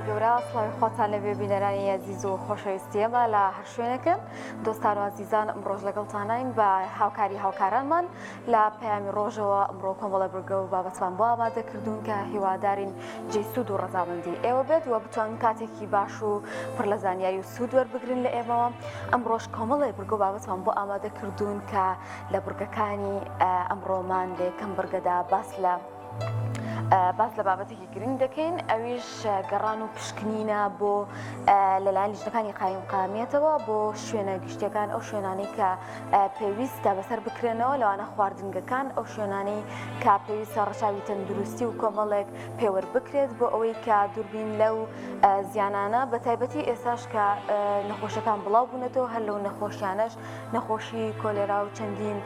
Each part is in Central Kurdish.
خوای گەورە سڵاوی خۆتان لەبێ بینەرانی ئەزیز و خۆشەویستی ئێمە لە هەر شوێنێکن دۆستان و ئازیزان ئەمڕۆژ لەگەڵتانین بە هاوکاری هاوکارانمان لە پەیامی ڕۆژەوە ئەمڕۆ کۆمەڵە بڕگە و بابەتمان بۆ ئامادە کردوون کە هیوادارین جێی سوود و ڕەزامەندی ئێوە بێت و بتوانن کاتێکی باش و پڕ لە زانیاری و سوود وەربگرن لە ئێمەوە ئەمڕۆژ کۆمەڵێ بڕگە و بابەتمان بۆ ئامادە کردوون کە لە بڕگەکانی ئەمڕۆمان لە یەکەم بڕگەدا باس لە باس لە بابەتێکی گرنگ دەکەین ئەویش گەڕان و پشکنینە بۆ لەلایەن لیژنەکانی قایمقامیەتەوە بۆ شوێنە گشتیەکان ئەو شوێنانەی کە پێویستە بەسەر بکرێنەوە لەوانە خواردنگەکان ئەو شوێنانەی کە پێویستە ڕەچاوی تەندروستی و کۆمەڵێک پێوەر بکرێت بۆ ئەوەی کە دووربین لەو زیانانە بە تایبەتی ئێساش کە نەخۆشەکان بڵاو بوونەتەوە هەر لەو نەخۆشیانەش نەخۆشی کۆلێرا و چەندین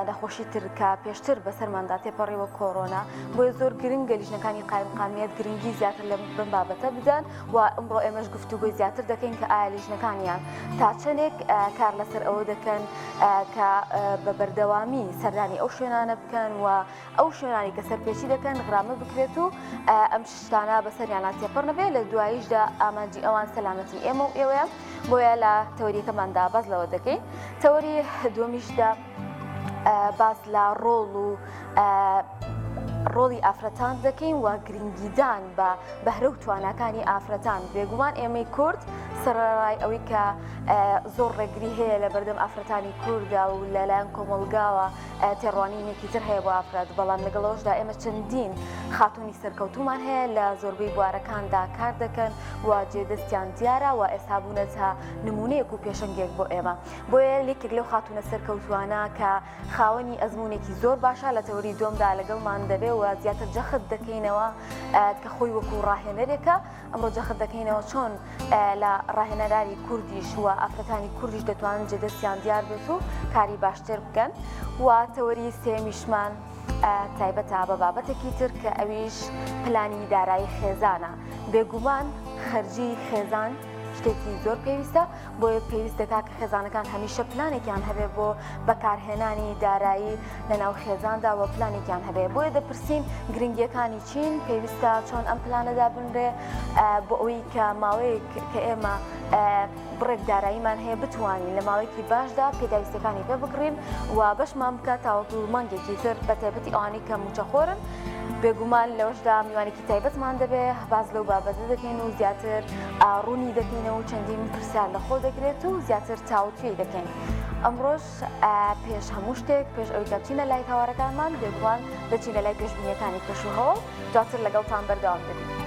نەخۆشی تر کە پێشتر بەسەرماندا تێپەڕیوە کۆرۆنا بۆیە زۆر گرنگە لیژنەکانی قایمقامیەت گرنگی زیاتر لە بەم بابەتە بدەن و ئەمڕۆ ئێمەش گفتوگۆی زیاتر دەکەین کە ئایا لیژنەکانیان تا چەندێک کار لەسەر ئەوە دەکەن کە بە بەردەوامی سەردانی ئەو شوێنانە بکەن و ئەو شوێنانی کە سەرپێچی دەکەن غرامە بکرێت و ئەم شتانە بەسەریانە تێپەڕ نەبێت لە دواییشدا ئامانجی ئەوان سەلامەتی ئێمە و ئێوەیە بۆیە لە تەوەریەکەماندا باس لەوە دەکەین تەوەری دووەمیشدا باس لە ڕۆڵ و ڕۆڵی ئافرەتان دەکەین و گرنگیدان بە بەهرە و تواناکانی ئافرەتان بێگومان ئێمەی کورد سەرەڕای ئەوەی کە زۆر ڕێگری هەیە لە بەردەم ئافرەتانی کووردا و لەلایەن کۆمەڵگاوە تێڕوانینێکی تر هەیە بۆ ئافرەت، بەڵام لەگەڵ ئەوەشدا ئێمە چەندین خاتوونی سەرکەوتوومان هەیە لە زۆربەی بوارەکاندا کار دەکەن و جێدەستیان دیارە و ئێستا بوونەتە نموونەیەک و پێشەنگێک بۆ ئێمە. بۆیە یەکێک لەو خاتوونە سەرکەوتووانە کە خاوەنی ئەزموونێکی زۆر باشە لە تەوەری دووەمدا لەگەڵمان دەبێ و زیاتر جەخت دەکەینەوە کە خۆی وەکوو ڕاهێنەرێکە، ئەمڕۆ جەخت دەکەینەوە چۆن لە ڕاهێنەرانی کوردیش و ئافرەتانی کوردیش دەتوانن جێدەستیان دیار بێت و کاری باشتر بکەن و تەوەری سێمیشمان تایبەتە بە بابەتێکی تر کە ئەویش پلانی دارایی خێزانە بێگومان خەرجی خێزان شتێکی زۆر پێویستە بۆیە پێویست دەکات کە خێزانەکان هەمیشە پلانێکیان هەبێ بۆ بەکارهێنانی دارایی لەناو خێزاندا و پلانێکیان هەبێ بۆیە دەپرسین گرنگیەکانی چین پێویستە چۆن ئەم پلانە دابنرێ بۆ ئەوەی کە ماوەیەک کە ئێمە بڕێک داراییمان هەیە بتوانین لە ماوەیەکی باشدا پێداویستەکانی پێ بکڕین و بەشمان بکات تاوەکو مانگێکی تر بە تایبەتی ئەوانەی کە موچەخۆرن بێگومان لەوەشدا میوانێکی تایبەتمان دەبێ باس لەو بابەتە دەکەین و زیاتر ڕوونی دەکەینەوە و چەندین پرسیار لەخۆ دەگرێت و زیاتر تاوتوێی دەکەین. ئەمڕۆش پێش هەموو شتێک پێش ئەوەی کە بچینە لای تاوارەکانمان بێگومان دەچینە لای پێشبینیەکانی کەشوهەوا و دواتر لەگەڵتان بەردەوام دەبین.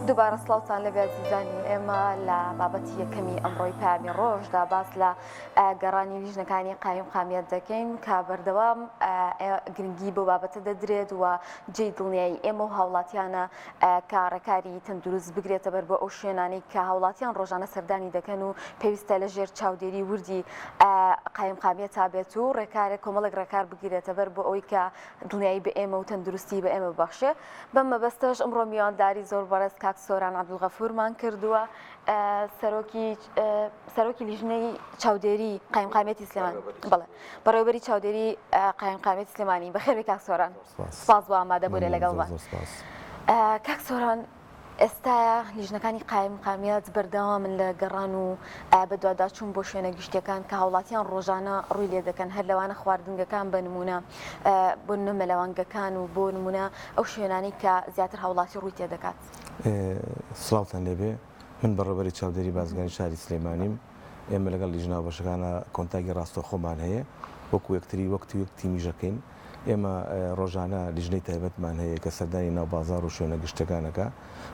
دووبارە سڵاوتان لەبێ ئازیزانی ئێمە لە بابەتی یەکەمی ئەمڕۆی پامی ڕۆژدا باس لە گەڕانی لیژنەکانی قایم قامیەت دەکەین کە بەردەوام گرنگی بۆ بابەتە دەدرێت و جێی دڵنیایی ئێمە و هاوڵاتیانە کە ڕێکاری تەندروست بگرێتە بەر بۆ ئەو شوێنانەی کە هاوڵاتیان ڕۆژانە سەردانی دەکەن و پێویستە لە ژێر چاودێری وردی قایمقامیەتا بێت و ڕێکارێک کۆمەڵێک ڕێکار بگیرێتە بەر بۆ ئەوەی کە دڵنیایی بە ئێمە و تەندروستی بە ئێمە ببەخشێ. بەم مەبەستەش ئەمڕۆ میوانداری زۆر بەڕێز کاک سۆران عەبدولغەفورمان کردووە سەرۆکی سەرۆکی لیژنەی چاودێری قایمقامیەتی سلێمانی بەڵێ بەڕێوەبەری چاودێری قایمقامیەتی سلێمانی بەخێربێی کاک سۆران سپاس بۆ ئامادەبوونت لەگەڵمان کاک سۆران ئێستایا لیژنەکانی قایمقامیەت بەردەوامن لە گەڕان و بەدواداچوون بۆ شوێنە گشتیەکان کە هاوڵاتیان ڕۆژانە ڕووی لێ دەکەن هەر لەوانە خواردنگەکان بە نمونە بۆ نمونە مەلەوانگەکان و بۆ نمونە ئەو شوێنانەی کە زیاتر هاوڵاتی ڕووی تێ دەکات. سڵاوتان لێبێ من بەڕێوەبەری چاودێری بازرگانی شاری سلێمانیم. ئێمە لەگەڵ لیژنە هاوبەشەکانا کۆنتاکی ڕاستەوخۆمان هەیە، وەکو یەکتری وەک یەک تیمیش ئەکەین. ئێمە ڕۆژانە لیژنەی تایبەتمان هەیە کە سەردانی ناو بازاڕ و شوێنە گشتیەکان ئەکا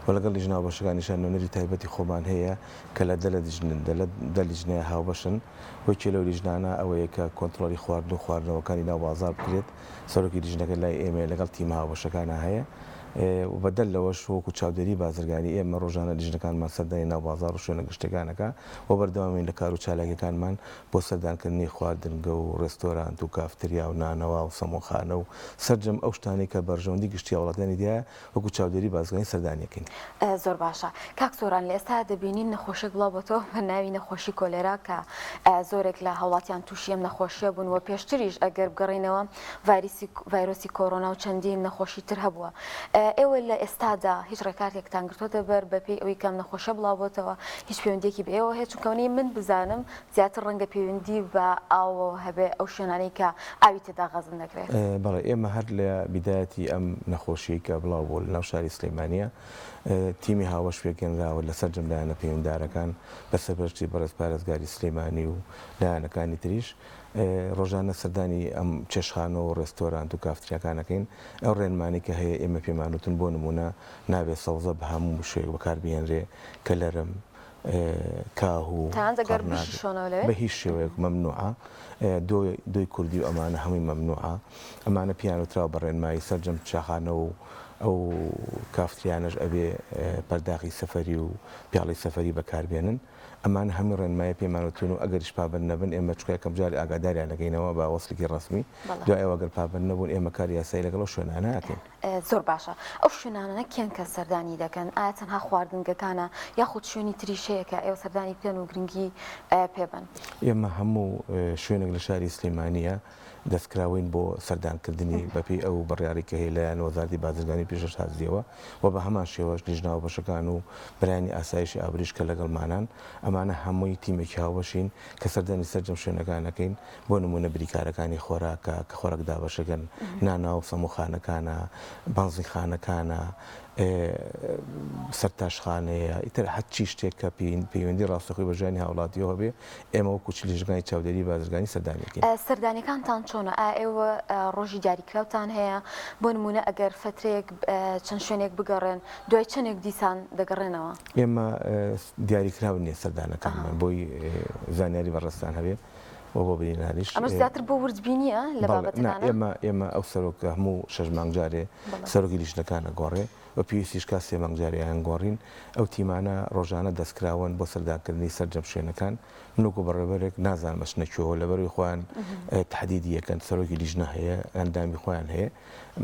و لەگەڵ لیژنە هاوبەشەکانیشا نوێنەری تایبەتی خۆمان هەیە کە لە دە لیژنەیە هاوبەشن. یەکێ لەو لیژنانە ئەوەیە کە کۆنتڕۆڵی خواردن و خواردنەوەکانی ناو بازاڕ بکرێت. سەرۆکی لیژنەکە لای ئێمەیە لەگەڵ تیمە هاوبەشەکانا هەیە و بەدەر لەوەش وەکو چاودێری بازرگانی ئێمە ڕۆژانە لیژنەکانمان سەردانی ناو بازاڕ و شوێنە گشتیەکان ئەکا و بەردەوامین لە کار و چالاکیەکانمان بۆ سەردانکردنی خواردنگە و ڕێستۆرانت و کافتریا و نانەوا و سەمۆخانە و سەرجەم ئەو شتانەی کە بەرژەوەندی گشتی هاوڵاتیانی تیایە وەکو چاودێری بازرگانی سەردانی ئەکەین. زۆر باشە کاک سۆران لە ئێستا دەبینین نەخۆشێک بڵاو بۆتەوە بە ناوی نەخۆشی کۆلێرا کە زۆرێک لە هاوڵاتیان تووشی ئەم نەخۆشیە بوون و پێشتریش ئەگەر بگەڕێینەوە ڤایرسی ڤایرۆسی کۆرۆنا و چەندین نەخۆشی تر هەبووە ئێوە لە ئێستادا هیچ ڕێکارێکتان گرتۆتە بەر بەپێی ئەوەی کە ئەم نەخۆشیە بڵاو بۆتەوە هیچ پەیوەندیەکی بە ئێوە هەیە چونکە ئەوەی من بزانم زیاتر ڕەنگە پەیوەندی بە ئاوەوە هەبێ ئەو شوێنانەی کە ئاوی تێدا غەزن دەکرێت. بەڵێ ئێمە هەر لە بیدایەتی ئەم نەخۆشیەی کە بڵاو بووە لە ناو شاری سلێمانیە تیمی هاوبەش پێکهێنراوە لە سەرجەم لایەنە پەیوەندارەکان بە سەرپەرشتی بەڕێز پارێزگاری سلێمانی و لایەنەکانی تریش ڕۆژانە سەردانی ئەم چێشتخانە و ڕێستۆرانت و کافتریاکان ئەکەین ئەو ڕێنمانی کە هەیە ئێمە پێمان وتن بۆ نمونە نابێت سەوزە بە هەموو شێوەیەک بەکار بهێنرێ کەلەرم کاهو، تەنانەت ئەگەر قەرنابی بشیشۆنەوە لەوێ؟ بە هیچ شێوەیەک مەمنوعە، دۆی دۆی کوردی و ئەمانە هەمووی مەمنوعە، ئەمانە پێیان وتراوە بە ڕێنمایی سەرجەم چاخانە و ئەو کافتریانەش ئەبێ پەرداخی سەفەری و پیاڵەی سەفەری بەکار بێنن، ئەمانە هەمووی ڕێنمایە پێمان وتون و ئەگەریش پابەند نەبن ئێمە چونکە یەکەم جار ئاگاداریان ئەکەینەوە بە وەسڵێکی ڕەسمی، دوای ئەوە گەر پابەند نەبوون ئێمە کاری یاسایی لەگەڵ ئەو شوێنانە ئەکەین. زۆر باشە ئەو شوێنانە کێن کە سەردانی دەکەن ئایا تەنها خواردنگەکانە یاخود شوێنی تریش هەیە کە ئێوە سەردانی بکەن و گرنگی پێ بەن؟ ئێمە هەموو شوێنێک لە شاری سلێمانییە دەستکراوەین بۆ سەردانکردنی بەپێی ئەو بڕیارەی کە هەیە لەلایەن وەزارەتی بازرگانی و پیشەسازییەوە و بە هەمان شێوەش لیژنە هاوبەشەکان و برایانی ئاسایشی ئابووریش کە لەگەڵمانان ئەمانە هەمووی تیمێکی هاوبەشین کە سەردانی سەرجەم شوێنەکان ئەکەین بۆ نموونە بریکارەکانی خۆراکە کە خۆراک دابەشەکەن، نانەوا و سەمووخانەکانە، بەنزینخانەکانە، سەرتاشخانەیە، ئیتر هەرچی شتێک کە پەیوەندی ڕاستەوخۆی بە ژیانی هاوڵاتییەوە هەبێ، ئێمە وەکوو چ لیژنەکانی چاودێری بازرگانی سەردانی ئەکەین. سەردانیەکانتان چۆنە؟ ئایا ئێوە ڕۆژی دیاریکراوتان هەیە؟ بۆ نموونە ئەگەر فەترەیەک چەند شوێنێک بگەڕێن، دوای چەندێک دیسان دەگەڕێنەوە؟ ئێمە دیاریکراو نییە سەردانەکانمان بۆی زانیاری بەڕێزتان هەبێ و بۆ بینەرانیش. ئەمەش زیاتر بۆ وردبینییە لە بابەتەکانە؟ نا ئێمە ئێمە ئەو سەرۆکە هەموو شەش مانگ جارێ سەرۆکی لیژنەکان ئەگۆڕێ و پێویستیش کا سێ مانگ جارێ ئەیانگۆڕین. ئەو تیمانە ڕۆژانە دەستکراوەن بۆ سەردانکردنی سەرجەم شوێنەکان. من وەکو بەڕێوەبەرێک نازانم ئەچنە کوێوە لەبەرئەوەی خۆیان تەحدیدی ئەکەن سەرۆکی لیژنە هەیە ئەندامی خۆیان هەیە.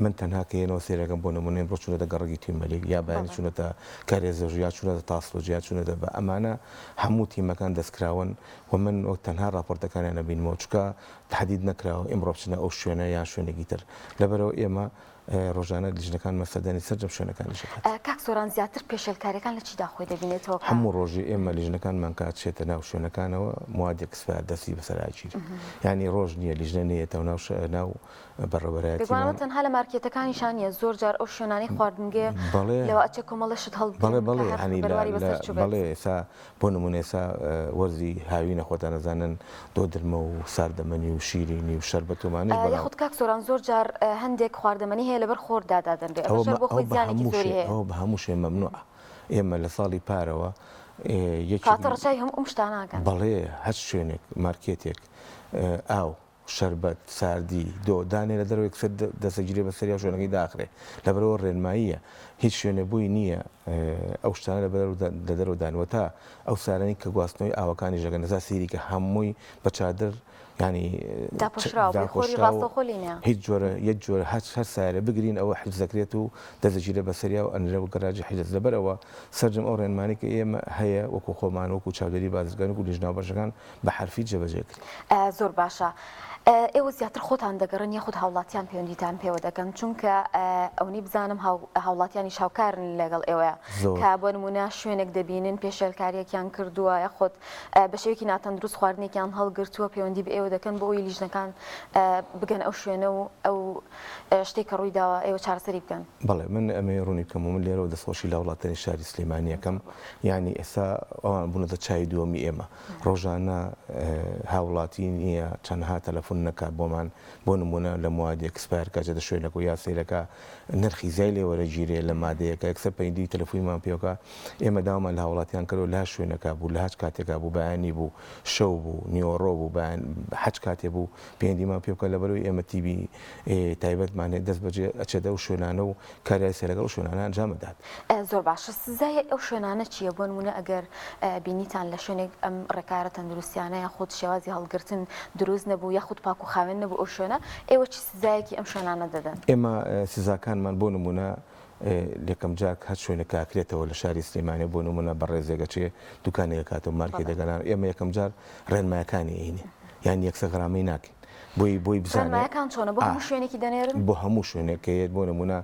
من تەنها کە یەنەوە سەیرەکەم بۆ نمونە ئیمڕۆ چونەتە گەڕەکی تیمەلیک یا بەیانی چونەتە کارێزەژ یا چونەتە تاسڵوج یا چونەتە بە ئەمانە هەموو تیمەکان دەستکراون و من وەک تەنها ڕاپۆرتەکانیان ئەبینمەوە چونکە تەحدید نەکراوە ئیمڕۆ بچنە ئەو شوێنە یان شوێنێکی تر لەبەرئەوە ئێمە ڕۆژانە لیژنەکانمان سەردانی سەرجەم شوێنەکانیش ئەکات. کاک سۆران زیاتر پێشێلکاریەکان لە چیدا خۆی دەبینێتەوە کە. هەموو ڕۆژێ ئێمە لیژنەکانمان کە ئەچێتە ناو شوێنەکانەوە موادی expire دەستی بەسەرا ئەگیرێ یانی ڕۆژ نیە لیژنە نەیەتەوە ناو ناو بەڕێوەبەرایەتیمان. بێگومان ئەوە تەنها لە مارکێتەکانیشا نییە، زۆر جار ئەو شوێنانەی خواردنگەیە بەڵێ لەوە ئەچێ کۆمەڵێ شت هەڵبگرن بەڵێ کە بەڵێ هەر یانی لە بەرواری لە بەسەر چووبێت. بەڵێ ئێستا بۆ نموونە ئێستا وەرزی هاوینە خۆتان ئەزانن دۆدرمە و ساردەمەنی و شیرینی و شەربەت و ئەمانەش بەناو. یاخود کاک سۆران زۆر جار هەندێک خواردەمەنی هەیە لەبەر خۆردا دادەنرێ ئەوە ئەمەش هەر بۆ ئەوە خۆی بە زیانێکی هەموو زۆری شێ هەیە. ئەوە بە هەموو شێ مەمنوعە. ئێمە لە ساڵی پارەوە یەکێک کاتە ڕەچاوی هەموو ئەم شتانە ئەکەن. بەڵێ هەر شوێنێک مارکێتێک ئاو شەربەت ساردی دۆ دانێ لە دەرەوە یەکسەر دەسەگیرێ بەسەریا شوێنەکەی داخرێ لەبەرئەوە ڕێنماییە هیچ شوێنێ بۆی نییە ئەو شتانە لە دەرەوە دان وە تا ئەو سارانەی کە گواستنەوەی ئاوەکانیش دەکەن ئێستا سەیری کە هەمووی بە چادر یانی داپۆشراو بێ خۆری داپۆشراو ڕاستەوخۆ لێ نییە. هیچ جۆرە یەک جۆرە هەر هەر سایەرە بگرین ئەوە حجز دەکرێت و دەست دەگیرێت بەسەریا و ئەنرێ بۆ گەراجی حجز لەبەر ئەوە سەرجەم ئەو ڕێنمانەی کە ئێمە هەیە وەکو خۆمان وەکو چاودێری بازرگانی وەکو لیژنە هاوبەشەکان بە حەرفی جێبەجێ کرێ. زۆر باشە ئێوە زیاتر خۆتان دەگەڕێن یاخود هاوڵاتیان پەیوەندیتان پێوە دەکەن چونکە ئەونەی بزانم هاوڵاتیانیش هاوکارن لەگەڵ ئێوەیە کە بۆ نمونە شوێنێک دەبینن پێشێلکاریەکیان کردووە یاخود بە شێوەیەکی ناتەندروست خواردنێکیان هەڵگرتووە پەیوەندی بە ئێوە دەکەن بۆ ئەوەی لیژنەکان بگەن ئەو شوێنە و ئەو شتێک کە ڕووی داوە ئێوە چارەسەری بکەن. بەڵێ من ئەمەوێ ڕوونی بکەمەوە من لێرەوە دەستخۆشی لە هاوڵاتیانی شاری سلێمانی ئەکەم یانی ئێستا ئەوان بوونەتە چاوی دووەمی ئێمە ڕۆژانە هاوڵاتی نییە چەندها تەلەفۆن نەکات بۆمان بۆ نمونە لە موادی expire کە ئەچێتە شوێنەکە و یا سەیرەکە نرخی زیای لێ وەرەگیرێ لە مادەیەکە یەکسەر پەیوەندی تەلەفۆنیمان پێوەکا ئێمە داوامان لە هاوڵاتیان کردوە لە هەر شوێنەکا بوو لە هەچ کاتێکا بوو بەیانی بوو شەو بوو نیوەڕۆ بوو بەیان هەچ کاتێ بوو پەیوەندیمان پێ بکەن لەبەرئەوەی ئێمە تیمی تایبەتمان هەیە دەست بەجێ ئەچێتە ئەو شوێنانە و کاری یاسایی لەگەڵ ئەو شوێنانە ئەنجام ئەدات. زۆر باشە سزای ئەو شوێنانە چییە؟ بۆ نموونە ئەگەر بینیتان لە شوێنێک ئەم ڕێکارە تەندروستیانە یاخود شێوازی هەڵگرتن دروست نەبوو یاخود پاک و خاوێن نەبوو ئەو شوێنە، ئێوە چ سزایەکی ئەم شوێنانە دەدەن؟ ئێمە سزاکانمان بۆ نموونە یەکەم جار هەر شوێنێک کە ئەکرێتەوە لە شاری سلێمانی بۆ نموونە بەڕێزێک ئەچێ دوکانێک ئەکاتەوە مارکێتێک ئەنان ئێمە یەکەم جار ڕێنمایەکانی ئەینێ یان یەکسەر غەرامەی ناکەین بۆی بۆی بزانێ ڕێنمایەکان چۆنە بۆ هەموو شوێنێکی دەنێرن؟ بۆ هەموو شوێنێک کە یەت بۆ نموونە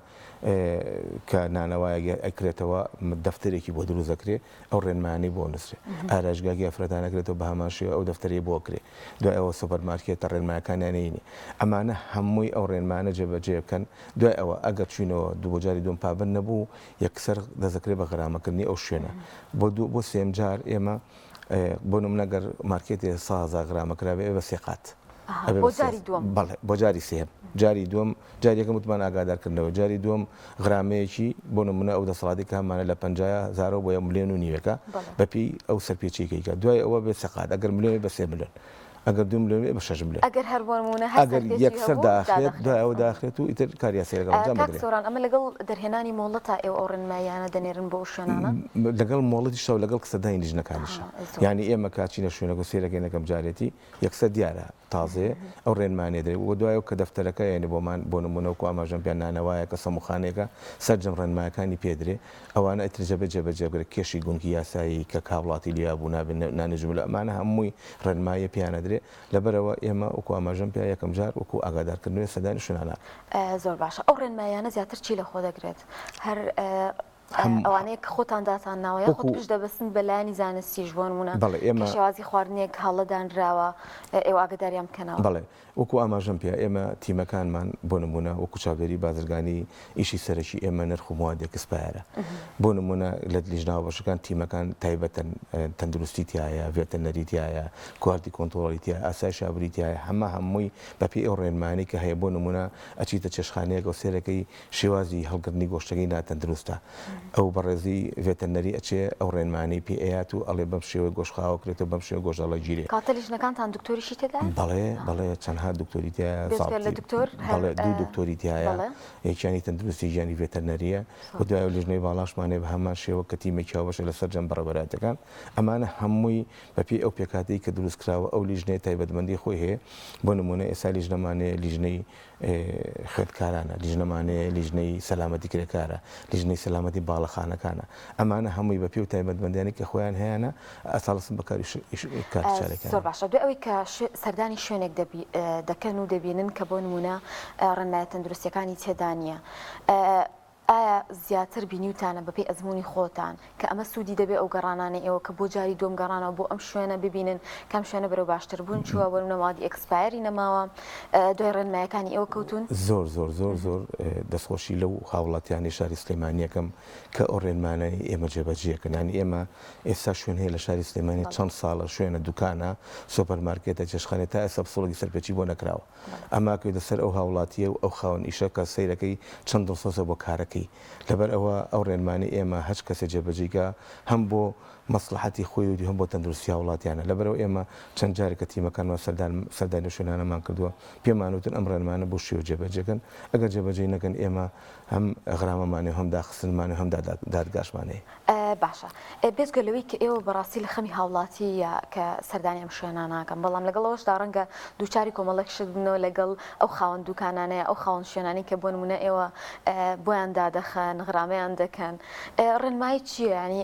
کە نانەوایەک ئەکرێتەوە دەفتەرێکی بۆ دروست دەکرێ ئەو ڕێنمایانەی بۆ نووسرێ ئارایشگاکی ئافرەتان ئەکرێتەوە بە هەمان شێوە ئەو دەفتەرەی بۆ ئەکرێ دوای ئەوە سۆپەر مارکێتە ڕێنمایەکانیان نەینێ ئەمانە هەمووی ئەو ڕێنمایانە جێبەجێ بکەن دوای ئەوە ئەگەر چوینەوە دوو بۆ جاری دووەم پابەند نەبوو یەکسەر دەست دەکرێت بە غەرامەکردنی ئەو شوێنە بۆ دوو بۆ سێیەم جار ئێمە بۆ نمونە گەر مارکێتێ 100 هەزار غرامە کرابێ ئەبێ بە سێ قات ئەبێ بۆ جاری دووەم بەڵێ بۆ جاری سێیەم جاری دووەم جاری یەکەم وتمان ئاگادارکردنەوە جاری دووەم غرامەیەکی بۆ نمونە ئەو دەسەڵاتی کە هەمانە لە 50 هەزارەوە بۆ ملیۆن و نیوێکە بەپێی ئەو سەرپێچیەکەی کە دوای ئەوە بێ سێ قات ئەگەر ملیۆن بە سێ ملیۆن ئەگەر دوو ملیۆن بێ بە شەش ملیۆن. ئەگەر هەر بۆ نموونە هەر ئەگەر سەرپێچی یەکسەر هەبوو داخرێت دادەخرێت. دوای ئەوە داخرێت و ئیتر کاری یاسایی لەگەڵ ئەنجام کاک دەدرێت. سۆران ئەمە لەگەڵ دەرهێنانی مۆڵەتا ئێوە ئەو ڕێنماییانە دەنێرن بۆ ئەو شوێنانە؟ لەگەڵ مۆڵەتیشا و لەگەڵ سەردانی لیژنەکانیشا. زۆر. یانی ئێمە کە ئەچینە شوێنەکە و سەیرەکەین یەکەم جارێتی یەکسەر دیارە تازەیە ئەو ڕێنمایانەی دەرێ و دوای ئەو کە دەفتەرەکە یانی بۆمان بۆ نموونە وەکوو ئاماژەم پێ نانەوایەکە سەمووخانەیەکە سەرجەم ڕێنمایەکانی پێ درێ ئەوانە ئیتر جەبێ جێبەجێ بکرێت کێشی گونکی یاسایی کە هاوڵاتی لیا بوو نابێ نانی جملە ئەمانە هەمووی ڕێنماییە پێیان ئەدرێ لەبەرئەوە ئێمە وەکو ئاماژەم پێ یەکەم جار وەکو ئاگادارکردنەوەی سەردانی شوێنانە. زۆر باشە ئەو ڕێنماییانە زیاتر چی لەخۆ دەگرێت؟ هەر ئەوانەیە کە خۆتان داتان ناوە یاخود پشت دەبەستن بە لایەنی زانستیش بۆ نموونە کە شێوازی خواردنێک هەڵە دانراوە ئێوە ئاگاداریان بکەنەوە؟ بەڵێ وەکو ئاماژەم پێ ئێمە تیمەکانمان بۆ نموونە وەکو چاودێری بازرگانی ئیشی سەرەکی ئێمە نرخ و موادی expire ە بۆ نموونە لە لیژنە هاوبەشەکان تیمەکان تایبەتن تەندروستی تیایە ڤێتەرنەری تیایە quality control ی تیایە ئاسایشی ئابووری تیایە هەمە هەمووی بەپێی ئەو ڕێنمایانەی کە هەیە بۆ نموونە ئەچیتە چێشتخانەیەکەوە سەیرەکەی شێوازی هەڵگرتنی گۆشتەکەی ناتەندروستە ئەو بەڕێزی ڤێتەرنەری ئەچێ ئەو ڕێنمانەی پێ ئەیات و ئەڵێ بەم شێوەیە گۆشت خاوە کرێتەوە بەم شێوە گۆشت هەڵەگیرێ. کەواتە لیژنەکانتان دکتۆریشی تێدایە؟ بەڵێ بەڵێ چەندها دکتۆری تیایە بێجگە لە زابتی دکتۆر هەر بەڵێ دوو دکتۆری تیایە بەڵێ. یەکیانی تەندروستی یەکیانی ڤێتەرنەریە و دوای لیژنەی باڵاشمان هەیە بە هەمان شێوە کە تیمێکی هاوبەشە لە سەرجەم بەڕێوەبەرایەتیەکان ئەمانە هەمووی بە پێی ئەو پێکهاتەی کە دروست کراوە ئەو لیژنەیە تایبەتمەندی خۆی هەیە بۆ نموونە ئێستا لیژنەمان هەیە لیژنەی خوێندکارانە، لیژنەمان هەیە لیژنەی سەلامەتی کرێکارە، لیژنەی سەلامەتی باڵەخانەکانە، ئەمانە هەمووی بە پێی و تایبەتمەندیانەی کە خۆیان هەیانە ئەساڵسن بە کاری کاری چالاکیانە. زۆر باشە دوای ئەوەی کە سەردانی شوێنێک دەکەن و دەبینن کە بۆ نموونە ڕێنمایە تەندروستیەکانی تێدا نییە ئایا زیاتر بینیوتانە بەپێی ئەزموونی خۆتان کە ئەمە سوودی دەبێ ئەو گەڕانانەی ئێوە کە بۆ جاری دووەم گەڕانەوە بۆ ئەم شوێنە ببینن کە ئەم شوێنە بەرەو باشتر بوون چووە بۆ نموونە موادی expire ی نەماوە دوای ڕێنمایەکانی ئێوە کەوتوون؟ زۆر زۆر زۆر زۆر دەستخۆشی لەو هاوڵاتیانەی شاری سلێمانی ئەکەم کە ئەو ڕێنمانەی ئێمە جێبەجێ ئەکەن یانی ئێمە ئێستا شوێن هەیە لە شاری سلێمانی چەند ساڵە شوێنە دوکانە سۆپەر مارکێتە چێشتخانەیە تا ئێستا پسوڵێکی سەرپێچی بۆ نەکراوە ئەمە ئەکەوێتە سەر ئەو هاوڵاتییە و ئەو خاوەن ئیشە کە سەیرەکەی چەند دڵسۆزە بۆ کارەکەی. ئەکەی لەبەر ئەوە ئەو ڕێنمانەی ئێمە هەچ کەسێ جێبەجێی کا هەم بۆ مەسڵەحەتی خۆی و هەم بۆ تەندروستی هاوڵاتیانە لەبەرئەوە ئێمە چەند جارێک کە تیمەکانمان سەردان سەردانی ئەو شوێنانەمان کردووە پێمان وتن ئەم ڕێنمانە بەو شێوە جێبەجێ کەن ئەگەر جێبەجێی نەکەن ئێمە هەم غرامەمان هەیە و هەم داخستنمان هەیە و هەم دادگاشمان هەیە. باشە بێجگە لەوەی کە ئێوە بەڕاستی لە خەمی هاوڵاتی یە کە سەردانی ئەم شوێنانە ئەکەن بەڵام لەگەڵ ئەوەشدا ڕەنگە دووچاری کۆمەڵێک شت ببنەوە لەگەڵ ئەو خاوەن دوکانانەیە ئەو خاوەن شوێنانەی کە بۆ نمونە ئێوە بۆیان دادەخەن غرامەیان دەکەن ڕێنمایی چییە ینی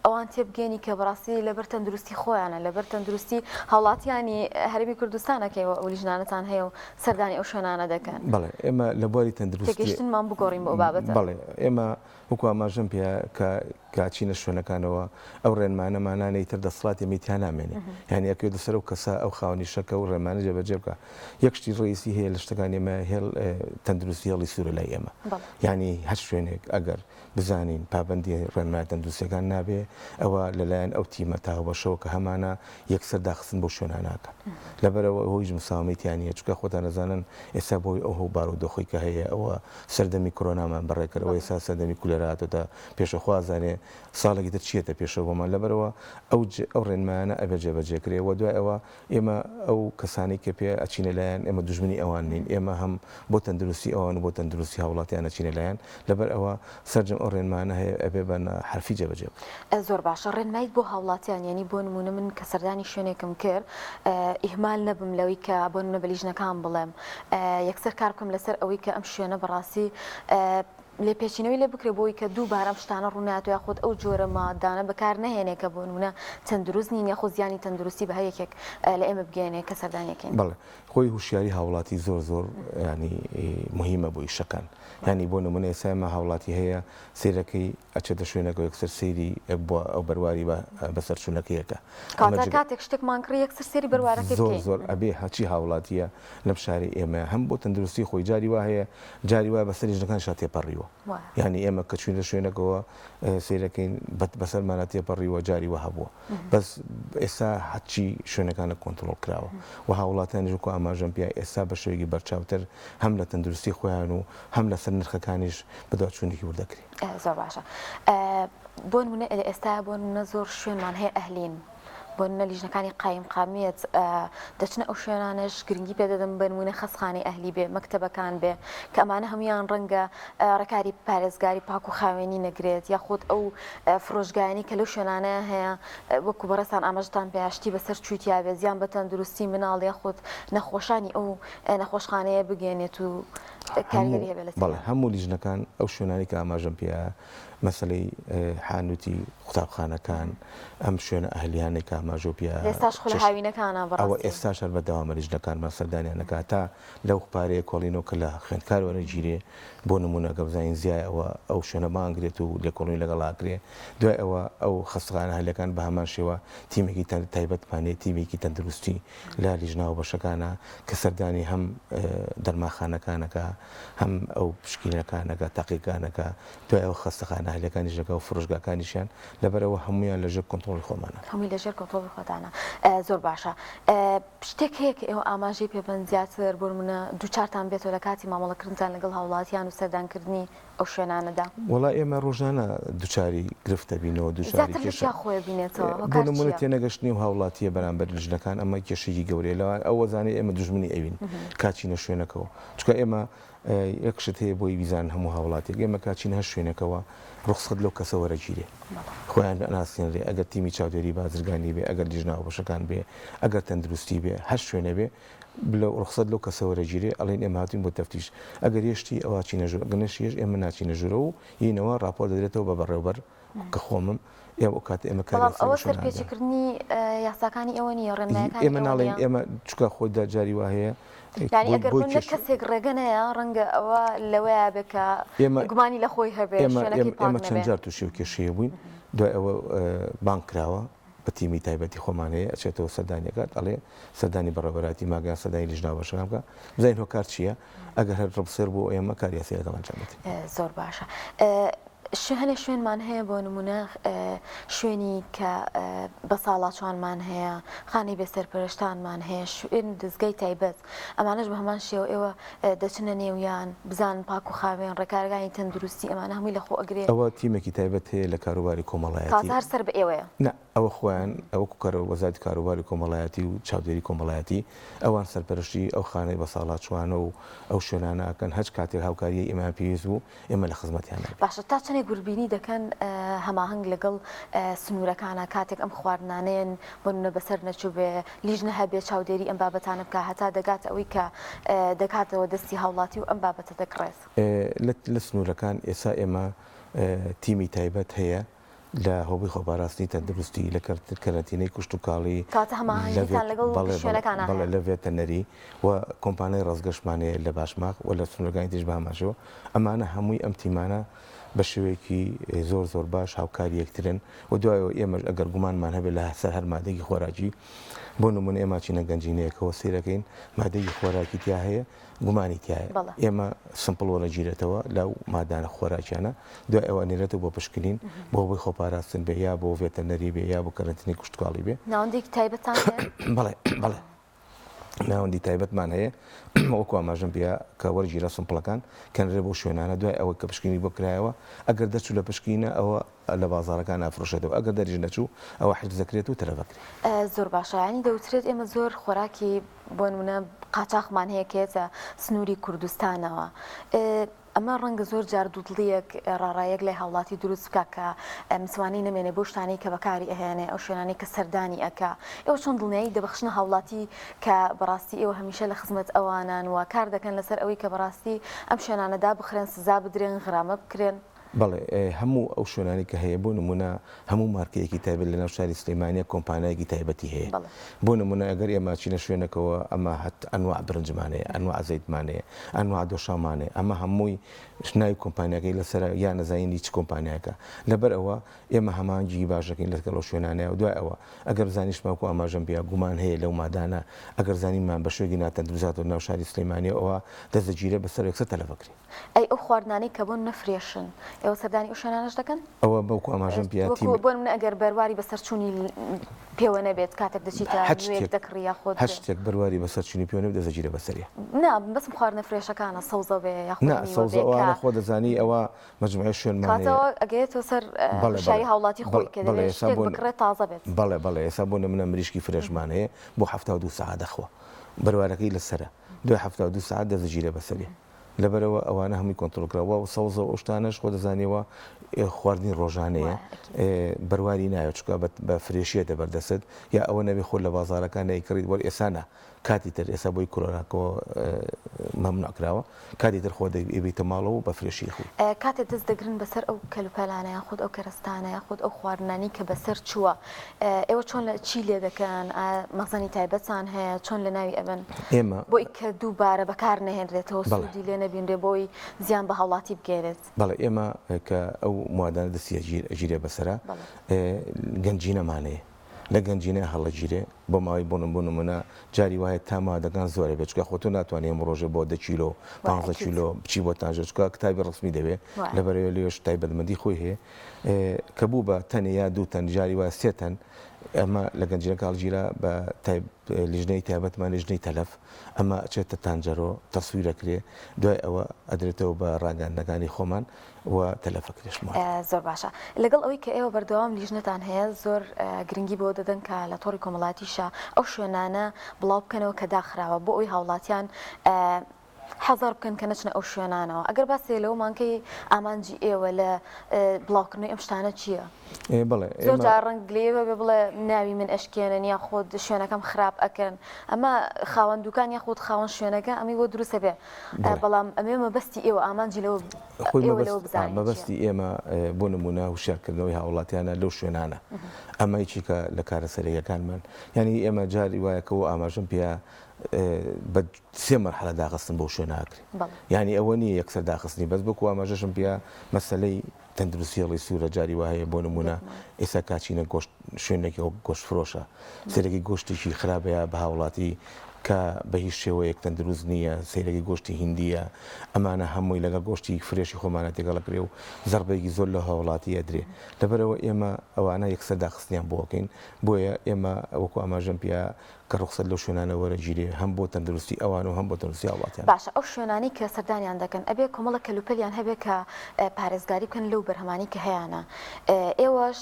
ئەوان تێبگەێنی کە بەڕاستی لەبەر تەندروستی خۆیانە لەبەر تەندروستی هاوڵاتیانی هەرێمی کوردستانە کە ئێوە ئەو لیژنانەتان هەیە و سەردانی ئەو شوێنانە دەکەن. بەڵێ ئێمە لە بواری تەندروستی تێگەیشتنمان بگۆڕین بۆ ئەو بابەتە. بەڵێ ئێمە وەکو ئاماژەم پێ کە کە ئەچینە شوێنەکانەوە ئەو ڕێنمانە مانانە ئیتر دەسەڵاتی ئێمەی تیا نامێنێ یانی ئەکەوێتە سەر ئەو کەسە ئەو خاوەنی شەکە و ڕێنمانە جێبەجێ بکا یەک شتی ڕئیسی هەیە لە شتەکانی ئێمە هێڵ تەندروستی هێڵی سوورە لای ئێمە یانی هەر شوێنێک ئەگەر بزانین پابەندی ڕێنمایە تەندروستیەکان نابێ ئەوە لەلایەن ئەو تیمە تاوبەشەوە کە هەمانە یەکسەر داخستن بەو شوێنانە ئەکەن لەبەرئەوە هیچ مساوەمەی تیا نییە چونکە خۆتان ئەزانن ئێستا بەهۆی ئەو هەو بارودۆخەی کە هەیە ئەوە سەردەمی کۆرۆنامان بەڕێکرد ئەوە ئێستا سەردەمی کولێرا هاتۆتە پێشەوە خوا ئەزانێ ساڵێکی تر چیەتە پێشەوە بۆمان لەبەرئەوە ئەو ئەو ڕێنمایانە ئەبێ جێبەجێ کرێ وە دوای ئەوە ئێمە ئەو کەسانەی کە پێ ئەچینە لایان ئێمە دوژمنی ئەوان نین، ئێمە هەم بۆ تەندروستی ئەوان و بۆ تەندروستی هاوڵاتیان ئەچینە لایان، لەبەر ئەوە سەرجەم ئەو ڕێنمایانە هەیە ئەبێ بە حەرفی جێبەجێ بکرێ. زۆر باشە ڕێنماییت بۆ هاوڵاتیان یانی بۆ نموونە من کە سەردانی شوێنێکم کرد ئیهمال نەبم لەوەی کە بۆ نموونە بە لیژنەکان بڵێم یەکسەر کار بکەم لەسەر ئەوەی کە ئەم شوێنە بەڕاستی لێپێچینەوەی لێ بکرێت بۆی کە دووبارە ئەم شتانە ڕوونایەتەوە یاخود ئەو جۆرە مادانە بەکار نەهێنێ کە بۆ نمونە تەندروست نین یاخود زیانی تەندروستی بە هەر یەکێک لە ئێمە بگەیەنێ کە سەردانیەکەین. بەڵێ خۆی هوشیاری هاوڵاتی زۆر زۆر یانی مهیمە بۆ ئیشەکان یانی بۆ نمونە ئێستا ئێمە هاوڵاتی هەیە سەیرەکەی ئەچێتە شوێنەکە یەکسەر سەیری بۆ ئەو بەرواری بە بەسەرچوونەکەی ئەکا ئەمە کەواتە کاتێک شتێکمان کڕی یەکسەر سەیری بەروارەکەی زۆر بکەین. زۆر ئەبێ هەرچی هاوڵاتیە لەم شارەی ئێمە هەم بۆ تەندروستی خۆی جاری وا هەیە جاری وایە بەسەر لیژنەکانیشا تێپەڕیوە یانی ئێمە کە چوینە شوێنەکەوە سەیرەکەین بەسەرمانە تێپەڕیوە جاری وە هەبووە بەس ئێستا هەرچی شوێنەکانە کۆنترۆڵ کراوە و هاوڵاتیانیش وەکو ئاماژەم پێ ئێستا بە شێوەیەکی بەرچاوتر هەم لە تەندروستی خۆیان و هەم لەسەر نرخەکانیش بەدواچوونێکی ورد دەکرێ. زۆر باشە بۆ نمونە ئێستا بۆ نمونە زۆر شوێنمان هەیە ئەهلین بۆ نمونە لیژنەکانی قایمقامیەت دەچنە ئەو شوێنانەش گرنگی پێ دەدەن بە نمونە خەستخانەی ئەهلی بێ مەکتەبەکان بێ کە ئەمانە هەمویان ڕەنگە ڕێکاری پارێزگاری پاک و خاوێنی نەگرێت یاخود ئەو فرۆشگایانی کە لەو شوێنانە هەیە وەکو بەڕێزتان ئاماژەتان پێ شتی بەسەر چووی تیا بێ زیان بە تەندروستی مناڵ یاخود نەخۆشانی ئەو نەخۆشخانەیە بگەێنێت و کاریگەری هەبێت لەسەر بەڵێ هەموو لیژنەکان ئەو شوێنانی کە ئاماژەم پێ مەسەلەی حانوتی قوتابخانەکان ئەم شوێنە ئەهلیانەی کە ئاماژەو پێ ئێستاش خولە هاوینەکانە بەڕاستی. ئەوە ئێستاش هەر بەردەوامە لیژنەکانمان سەردانیان ئەکا تا لەو پارەیە کۆڵینەوە کە لە خوێندکار وەرەگیرێ بۆ نموونە گەر بزانین زیایە ئەوە ئەو شوێنە بانگرێت و لێکۆڵینەوەی لەگەڵا ئەکرێ دوای ئەوە ئەو خەستەخانە ئەهلیەکان بە هەمان شێوە تیمێکی تایبەتمان هەیە تیمێکی تەندروستی لە لیژنە هاوبەشەکانە کە سەردانی هەم دەرمانخانەکان ئەکا هەم ئەو پشکینەکان ئەکا تاقیگەکان ئەکا دوای ئەوە خەستەخانە ئەهلیەکانیش لەگەڵ فرۆشگاکانیشیان، لەبەرئەوە هەموویان لەژێر کۆنتڕۆڵی خۆمانە. هەمووی لەژێر کۆنتڕۆڵی خۆتانە. زۆر باشە. شتێک هەیە کە ئێوە ئاماژەی پێ بەن زیاتر بۆ نموونە دووچارتان بێتەوە لە کاتی مامەڵەکردنتان لەگەڵ هاوڵاتیان و سەردانکردنی ئەو شوێنانەدا؟ وەڵا ئێمە ڕۆژانە دووچاری گرفت دەبینەوە، دووچاری زیاتر لە کێشە. چیا خۆی بینێتەوە؟ بۆ هۆکار نموونە چییە؟ تێنەگەشتنی ئەو هاوڵاتییە بەرامبەر لیژنەکان ئەمە کێشەیەکی گەورەیە. لەوان ئەو وەزانەی ئێمە دوژمنی ئەوین کە چینە شوێنەکەوە. چونکە ئێمە یەک شت هەیە بۆی بیزانن هەموو هاوڵاتیەک، ئێمە کە ئەچینە هەر شوێنێکەوە ڕوخسەت لەو کەسە وەرەگیرێ، خۆیان ئەناسێنرێ، ئەگەر تیمی چاودێری بازرگانی بێ، ئەگەر لیژنە هاوبەشەکان بێ، ئەگەر تەندروستی بێ، هەر شوێنێ بێ ڕوخسەت لەو کەسە وەرەگیرێ، ئەڵێن ئێمە هاتوین بۆ تەفتیش، ئەگەر یەشتی ئەوا چینە ژوور، ئەگەر نەشیەش ئێمە ناچینە ژوورەوە و یینەوە ڕاپۆرت دەدرێتەوە بە بەڕێوبەر کە خۆمم، ئێ ئەو کاتە ئێمە کاری بەڵام ئەوە سەرپێچیکردنی یاساکانی ئێوە نییە، ڕێنمایەکانی ئێمە ناڵێین ئێمە چونکە خۆی جاری وا هەیە یانی ئەگەر بۆ کەسێک ڕێگە نەیە ڕەنگە ئەوە لەوەیە بێ کە گومانی لە خۆی هەبێ شوێنەکەی پاک ئێمە چەند جار تووشی ئەو کێشەیە بووین دوای ئەوە بانگ کراوە بە تیمی تایبەتی خۆمان هەیە ئەچێتەوە سەردانی ئەکات ئەڵێ سەردانی بەڕێوەبەرایەتی ماگەیان سەردانی لیژنە هاوبەشەکان بکە بزانین هۆکار چییە ئەگەر هەر ڕبسێر بوو ئێمە کاری یاسایی لەگەڵ ئەنجام دەدەین. زۆر باشە. هەنێ شوێنمان هەیە بۆ نمونە شوێنی کە بەساڵاچوانمان هەیە، خانەی بێسەرپەرشتانمان هەیە، شوێن و دەزگای تایبەت، ئەمانەش بە هەمان شێوە ئێوە دەچنە نێویان بزانن پاک و خاوێن، ڕێکارەکانی تەندروستی ئەمانە هەمووی لەخۆ ئەگرێ؟ ئەوە تیمێکی تایبەت هەیە لە کاروباری کۆمەڵایەتی. کەواتە هەر سەر بە ئێوەیە؟ نا، ئەوە خۆیان وەکو کەرە وەزارەتی کاروباری کۆمەڵایەتی و چاودێری کۆمەڵایەتی ئەوان سەرپەرشتی ئەو خانەی بەساڵاچوانە و ئەو شوێنانە ئەکەن، هەچ کاتێک هاوکاریی ئێمەیان پێویست بوو ئێمە لە خزمەتیان ئەبین. باشە تا چەندێک وردبینی دەکەن هەماهەنگ لەگەڵ سنوورەکانە کاتێک ئەم خواردنانەیەن بۆ نمونە بەسەر نەچووبێ لیژنە هەبێ چاودێری ئەم بابەتانە بکا هەتا دەگاتە ئەوەی کە دەگاتەوە دەستی هاوڵاتی و ئەم بابەتە دەکڕێت؟ لە سنوورەکان ئێستا ئێمە تیمی تایبەت هەیە لە هۆبەی خۆپاراستنی تەندروستی، لە کەرەنتینەی کشتوکاڵی، کەواتە هەماهەنگیتان لەگەڵ شوێنەکانا هەیە؟ بەڵێ لە ڤێتەنەری و کۆمپانیای ڕەزگەشمان هەیە لە باشماخ و لە سنوورەکانی تریش بە هەمان شێوە. ئەمانە هەمووی ئەم تیمانە بە شێوەیەکی زۆر زۆر باش هاوکاری یەکترن و دوایەوە ئێمەش ئەگەر گومانمان هەبێت لە سەر هەر مادەیەکی خۆراکی بۆ نموونە ئێمە چینە گەنجینەیەکەوە سەیرەکەین مادەیەکی خۆراکی تیا هەیە گومانی تیایە ئێمە sample وەرەگیرێتەوە لەو مادانە خۆراکیانە دوای ئەوە ئەنێرێتەوە بۆ پشکنین بۆ بۆی خۆپاراستن بێ یا بۆ ڤێتەرنەری بێ یا بۆ کەرەنتینەی کشتوکاڵی بێ. ناوەندێکی تایبەتتان هەیە؟ بەڵێ بەڵێ ناوەندی تایبەتمان هەیە وەکو ئاماژەم پێ کە وەرگیرا sample ەکان کەنرێ بۆ شوێنانە دوای ئەوەی کە پشکنینی بۆ کرایەوە ئەگەر دەرچوو لە پشکینە ئەوە لە بازاڕەکان ئەفرۆشێتەوە ئەگەر دەریش نەچوو ئەوە حیفز دەکرێت و تەلەف ئەکرێت. زۆر باشە یانی دەوترێت ئێمە زۆر خۆراکی بۆ نمونە قاچاخمان هەیە کە یەتە سنووری کوردستانەوە ئەمە ڕەنگە زۆر جار دوودڵیەک ڕاڕایەک لای هاوڵاتی دروست بکە کە متمانەی نەمێنێ بۆ شتانەی کە بەکاری ئەهێنێ ئەو شوێنانەی کە سەردانی ئەکا ئێوە چۆن دڵنیایی دەبەخشنە هاوڵاتی کە بەڕاستی ئێوە هەمیشە لە خزمەت ئەوانان و کار دەکەن لەسەر ئەوەی کە بەڕاستی ئەم شوێنانە دابخرێن سزا بدرێن غرامە بکرێن؟ بەڵێ هەموو ئەو شوێنانەی کە هەیە بۆ نموونە هەموو مارکەیەکی تایبەت لەناو شاری سلێمانیە کۆمپانیایەکی تایبەتی هەیە بۆ نموونە ئەگەر ئێمە چینە شوێنەکەوە ئەمە هەت ئەنواع برنجمان هەیە ئەنواع زەیتمان هەیە ئەنواع دۆشاومان هەیە ئەمە هەمووی ناوی کۆمپانیاکەی لەسەرە یا نەزانین چ کۆمپانیایەکە لەبەر ئەوە ئێمە هەماهەنگیی باش دەکەین لەگەڵ ئەو شوێنانەیا و دوای ئەوە ئەگەر زانیشمان وەکو ئاماژەم پێیا گومان هەیە لەو مادانە ئەگەر زانیمان بە شوێکی ناتەندروست هاتۆتە ناو شاری سلێمانیەوە ئەوا دەست دەگیرێت بەسەر یەکسەر تەلەف ئەکرێ. ئەی ئەو خواردنانەی کە بۆن نەفرێشن ئێوە سەردانی ئەو شوێنانەش دەکەن؟ ئەوە وەکو ئاماژەم پێیا تیم. وەکو بۆ نمونە ئەگەر بەرواری بەسەرچوونی پێوە نەبێت کاتێک دەچیتە نوێک دەکڕی یاخود. هەر شتێک بەرواری بەسەرچوونی پێوە نەبێت دەست دەگیرێت بەسەریا. نا مەبەستم خواردنە fresh ەکانە سەوزە بێ یاخود میوە بێ کە. نا سەوزە ئەوانە خۆ دەزانی ئەوە مەجموعەی شوێنمان هەیە. کەواتە ئەوە ئەگەیێتەوە سەر هوشیاری هاوڵاتی خۆی کە دەبێت شتێک بکڕێت تازە بێت. بەڵێ بەڵێ ئێستا بۆ نمونە مریشکی fresh مان هەیە بۆ 72 سەعات دەخوا بەروارەکەی لەسەرە دوای 72 سەعات دەست دەگیرێ بەسەری لەبەرئەوە ئەوانە هەمووی کۆنترۆڵ کراوە و سەوزە و ئەو شتانەش خۆ دەزانیەوە خواردنی ڕۆژانەیە بەرواری نایەت چونکە بە fresh یەتە بەردەستت یا ئەوە نەبێ خۆت لە بازاڕەکان نەیکڕیت وەر ئێستا نا کاتی تر ئێستا بۆی کۆرۆناکەوە مەمنوع کراوە کاتی تر خۆ دەیبەیتە ماڵەوە و بە fresh ی خۆی. کاتێ دەست دەگرن بەسەر ئەو کەلوپەلانە یاخود ئەو کەرەستانە یاخود ئەو خواردنانەی کە بەسەر چووە ئێوە چۆن لە چی لێ دەکەن ئایا مەخزەنی تایبەتان هەیە چۆن لە ناوی ئەبەن ئێمە بۆی کە دووبارە بەکار نەهێنرێتەوە سوودی لێ نەبینرێ بۆی زیان بە هاوڵاتی بگەیەنێت؟ بەڵێ ئێمە کە ئەو موادانە دەستی ئەگیرێ بەسەرا گەنجینەمان هەیە لە گەنجینە هەڵەگیرێ بۆ ماوەی بۆ بۆ نمونە جاری وایە تا مادەکان زۆرە بێت چونکە خۆ تۆ ناتوانانی هەموو ڕۆژێ بۆ دە کیلۆ پانزە کیلۆ بچی بۆ تانجە چونکە کتابی ڕسمی دەوێ لەبەرەوە لێش تایبەتمەندی خۆی هەیە کە بوو بە تەنێ یا دوو تەن جاری وایە سێ تەن ئەمە لە گەنجینەکە هەڵگیرا بە لیژنەی تایبەتمان لیژنەی تەلەف ئەمە ئەچێتە تانجەرۆ تەسویرەکرێ دوای ئەوە ئەدرێتەوە بە ڕاگەیاندنەکانی خۆمان و تەلەفەکرێش مادە. زۆر باشە لەگەڵ ئەوەی کە ئێوە بەردەوام لیژنەتان هەیە زۆر گرنگی بەوە دەدەن کە لە تۆڕی کۆمەڵاتیشا ئەو شوێنانە بڵاو بکەنەوە کە داخراوە بۆ ئەوی هاوڵاتیان حەزەر بکەن کە نەچنە ئەو شوێنانەوە ئەگەر باسێ لەوەمان کەی ئامانجی ئێوە لە بڵاوکردنەوەی ئەم شتانە چییە؟ بەڵێ زۆر جار ڕەنگ گلەیی هەبێ بڵێ ناوی من ئەشکێنن یاخود شوێنەکەم خراپ ئەکەن ئەمە خاوەن دوکان یاخود خاوەن شوێنەکە ئەمەی بۆ دروستە بێ بەڵام ئەمێ مەبەستی ئێوە ئامانجی لەوە خۆی مەبەستی ئێمە بۆ نمونە هوشیارکردنەوەی هاوڵاتیانە لەو شوێنانە ئەمە یەکێکە لە کارە سەرەکیەکانمان یعنی ئێمە جاری وایە کە ئاماژەم پێ بە سێ مەرحەلە داخستن بۆ شوێن ناکرێ یعنی ئەوە نییە یەکسەر داخستنی بەس بەکو ئاماژەشم پێ مەسەلەی تەندروستی هێڵی سوورە جاری وا هەیە بۆ نموونە ئێستا کاچینە گۆشت شوێنێکی وەک گۆشت فرۆشە سەرێکی گۆشتێکی خراپەیە بە هاوڵاتی. کە بە هیچ شێوەیەک تەندروست نییە، سەیرەکەی گۆشتی هیندییە، ئەمانە هەمووی لەگەڵ گۆشتی fresh ی خۆمانە تێکەڵ ئەکرێ و زەڕبەیەکی زۆر لە هاوڵاتی ئەدرێ. لەبەرئەوە ئێمە ئەوانە یەکسەر داخستنیان بۆ ئەکەین. بۆیە ئێمە وەکو ئاماژەم پێ کە ڕوخسەت لەو شوێنانە وەرەگیرێ هەم بۆ تەندروستی ئەوان و هەم بۆ تەندروستی هاوڵاتیان. باشە ئەو شوێنانەی کە سەردانیان دەکەن ئەبێ کۆمەڵێک کەلوپەلیان هەبێ کە پارێزگاری بکەن لەو بەرهەمانەی کە هەیانە ئێوەش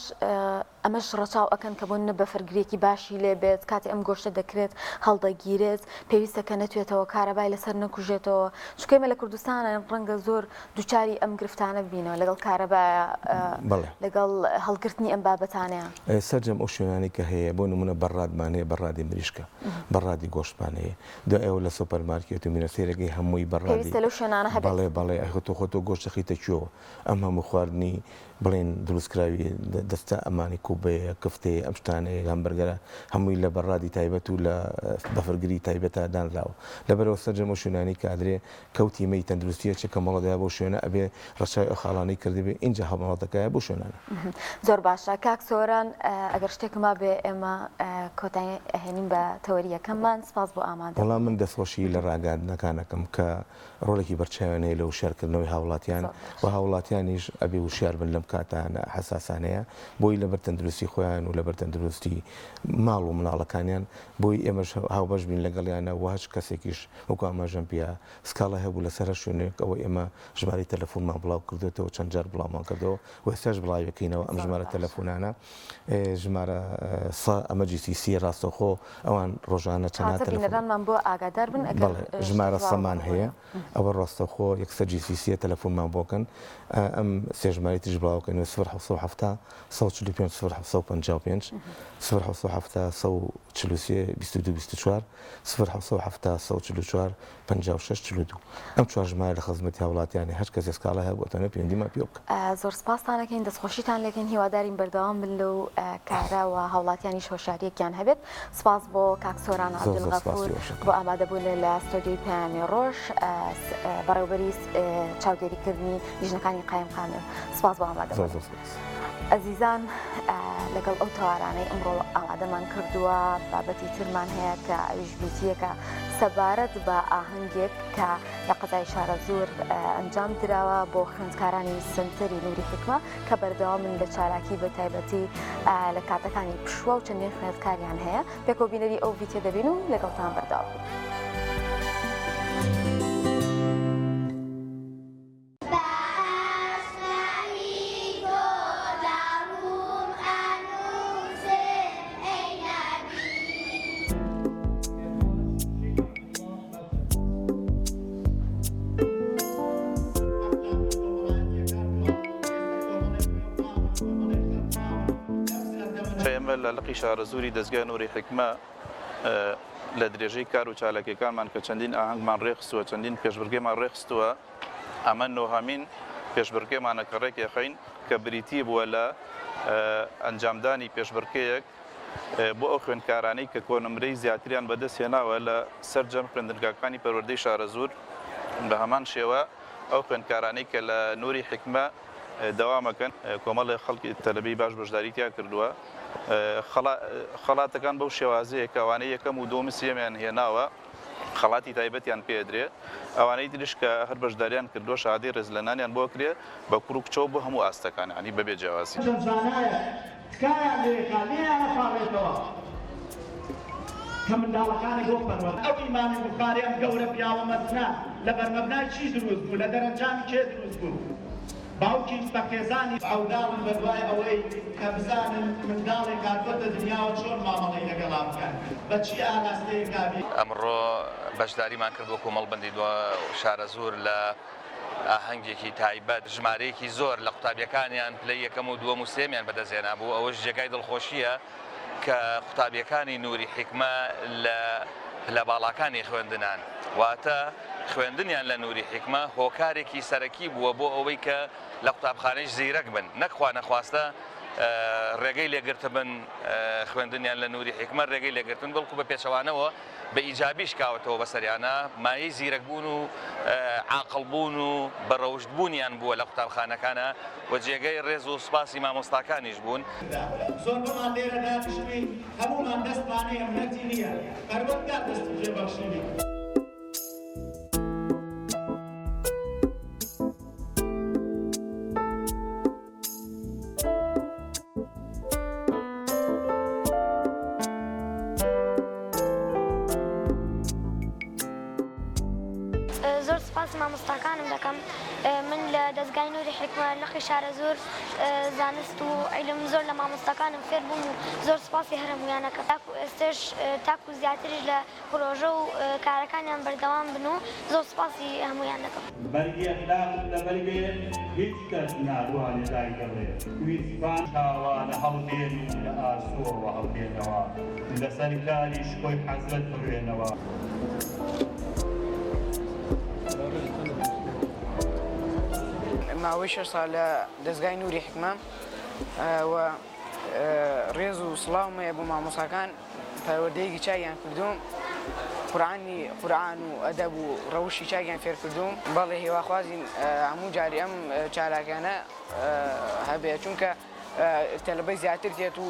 ئەمەش ڕەچاو ئەکەن کە بۆ نمونە بەفرگرێکی باشی لێ بێت کاتێ ئەم گۆشتە دەکرێت هەڵدەگیرێت پێویستە کە نەتوێتەوە کارەبای لەسەر نەکوژێتەوە چونکە ئێمە لە کوردستانە ڕەنگە زۆر دووچاری ئەم گرفتانە ببینەوە لەگەڵ کارەبایە لەگەڵ هەڵگرتنی ئەم بابەتانەیە. سەرجەم ئەو شوێنانەی کە هەیە بۆ نمونە بەڕادمان هەیە بەڕادی مریشکە بەڕادی گۆشتمان هەیە دوای ئەوە لە سۆپەر مارکێت و مینە سەیرەکەی هەمووی بەڕادی پێویستە لەو شوێنانە هەبێت. بەڵێ بەڵێ ئەخۆ تۆ خۆ تۆ گۆشت دەخەیتە کوێوە ئەم هەموو خواردنی بڵێن دروستکراوی دەستە ئەمانی کوبەیە کفتەیە ئەم شتانەیە هەمبەرگەرە هەمووی لە بەڕادی تایبەت و لە بەفرگری تایبەتە دانراوە لەبەرەوە سەرجەم ئەو شوێنانەی کە ئەدرێ کەو تیمەی تەندروستی ئەچێ کە مۆڵەت بۆ شوێنە ئەبێ ڕەچاوی ئەو خاڵانەی کردبێ ئینجا هەڵمەڵەتەکایە بۆ شوێنانە. زۆر باشە کاک سۆران ئەگەر شتێک مابێ ئێمە کۆتایی ئەهێنین بە تەوەری یەکەممان سپاس بۆ ئامادە. وەڵا من دەستخۆشی لە ڕاگەیاندنەکان ئەکەم کە ڕۆڵێکی بەرچاویان هەیە لە وشیارکردنەوەی هاوڵاتیان و هاوڵاتیانیش ئەبێ وشیار بن لەم کاتانە حەساسانەیە بۆی لەبەر تەندروستی خۆیان و لەبەر تەندروستی ماڵ و مناڵەکانیان بۆی ئێمەش هاوبەش بین لەگەڵیانە و هەچ کەسێکیش وەکو ئاماژەم پێیا سکاڵای هەبوو لەسەر هەر شوێنێک ئەوە ئێمە ژمارەی تەلەفونمان بڵاو کردوێتەوە چەند جار بڵاومان کردەوە و ئێستاش بڵاویەکەینەوە ئەم ژمارە تەلەفونانە ژمارە سە ئەمە GCC ڕاستەوخۆ ئەوان ڕۆژانە چەند تەلەفونمان بۆ ئاگادار بن ئەگەر ژمارە سەمان هەیە ئەوە ڕاستەوخۆ یەکسەر GCC تەلەفونمان بۆکەن ئەم سێ ژمارەی تریش بڵاوکەینەوە 0 770 145 0755 0770 143 22 24 0 770 144 56 42 ئەم چوار ژمارە لە خزمەتی هاوڵاتیانە هەر کەسێ سکاڵای هەبوو ئەتوانێت پەیوەندیمان پێوە بکات. زۆر سپاستان ئەکەین دەستخۆشیتان لێکەین هیوادارین بەردەوام بن لەو کارە و هاوڵاتیانیش هۆشیاریەکیان هەبێت سپاس بۆ کاک سۆران زۆر زۆر سپاس عەبدولغەفور ئێوەش ئەکەم. بۆ ئامادەبوون لە ستۆدیۆی پەیامی ڕۆژ بەڕێوبەری چاودێریکردنی لیژنەکانی قایمقامی سپاس بۆ زۆر ئامادەبوون. زۆر سپاس. ئەزیزان لەگەڵ ئەو تەوارانەی ئەمڕۆ ئامادەمان کردووە بابەتی ترمان هەیە کە ئەویش بریتییەکە سەبارەت بە ئاهەنگێک کە لە قەزای شارەزوور ئەنجام دراوە بۆ خوێندکارانی سنتەری نوری حیکمە کە بەردەوامن لە چالاکی بە تایبەتی لە کاتەکانی پشووە و چەندین خوێندکاریان هەیە پێکەوە بینەری ئەو ڤیتیە دەبین و لەگەڵتان بەردەوام بین. بە ئاشنایی تۆ داڕووم ئەنووسم ئەی نەبی. ئێمە لە لقی شارەزووری دەزگای نوری حیکمە لە درێژەی کار و چالاکیەکانمان کە چەندین ئاهەنگمان ڕێکخستووە، چەندین پێشبڕکێمان ڕێکخستووە، ئەمە نۆهەمین پێشبڕکێمانە کە ڕێکیەخەین کە بریتی بووە لە ئەنجامدانی پێشبڕکێیەک بۆ ئەو خوێندکارانەی کە کۆنمرەی زیاتریان بەدەست هێناوە لە سەرجەم خوێندنگاکانی پەروەردەی شارەزوور بە هەمان شێوە ئەو خوێندکارانەی کە لە نوری حیکمە دەوامەکەن کۆمەڵێک خەڵکی تەلەبەی باش بەشداری تیا کردووە خەڵاتەکان بەو شێوازەیە کە ئەوانەی یەکەم و دووەم و سێیەمیان هێناوە خەڵاتی تایبەتیان پێدرێ ئەوانەی تریش کە هەر بەشداریان کردووە شەهادەی ڕێزلێنانیان بۆ کرێ بە کوڕ و کچەوە بۆ هەموو ئاستەکان یانی بەبێ جیاوازی. چەند زانایەک تکایان لێکا لێیان ئەپاڕێتەوە کە منداڵەکانی بۆ پەروەردە. ئەو ئیمامی بوخاری ئەم گەورە پیاوە مەزنە لە بەرمەبنای چی دروست بوو؟ لە دەرەنجامی کێ دروست بوو؟ باوکی بە خێزانی. عەوداڵن بە دوای ئەوەی کە بزانن منداڵێک هاتووەتە دنیاوە چۆن مامەڵەی لەگەڵا بکەن، بە چی ئاراستەیەکا بی. ئەمڕۆ بەشداریمان کرد وەکو مەڵبەندی دو شارەزوور لە ئاهەنگێکی تایبەت، ژمارەیەکی زۆر لە قوتابیەکانیان پلەی یەکەم و دووەم و سێیەمیان بەدەستهێنابوو، ئەوەش جێگای دڵخۆشییە کە قوتابیەکانی نوری حیکمە لە پلە باڵاکانی خوێندنان، واتە خوێندنیان لە نوری حیکمە هۆکارێکی سەرەکی بووە بۆ ئەوەی کە لە قوتابخانەیش زیرەک بن، نەک خوانەخواستە. ڕێگەی لێگرتبن خوێندنیان لە نوری حیکمە ڕێگەی لێگرتن بەڵکو بە پێچەوانەوە بە ئیجابی شکاوەتەوە بەسەریانا مایەی زیرەک بوون و عاقڵ بوون و بە ڕەوشت بوونیان بووە لە قوتابخانەکانا و جێگەی ڕێز و سوپاسی مامۆستاکانیش بوون. زۆربەمان لێرە دانیشتووین هەموومان دەستمان هەیە منەتی نییە پەروەردگار دەستی پێ بەخشیوین. زۆر سوپاسی مامۆستاکانم دەکەم من لە دەزگای نوری حیکمە لقی شارەزوور زانست و عیلم زۆر لە مامۆستاکانم فێر بووم و زۆر سوپاسی هەر هەموویان ئەکەم تاکو ئێستەش تاکو زیاتریش لە پرۆژە و کارەکانیان بەردەوام بن و زۆر سوپاسی هەموویان دەکەم. بەرگی ئەخلاقت لەبەر بێ هیچ کەس ناتوانێ دایدڕێ. ویستبان چاوانە هەڵبێن و لە ئاسۆوە هەڵبێنەوە لەسەر کاری شکۆی حەزرەت بڕوێنەوە. ماوەی شەش ساڵ لە دەزگای نوری حیکمە و ڕێز و سڵاوم هەیە بۆ مامۆستاکان. پەروەردەیەکی چاکیان کردووم، قورئانی قورئان و ئەدەب و ڕەوشی چاکیان فێر کردووم، بەڵێ هیواخوازین هەموو جاری ئەم چالاکیانە هەبێت چونکە تەلەبەی زیاتر دێت و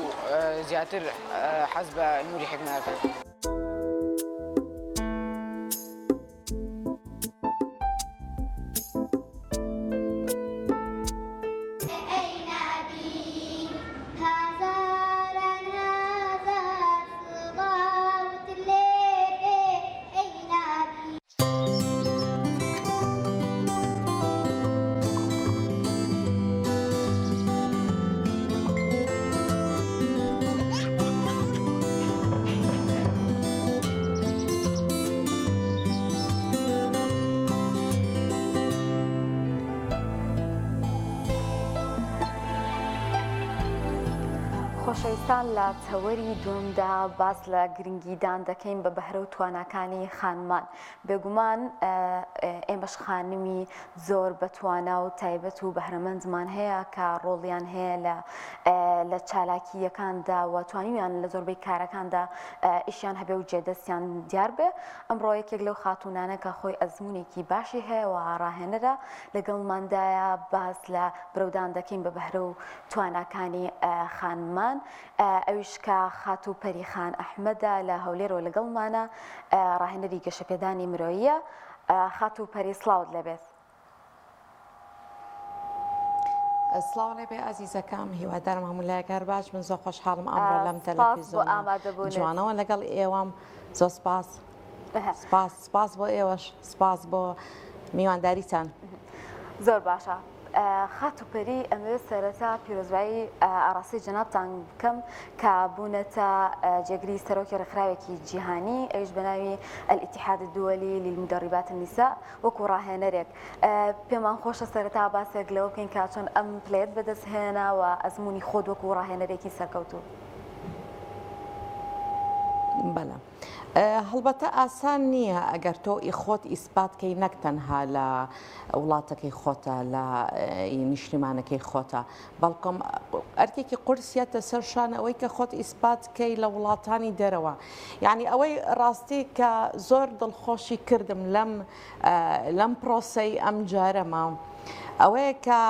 زیاتر حەز بە نوری حیکمە ئەکەن. خۆشەویستان لە تەوەری دووەمدا باس لە گرنگیدان دەکەین بە بەهرە و تواناکانی خانمان بێگومان ئێمەش خانمی زۆر بەتوانا و تایبەت و بەهرەمەندمان هەیە کە ڕۆڵیان هەیە لە لە چالاکییەکاندا و توانیویان لە زۆربەی کارەکاندا ئیشیان هەبێ و جێدەستیان دیار بێ. ئەمڕۆ یەکێک لەو خاتوونانە کە خۆی ئەزموونێکی باشی هەیە و ڕاهێنەرە لەگەڵماندایە باس لە برەودان دەکەین بە بەهرە و تواناکانی خانمان ئەویش کە خاتوو پەریخان ئەحمەدە لە هەولێرەوە لەگەڵمانە ڕاهێنەری گەشەپێدانی مرۆییە. خاتوو پەری سڵاوت لێبێت. سڵاو لێبێ ئازیزەکەم هیوادارم هەموو لایەک هەر باش بن زۆر خۆشحاڵم ئەمڕۆ لەم تەلەفیزیۆنە جوانەوە لەگەڵ ئێوەم زۆر سپاس سپاس سپاس بۆ ئێوەش سپاس بۆ میوانداریتان زۆر باشە خاتوو پەری ئەمەوێت سەرەتا پیرۆزبایی ئاڕاستەی جەنابتان بکەم کە بوونەتە جێگری سەرۆکی ڕێکخراوێکی جیهانی ئەویش بە ناوی الاتحاد الدولی للمدربات النساء وەکو ڕاهێنەرێک پێمان خۆشە سەرەتا باسێک لەوە بکەین کە چۆن ئەم پلەیەت بەدەست هێنا و ئەزموونی خۆت وەکو ڕاهێنەرێکی سەرکەوتوو. بەلە هەڵبەتە ئاسان نییە ئەگەر تۆ ئی خۆت ئیسپات کەی نەک تەنها لە وڵاتەکەی خۆتە لە نیشتیمانەکەی خۆتە بەڵکم ئەرکێکی قورسیەتە سەر شان ئەوەی کە خۆت ئیسپات کەی لە وڵاتانی دەرەوە یعنی ئەوەی ڕاستی کە زۆر دڵخۆشی کردم لەم لەم پرۆسەی ئەم جارەما ئەوەیە کە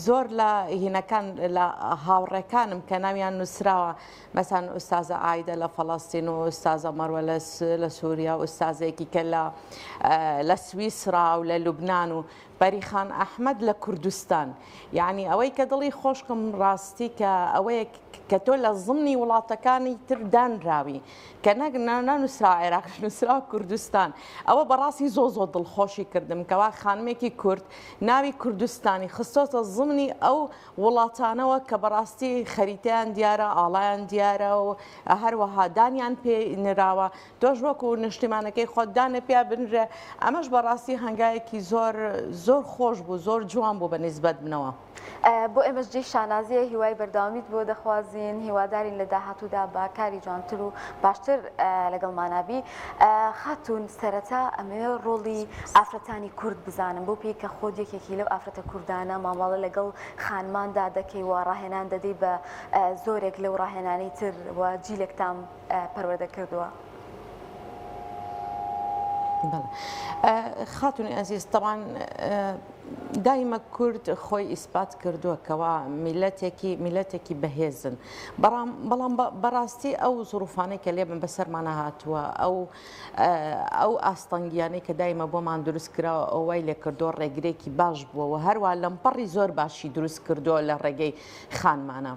زۆر لە هینەکان لە هاوڕێکانم کە ناویان نووسراوە مەسان ئوستازە ئایدە لە فەڵەستین و ئوستازە مەروە لە سووریا و ئوستازێکی کە لە لە سویسرا و لە لوبناان و پەریخان ئەحمەد لە کوردستان یعنی ئەوەی کە دڵی خۆشکم ڕاستی کە ئەوەیە کە تۆ لە زمنی وڵاتەکانی تر دانراوی کە نەک نەنووسرا عێراق نووسرا کوردستان ئەوە بەڕاستی زۆ زۆ دڵخۆشی کردم کەوا خانمێکی کورد ناوی کوردستانی خستۆتە زمنی ئەو وڵاتانەوە کە بەڕاستی خەریتەیان دیارە، ئاڵایان دیارە و هەروەها دانیان پێ نراوە، تۆش وەکو نیشتیمانەکەی خۆت دانت پیا بنرێ، ئەمەش بەڕاستی هەنگاوێکی زۆر زۆر خۆش بوو زۆر جوان بوو بە نیسبەت منەوە. بۆ ئێمەش جێی شانازیە هیوای بەردەوامیت بۆ دەخوازین هیوادارین لە داهاتوودا بە کاری جوانتر و باشتر لەگەڵمانا بی. خاتوون سەرەتا ئەمەوێ ڕۆڵی ئافرەتانی کورد بزانم بەو پێی کە خۆت یەکێکی لەو ئافرەتە کوردانە مامەڵە لەگەڵ خانماندا دەکەی و ڕاهێنان دەدەی بە زۆرێک لەو ڕاهێنانەی تر و جیلێکتان پەروەردە کردووە. خاتونی ئازیز تەوان دایمە کورد خۆی ئیسپات کردووە کەوا میلەتێکی میلەتێکی بەهێزن بەڵام بەڵام بەڕاستی ئەو زروفانەی کە لێ بن بەسەرمانە هاتووە ئەو ئەو ئاستەنگیانەی کە دایمە بۆمان دروست کراوە ئەو وای لێ کردووە ڕێگرێکی باش بووە و هەروە لەمپەڕی زۆر باشی دروست کردووە لە ڕێگەی خانمانە.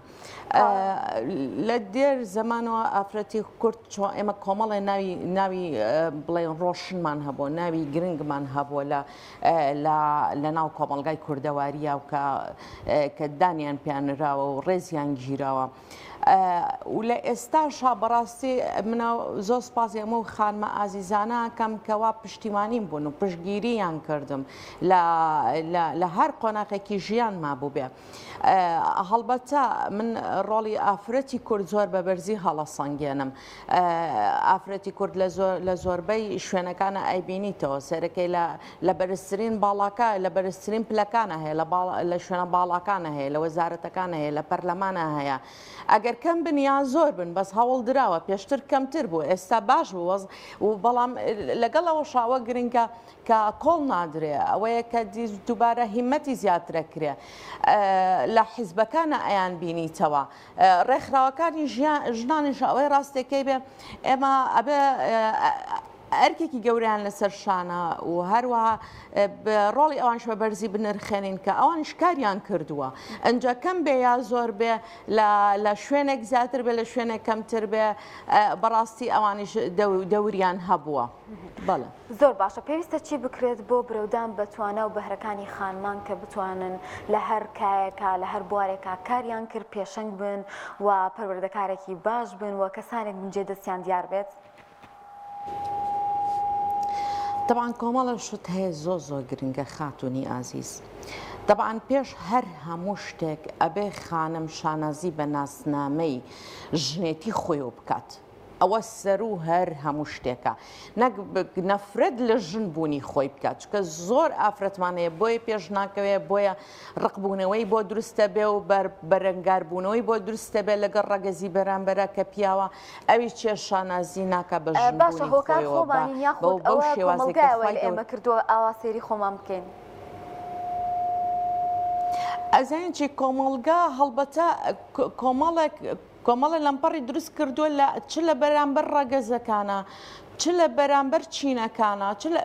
لە دێر زەمانەوە ئافرەتی کورد چۆ ئێمە کۆمەڵێ ناوی ناوی بڵێن ڕۆشنمان هەبووە ناوی گرنگمان هەبووە لە لە ناو کۆمەڵگای کوردەواریە و کە کە دانیان پیانراوە و ڕێزیان گیراوە. و لە ئێستاشا بەڕاستی منە زۆر سپاسی ئەمە و خانمە ئازیزانە کەم کەوا پشتیوانیم بوون و پشتگیریان کردم لە هەر قۆناغێکی ژیانما بووبێ. هەڵبەتە من ڕۆڵی ئافرەتی کورد زۆر بە بەرزی هەڵەسەنگێنم. ئافرەتی کورد لە زۆربەی شوێنەکانە ئەیبینیتەوە سەرەکەی لە بەرزترین باڵاکە لە بەرزترین پلەکانە هەیە لە شوێنە باڵاکانە هەیە لە وەزارەتەکانە هەیە لە پەرلەمانە هەیە ئەگەر کەم بن یان زۆر بن بەس هەوڵ دراوە پێشتر کەمتر بوو ئێستا باش بوو وەز و بەڵام لەگەڵ ئەوە شاوە گرنگە کە کۆڵ نادرێ ئەوەیە کە دووبارە هیمەتی زیاترەکرێ لە حیزبەکانە ئەیان بینیتەوە ڕێکخراوەکانی ژنانیش ئەوەی ڕاستەکەی بێ ئێمە ئەبێ ئەرکێکی گەورەیان لەسەر شانە و هەروەها ڕۆڵی ئەوانش بە بەرزی بنرخێنین کە ئەوانش کاریان کردووە ئەنجا کەم بێ یا زۆر بێ لە شوێنێک زیاتر بێ لە شوێنێک کەمتر بێ بەڕاستی ئەوانیش دەوریان هەبووە بەڵێ. زۆر باشە پێویستە چی بکرێت بۆ برەودان بە توانا و بەهرەکانی خانمان کە بتوانن لە هەر کایەکا لە هەر بوارێکا کاریان کرد پێشەنگ بن و پەروەردەکارێکی باش بن و کەسانێک بن جێ دەستیان دیار بێت؟ تەبعەن کۆمەڵە شت هەیە زۆر زۆر گرنگە خاتونی ئازیز تەبعەن پێش هەر هەموو شتێک ئەبێ خانم شانازی بە ناسنامەی ژنێتی خۆیەوە بکات ئەوە سەروو هەر هەموو شتێکە نەک نەفرەت لە ژن بوونی خۆی بکات چونکە زۆر ئافرەتمان هەیە بۆیە پێش ناکەوێ بۆیە ڕقبوونەوەی بۆ دروستە بێ و بەرەنگاربوونەوەی بۆ دروستە بێ لەگەڵ ڕەگەزی بەرامبەرە کە پیاوە ئەوی چێ شانازی ناکا بە ژن باشە بوونی هۆکار خۆیەوە بە خۆمانین یاخود بەو ئەوە شێوازێک کە کۆمەڵگایە وای خوای لە گەورە ئێمە کردووە ئاوا سەیری خۆمان بکەین؟ ئەزانی چی کۆمەڵگا هەڵبەتە کۆمەڵێک کۆمەڵێ لەمپەڕی دروست کردووە لە چ لە بەرامبەر ڕەگەزەکانە چ لە بەرامبەر چینەکانە چ لە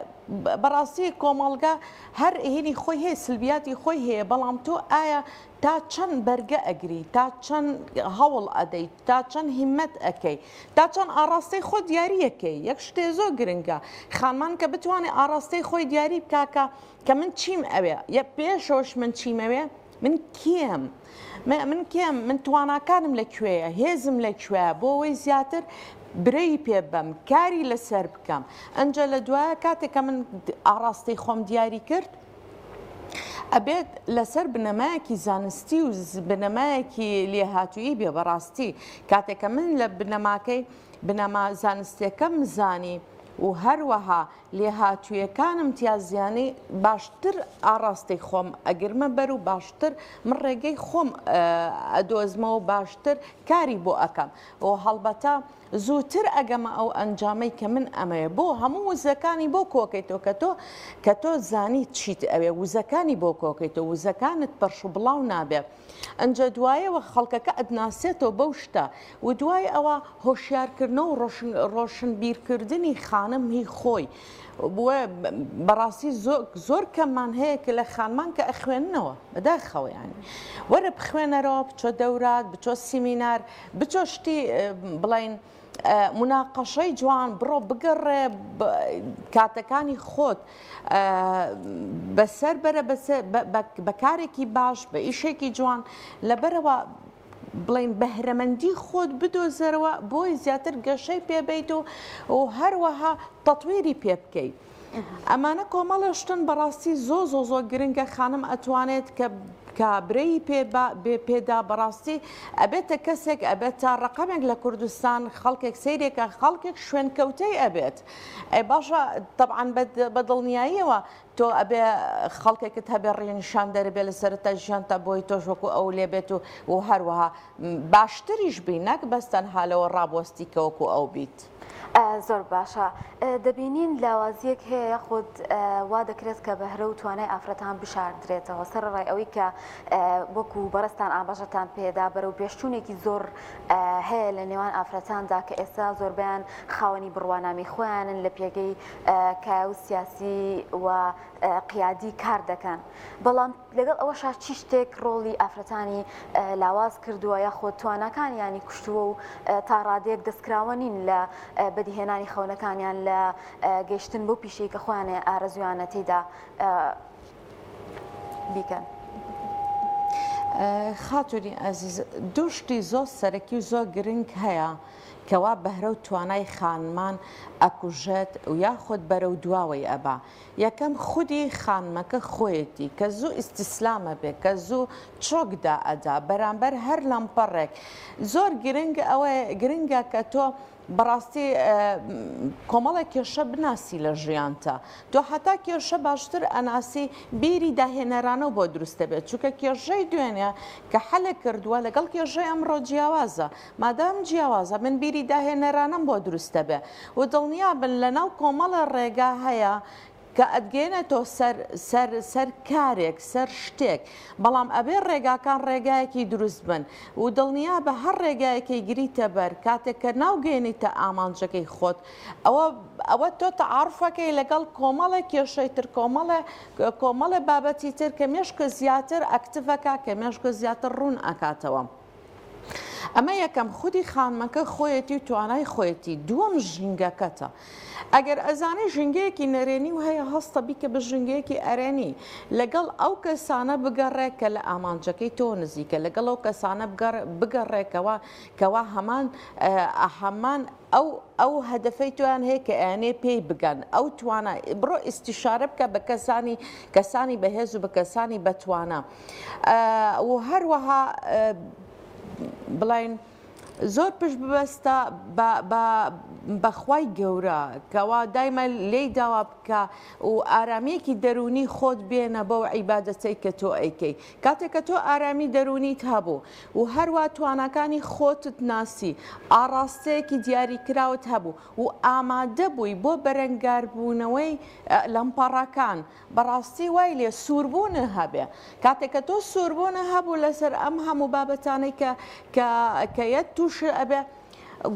بەڕاستی کۆمەڵگا هەر هینی خۆی هەیە سلبیاتی خۆی هەیە بەڵام تۆ ئایا تا چەند بەرگە ئەگری تا چەند هەوڵ ئەدەی تا چەند هیمەت ئەکەی تا چەند ئاڕاستەی خۆ دیاریەکەی یەک شتێ زۆر گرنگە خانمان کە بتوانێت ئاڕاستەی خۆی دیاری بکاکە کە من چیم ئەوێ یە پێشەوەش من چیمەوێ من کێم؟ من کێم؟ من تواناکانم لە کوێیە؟ هێزم لە کوێیە؟ بۆ ئەوەی زیاتر برەی پێ بەم، کاری لەسەر بکەم. ئەنجا لە دوایە کاتێک کە من ئاڕاستەی خۆم دیاری کرد، ئەبێت لەسەر بنەمایەکی زانستی و بنەمایەکی لێهاتوویی بێ بەڕاستی کاتێک کە من لە بنەماکەی بنەما زانستیەکەم زانی و هەروەها لێهاتوویەکانم تیا زیانی باشتر ئاڕاستەی خۆم ئەگرمە بەر و باشتر من ڕێگەی خۆم ئەدۆزمەوە باشتر کاری بۆ ئەکەم و هەڵبەتە زووتر ئەگەمە ئەو ئەنجامەی کە من ئەمەوێ بۆ هەموو وزەکانی بۆ کۆکەیتەوە کە تۆ کە تۆ زانی چیت ئەوێ وزەکانی بۆ کۆکەیتەوە وزەکانت پەرش و بڵاو نابێ ئەنجا دوایەوە خەڵکەکە ئەتناسێتەوە بەو شتە و دوای ئەوە هۆشیارکردنەوە و ڕۆشنبیرکردنی خانم هی خۆی بووە بەڕاستی زۆر کەممان هەیە کە لە خانمان کە ئەخوێننەوە بەداخەوە یانی وەرە بخوێنەرەوە بچۆ دەورات بچۆ سیمینار بچۆ شتی بڵین موناقەشەی جوان بڕۆ بگەڕێ کاتەکانی خۆت بەسەر بەرە بە کارێکی باش بە ئیشێکی جوان لەبەرەوە بڵین بەهرەمەندی خۆت بدۆزەرەوە بۆی زیاتر گەشەی پێبیت و و هەروەها تەتویری پێ بکەیت. ئەمانە کۆمەڵێ شتن بەڕاستی زۆ زۆ زۆ گرنگە خانم ئەتوانێت کە کە برەی پێ بێ پێدا بەڕاستی ئەبێتە کەسێک ئەبێتە ڕقەمێک لە کوردستان خەڵکێک سەیرێکە خەڵکێک شوێنکەوتەی ئەبێت ئەی باشە تەبعەن بە دڵنیاییەوە تۆ ئەبێ خەڵکێکت هەبێ ڕێنیشاندەر بێ لە سەرەتای ژیانتا بۆی تۆش وەکو ئەو لێ بێت و و هەروەها باشتریش بی نەک بەس تەنها لەوە ڕابوەستی کە وەکو ئەو بیت. زۆر باشە دەبینین لاوازیەک هەیە یاخود وا دەکرێت کە بەهرە و توانای ئافرەتان بشاردرێتەوە سەرەڕای ئەوەی کە وەکو بەڕێزتان ئاماژەتان پێدا بەرەو پێشچوونێکی زۆر هەیە لە نێوان ئافرەتاندا کە ئێستا زۆربەیان خاوەنی بڕوانامەی خۆیانن لە پێگەی کایە و سیاسی و قیادی کار دەکەن بەڵام لەگەڵ ئەوەشا چی شتێک ڕۆڵی ئافرەتانی لاواز کردووە یاخود تواناکانیانی کوشتووە و تا ڕادەیەک دەستکراوە نین لە بەدیهێنانی خەونەکانیان لە گەیشتن بەو پیشەی کە خۆیان ئارەزویانە تێیدا بیکەن. خاتونی ئەزیز دوو شتی زۆر سەرەکی و زۆر گرنگ هەیە کەوا بەهرە و توانای خانمان ئەکوژێت و یاخود بەرەو دواوەی ئەبا یەکەم خودی خانمەکە خۆیەتی کە زوو ئیستیسلام ئەبێ کە زوو چۆک دائەدا بەرامبەر هەر لەمپەڕێک زۆر گرنگ ئەوەیە گرنگە کە تۆ بەڕاستی کۆمەڵێک کێشە بناسی لە ژیانتا تۆ هەتا کێشە باشتر ئەناسی بیری داهێنەرانەو بۆ دروست دەبێت چونکە کێشەی دوێنێ کە حەلت کردووە لەگەڵ کێشەی ئەمڕۆ جیاوازە مادام جیاوازە من بیری داهێنەرانەم بۆ دروست دەبێ و دڵنیابن لەناو کۆمەڵێ ڕێگا هەیە کە ئەتگەیەنێتەوە سەر سەر سەر کارێک سەر شتێک بەڵام ئەبێ ڕێگاکان ڕێگایەکی دروست بن و دڵنیابە هەر ڕێگایەکەی گریتە بەر کاتێک کە ناوگەیەنیتە ئامانجەکەی خۆت ئەوە ئەوە تۆ تەعاروفەکەی لەگەڵ کۆمەڵێ کێشەی تر کۆمەڵێ کۆمەڵێ بابەتی تر کە مێشکت زیاتر ئەکتڤەکا کە مێشکت زیاتر ڕوون ئەکاتەوە. ئەمە یەکەم خودی خانمەکە خۆیەتی و توانای خۆیەتی دووەم ژینگەکەتە ئەگەر ئەزانی ژینگەیەکی نەرێنی و هەیە هەستە بیکە بە ژینگەیەکی ئەرێنی لەگەڵ ئەو کەسانە بگەڕێ کە لە ئامانجەکەی تۆ نزیکە لەگەڵ ئەو کەسانە بگەڕێکەوە کەوا هەمان هەمان ئەو ئەو هەدەفەی تۆیان هەیە کە ئەیانێ پێی بگەن ئەو توانا بڕۆ ئیستیشارە بکە بە کەسانی کەسانی بەهێز و بە کەسانی بەتوانا و هەروەها بڵین زۆر پشت ببەستە بەخوای گەورە کەوا دایمە لێی داوا بکە و ئارامیەکی دەروونی خۆت بێنە بەو عیبادەتەی کە تۆ ئەیکەی کاتێک کە تۆ ئارامی دەروونیت هەبوو و هەروا تواناکانی خۆتت ناسی ئاڕاستەیەکی دیاریکراوت هەبوو و ئامادە بووی بۆ بەرەنگاربوونەوەی لەمپەڕەکان بەڕاستی وای لێ سووربوونت هەبێ کاتێک کە تۆ سووربوونت هەبوو لەسەر ئەم هەموو بابەتانەی کە کە کە یەت تووشت ئەبێ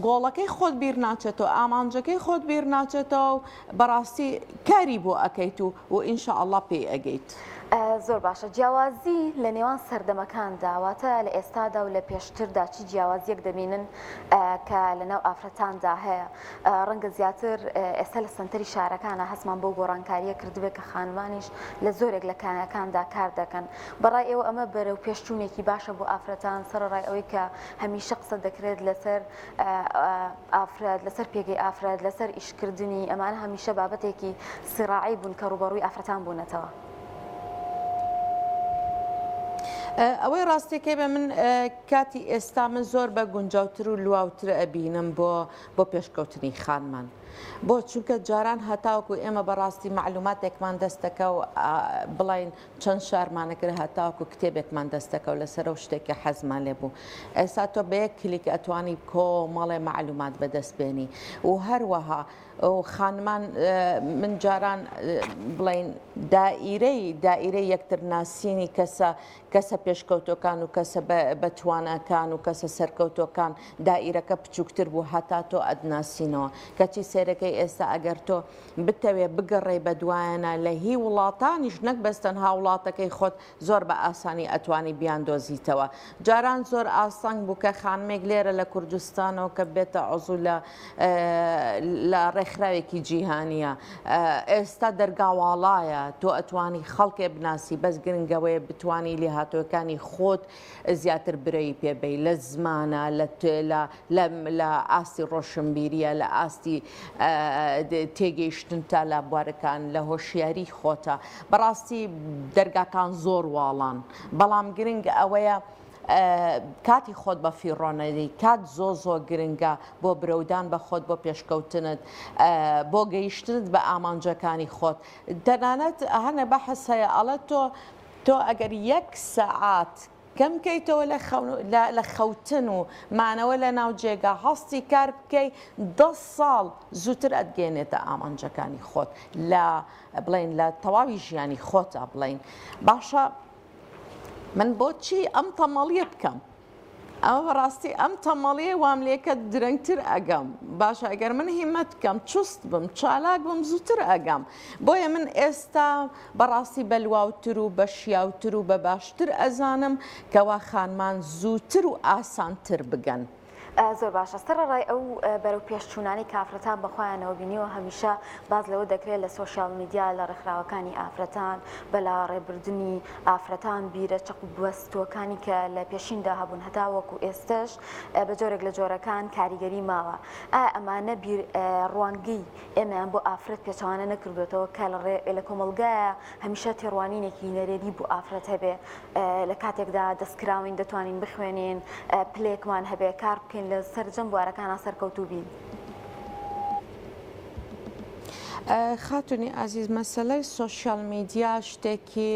گۆڵەکەی خۆت بیر ناچێتەوە ئامانجەکەی خۆت بیر ناچێتەوە و بەڕاستی کاری بۆ ئەکەیت و و ان شاء اللە پێی ئەگەیت. زۆر باشە جیاوازی لە نێوان سەردەمەکاندا واتە لە ئێستادا و لە پێشتردا چی جیاوازیەک دەبینن کە لە ناو ئافرەتاندا هەیە ڕەنگە زیاتر ئێستا لە سەنتەری شارەکانە هەستمان بەو گۆڕانکارییە کردبێت کە خانمانیش لە زۆرێک لە کایەکاندا کار دەکەن. بەڕای ئێوە ئەمە بەرەو پێشچوونێکی باشە بۆ ئافرەتان سەرەڕای ئەوەی کە هەمیشە قسە دەکرێت لەسەر ئافرەت، لەسەر پێگەی ئافرەت، لەسەر ئیشکردنی، ئەمانە هەمیشە بابەتێکی سیڕاعی بوون کە ڕووبەڕووی ئافرەتان بوونەتەوە. ئەوەی ڕاستیەکەی بێ من کاتی ئێستا من زۆر بە گونجاوتر و لواوتر ئەبینم بۆ بۆ پێشکەوتنی خانمان بۆ چونکە جاران هەتاوەکو ئێمە بەڕاستی مەعلوماتێکمان دەست دەکەو بڵین چەند شارمانە کرد هەتاوەکو کتێبێکمان دەست دەکەو لەسەر ئەو شتێک کە حەزمان لێ بوو ئێستا تۆ بە یەک کلیک ئەتوانی کۆمەڵێ مەعلومات بەدەست بێنی و هەروەها خانمان من جاران بڵین دائیرەی دائیرەی یەکتر ناسینی کەسە کەسە پێشکەوتوەکان و کەسە بەتواناکان و کەسە سەرکەوتوەکان دائیرەکە بچووکتر بوو هەتا تۆ ئەتناسینەوە کەچی سێرەکەی ئێستا ئەگەر تۆ بتەوێ بگەڕێی بەدوایانە لە هی وڵاتانیش نەک بەس تەنها وڵاتەکەی خۆت زۆر بە ئاسانی ئەتوانی بیاندۆزیتەوە. جاران زۆر ئاستەنگ بوو کە خانمێک لێرە لە کوردستانەوە کە ببێتە عضو لە لە ڕێکخراوێکی جیهانیە. ئێستا دەرگا واڵایە تۆ ئەتوانی خەڵکێ بناسی بەس گرنگ ئەوەیە بتوانی لێهاتووەکانی. تواناکانی خۆت زیاتر برەوی پێ بەی لە زمانە لە لە لە ئاستی ڕۆشنبیریە لە ئاستی تێگەیشتنتە لە بوارەکان لە هۆشیاری خۆتە بەڕاستی دەرگاکان زۆر واڵان بەڵام گرنگ ئەوەیە کاتی خۆت بە فیڕۆ نەدەی کات زۆ زۆ گرنگە بۆ برەودان بە خۆت بۆ پێشکەوتنت بۆ گەیشتنت بە ئامانجەکانی خۆت تەنانەت هەنە بەحس هەیە ئەڵێ تۆ تۆ ئەگەر یەک سەعات کەم کەیتەوە لە خەون لە خەوتن و مانەوە لە ناو جێگا هەستی کار بکەی دە ساڵ زووتر ئەتگەیەنێتە ئامانجەکانی خۆت لە بڵێن لە تەواوی ژیانی خۆتا بڵێین باشە من بۆچی ئەم تەمەڵیە بکەم ئەمە بەڕاستی ئەم تەمەڵیە وام لێکە درەنگتر ئەگەم باشە ئەگەر من هیمەت بکەم چوست بم چالاک بم زووتر ئەگەم بۆیە من ئێستا بەڕاستی بەلواوتر و بە شیاوتر و بە باشتر ئەزانم کەوا خانمان زووتر و ئاسانتر بگەن. زۆر باشە سەرەڕای ئەو بەرەو پێشچوونانەی کە ئافرەتان بە خۆیانەوە بینیوە هەمیشە باس لەوە دەکرێت لە سۆشیال میدیا لە ڕێکخراوەکانی ئافرەتان بە لاڕێبردنی ئافرەتان بیرە چەق و بەستووەکانی کە لە پێشیندا هەبوون هەتاوەکو ئێستەش بە جۆرێک لە جۆرەکان کاریگەری ماوە ئایا ئەمانە بیر ڕوانگەی ئێمەیان بۆ ئافرەت پێچەوانە نەکردوێتەوە کە لە ڕێ لە کۆمەڵگایە هەمیشە تێڕوانینێکی نەرێنی بۆ ئافرەت هەبێ لە کاتێکدا دەستکراوین دەتوانین بخوێنین پلەیەکمان هەبێ کار بکەین لە سەرجەم بوارەکانا سەرکەوتوو بین. خاتونی ئازیز مەسەلەی سۆشیال میدیا شتێکی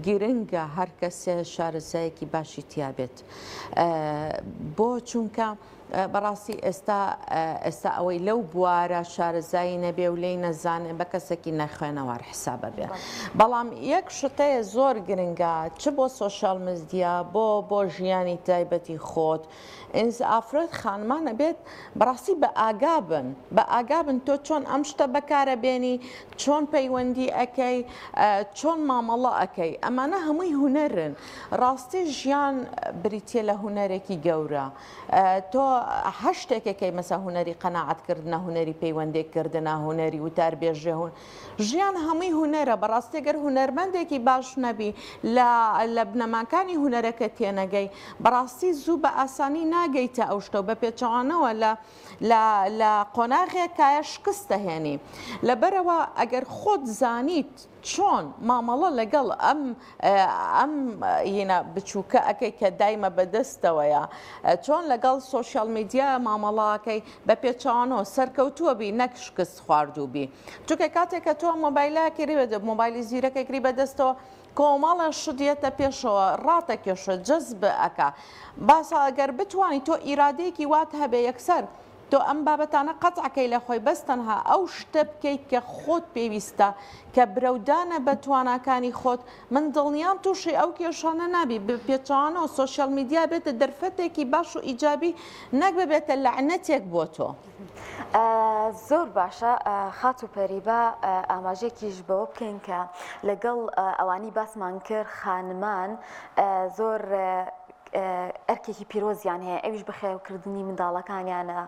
گرنگە هەر کەسێ شارەزایەکی باشی تیابێت بۆ چونکە بەڕاستی ئێستا ئێستا ئەوەی لەو بوارە شارەزایی نەبێ و لێی نەزانێ بە کەسێکی نەخوێنەوار حسابە بێ بەڵام یەک شتەیە زۆر گرنگە چ بۆ سۆشیال مزدیا بۆ بۆ ژیانی تایبەتی خۆت ئینس ئافرەت خانمان ئەبێت بەڕاستی بە ئاگا بن بە ئاگا بن تۆ چۆن ئەم شتە بەکارە بێنی چۆن پەیوەندی ئەەکەی چۆن مامەڵە ئەەکەی ئەمانە هەمووی هونەرن ڕاستی ژیان بریتە لە هونەرێکی گەورە تۆ هەر شتێکەکەی مەسە هونەری قەناعەت کردنە هونەری پەیوەندێک کردنە هونەری وتار بێژێ هون ژیان هەمووی هونەرە بەڕاستی گەر هونەرمەندێکی باش نەبی لە لە بنەماکانی هونەرەکە تێنەگەی بەڕاستی زوو بە ئاسانی ناگەیتە ئەو شتە و بە پێچەوانەوە لە لە لە قۆناغێکایە شکست دەهێنی لەبەرەوە ئەگەر خۆت زانیت چۆن مامەڵە لەگەڵ ئەم ئەم هینە بچووکە ئەکەی کە دایمە بەدەستەوەیە چۆن لەگەڵ سۆشیال میدیا مامەڵاکەی بە پێچەوانەوە سەرکەوتووە بی نەک شکست خواردوو بی چونکە کاتێک کە تۆ مۆبایلەکەی مۆبایلی زیرەکەکری بەدەستەوە کۆمەڵە شت یەتە پێشەوە ڕاتەکێشە جەزب ئەکا باسە ئەگەر بتوانی تۆ ئیرادەیەکی وات هەبێ یەکسەر تۆ ئەم بابەتانە قەتع کەی لە خۆی بەس تەنها ئەو شتە بکەی کە خۆت پێویستە کە برەودانە بە تواناکانی خۆت من دڵنیام توشی ئەو کێشانە نابی بە پێچەوانەوە سۆشیال میدیا بێتە دەرفەتێکی باش و ئیجابی نەک ببێتە لەعنەتێک بۆ تۆ. زۆر باشە خاتوو پەری با ئاماژەیەکیش بەوە بکەین کە لەگەڵ ئەوانی باسمان کرد خانمان زۆر ئەرکێکی پیرۆزیان هەیە ئەویش بەخێوکردنی منداڵەکانیانە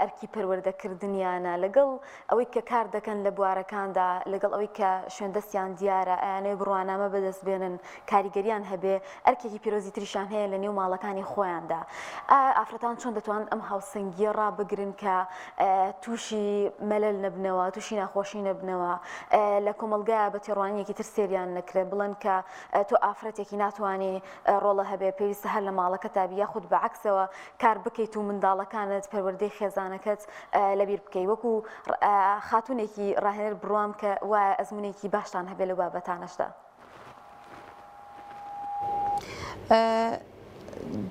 ئەرکی پەروەردەکردنیانە لەگەڵ ئەوەی کە کار دەکەن لە بوارەکاندا لەگەڵ ئەوەی کە شوێن دەستیان دیارە ئەیانەوێ بڕوانامە بەدەست بێنن کاریگەریان هەبێ ئەرکێکی پیرۆزی تریشان هەیە لە نێو ماڵەکانی خۆیاندا ئایا ئافرەتان چۆن دەتوانن ئەم هاوسەنگیە ڕابگرن کە تووشی مەلەل نەبنەوە تووشی ناخۆشی نەبنەوە لە کۆمەڵگایە بە تێڕوانینێکی تر سێریان نەکرێت بڵێن کە تۆ ئافرەتێکی ناتوانانی ڕۆڵە هەبێ پێویستە هەر لە ماڵەکەتا بی یاخود بە عەکسەوە کار بکەیت و منداڵەکانت پەروەردەی خێزانەکەت لەبیر بکەی وەکو خاتونێکی ڕاهێنەر بڕوام کە وایە ئەزمونێکی باشتان هەبێ لەو بابەتانەشدا.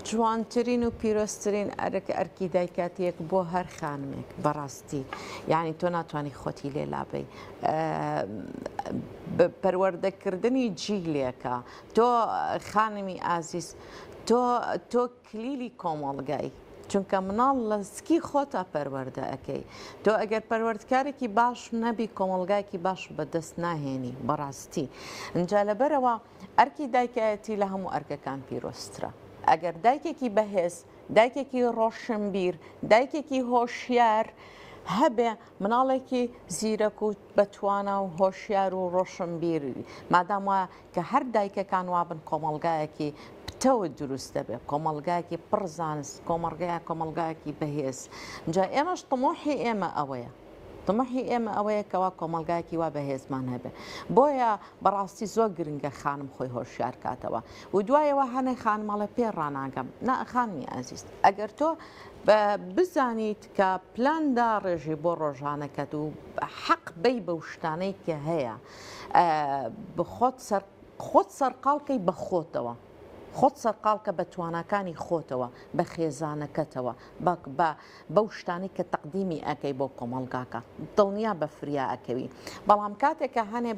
جوانترین و پیرۆزترین ئەرک ئەرکی دایکاتیەک بۆ هەر خانمێک بەڕاستی یعنی تۆ ناتوانانی خۆتی لێ لابەی پەروەردەکردنی جیلێکە تۆ خانمی ئازیز تۆ تۆ کلیلی کۆمەڵگای چونکە مناڵ لە سکی خۆتا پەروەردە ئەکەی تۆ ئەگەر پەروەردکارێکی باش نەبی کۆمەڵگایکی باش بەدەست ناهێنی بەڕاستی ئینجا لەبەرەوە ئەرکی دایکایەتی لە هەموو ئەرکەکان پیرۆزترە ئەگەر دایکێکی بەهێز دایکێکی ڕۆشنبیر دایکێکی هۆشیار. هەبێ مناڵێکی زیرەک و بەتوانا و هۆشیار و ڕۆشنبیر مادام وایە کە هەر دایکەکان وابن کۆمەڵگایەکی پتەو دروست دەبێت کۆمەڵگایەکی پڕ زانست کۆمەڕگەیە کۆمەڵگایەکی بەهێز جا ئێمەش طموحی ئێمە ئەوەیە طموحی ئێمە ئەوەیە کەوا کۆمەڵگایەکی وا بەهێزمان هەبێ بۆیە بەڕاستی زۆر گرنگە خانم خۆی هۆشیار کاتەوە و دوایەوە هەنێ خانمەڵێ پێ ڕاناگەم نا خانمی ئازیز ئەگەر تۆ بزانیت کە پلان داڕێژی بۆ ڕۆژانەکەت و حەق بەی بەو شتانەی کە هەیە خۆت سەر خۆت سەرقاڵکەی بە خۆتەوە خۆت سەرقاڵکە بە تواناکانی خۆتەوە بە خێزانەکەتەوە بە بەو شتانەی کە تەقدیمی ئەکەی بۆ کۆمەڵگاکە دڵنیا بە فریا ئەکەوی بەڵام کاتێک کە هەنێ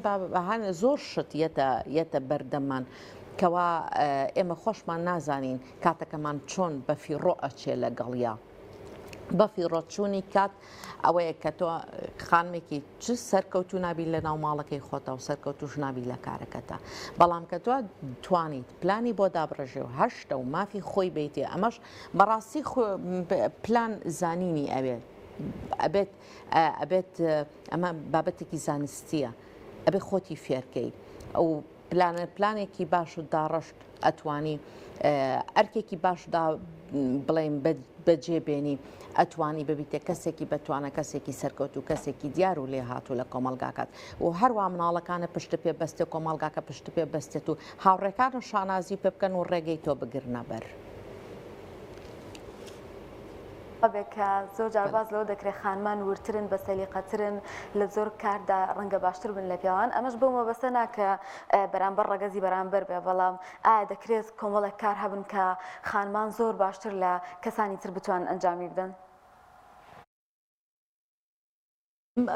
هەنێ زۆر شت یەتە یەتە بەردەممان کەوا ئێمە خۆشمان نازانین کاتەکەمان چۆن بەفیڕۆ ئەچێ لەگەڵیا. بەفیڕۆچوونی کات ئەوەیە کە تۆ خانمێکی چ سەرکەوتوو نابی لە ناو ماڵەکەی خۆتا و سەرکەوتوش نابی لە کارەکەتا بەڵام کە تۆ توانیت پلانی بۆ دابڕێژێ و هەشتە و مافی خۆی بیتێ ئەمەش بەڕاستی پلان زانینی ئەوێ ئەبێت ئەبێت ئەمە بابەتێکی زانستیە ئەبێ خۆتی فێرکەی ئەو پلانە پلانێکی باش و داڕشت ئەتوانی ئەرکێکی باش دا بڵێن بەجێ بێنی ئەتوانی ببیتە کەسێکی بەتوانە کەسێکی سەرکەوت و کەسێکی دیار و لێهاتوو لە کۆمەلگاکات و هەروە مناڵەکانە پشت پێ بەستێ کۆمەلگاکە پشت پێ بەستێت و هاوڕێکان و شانازی پێ بکەن و ڕێگەی تۆ بگرنە بەر. بێ کە زۆر جار باس لەوە دەکرێت خانمان وردترن بە سەلیقەترن لە زۆر کاردا ڕەنگە باشتر بن لە پیاوان ئەمەش بەو مەبەستە نا کە بەرامبەر ڕەگەزی بەرامبەر بێ بەڵام ئایا دەکرێت کۆمەڵێک کار هەبن کە خانمان زۆر باشتر لە کەسانی تر بتوانن ئەنجامی بدەن؟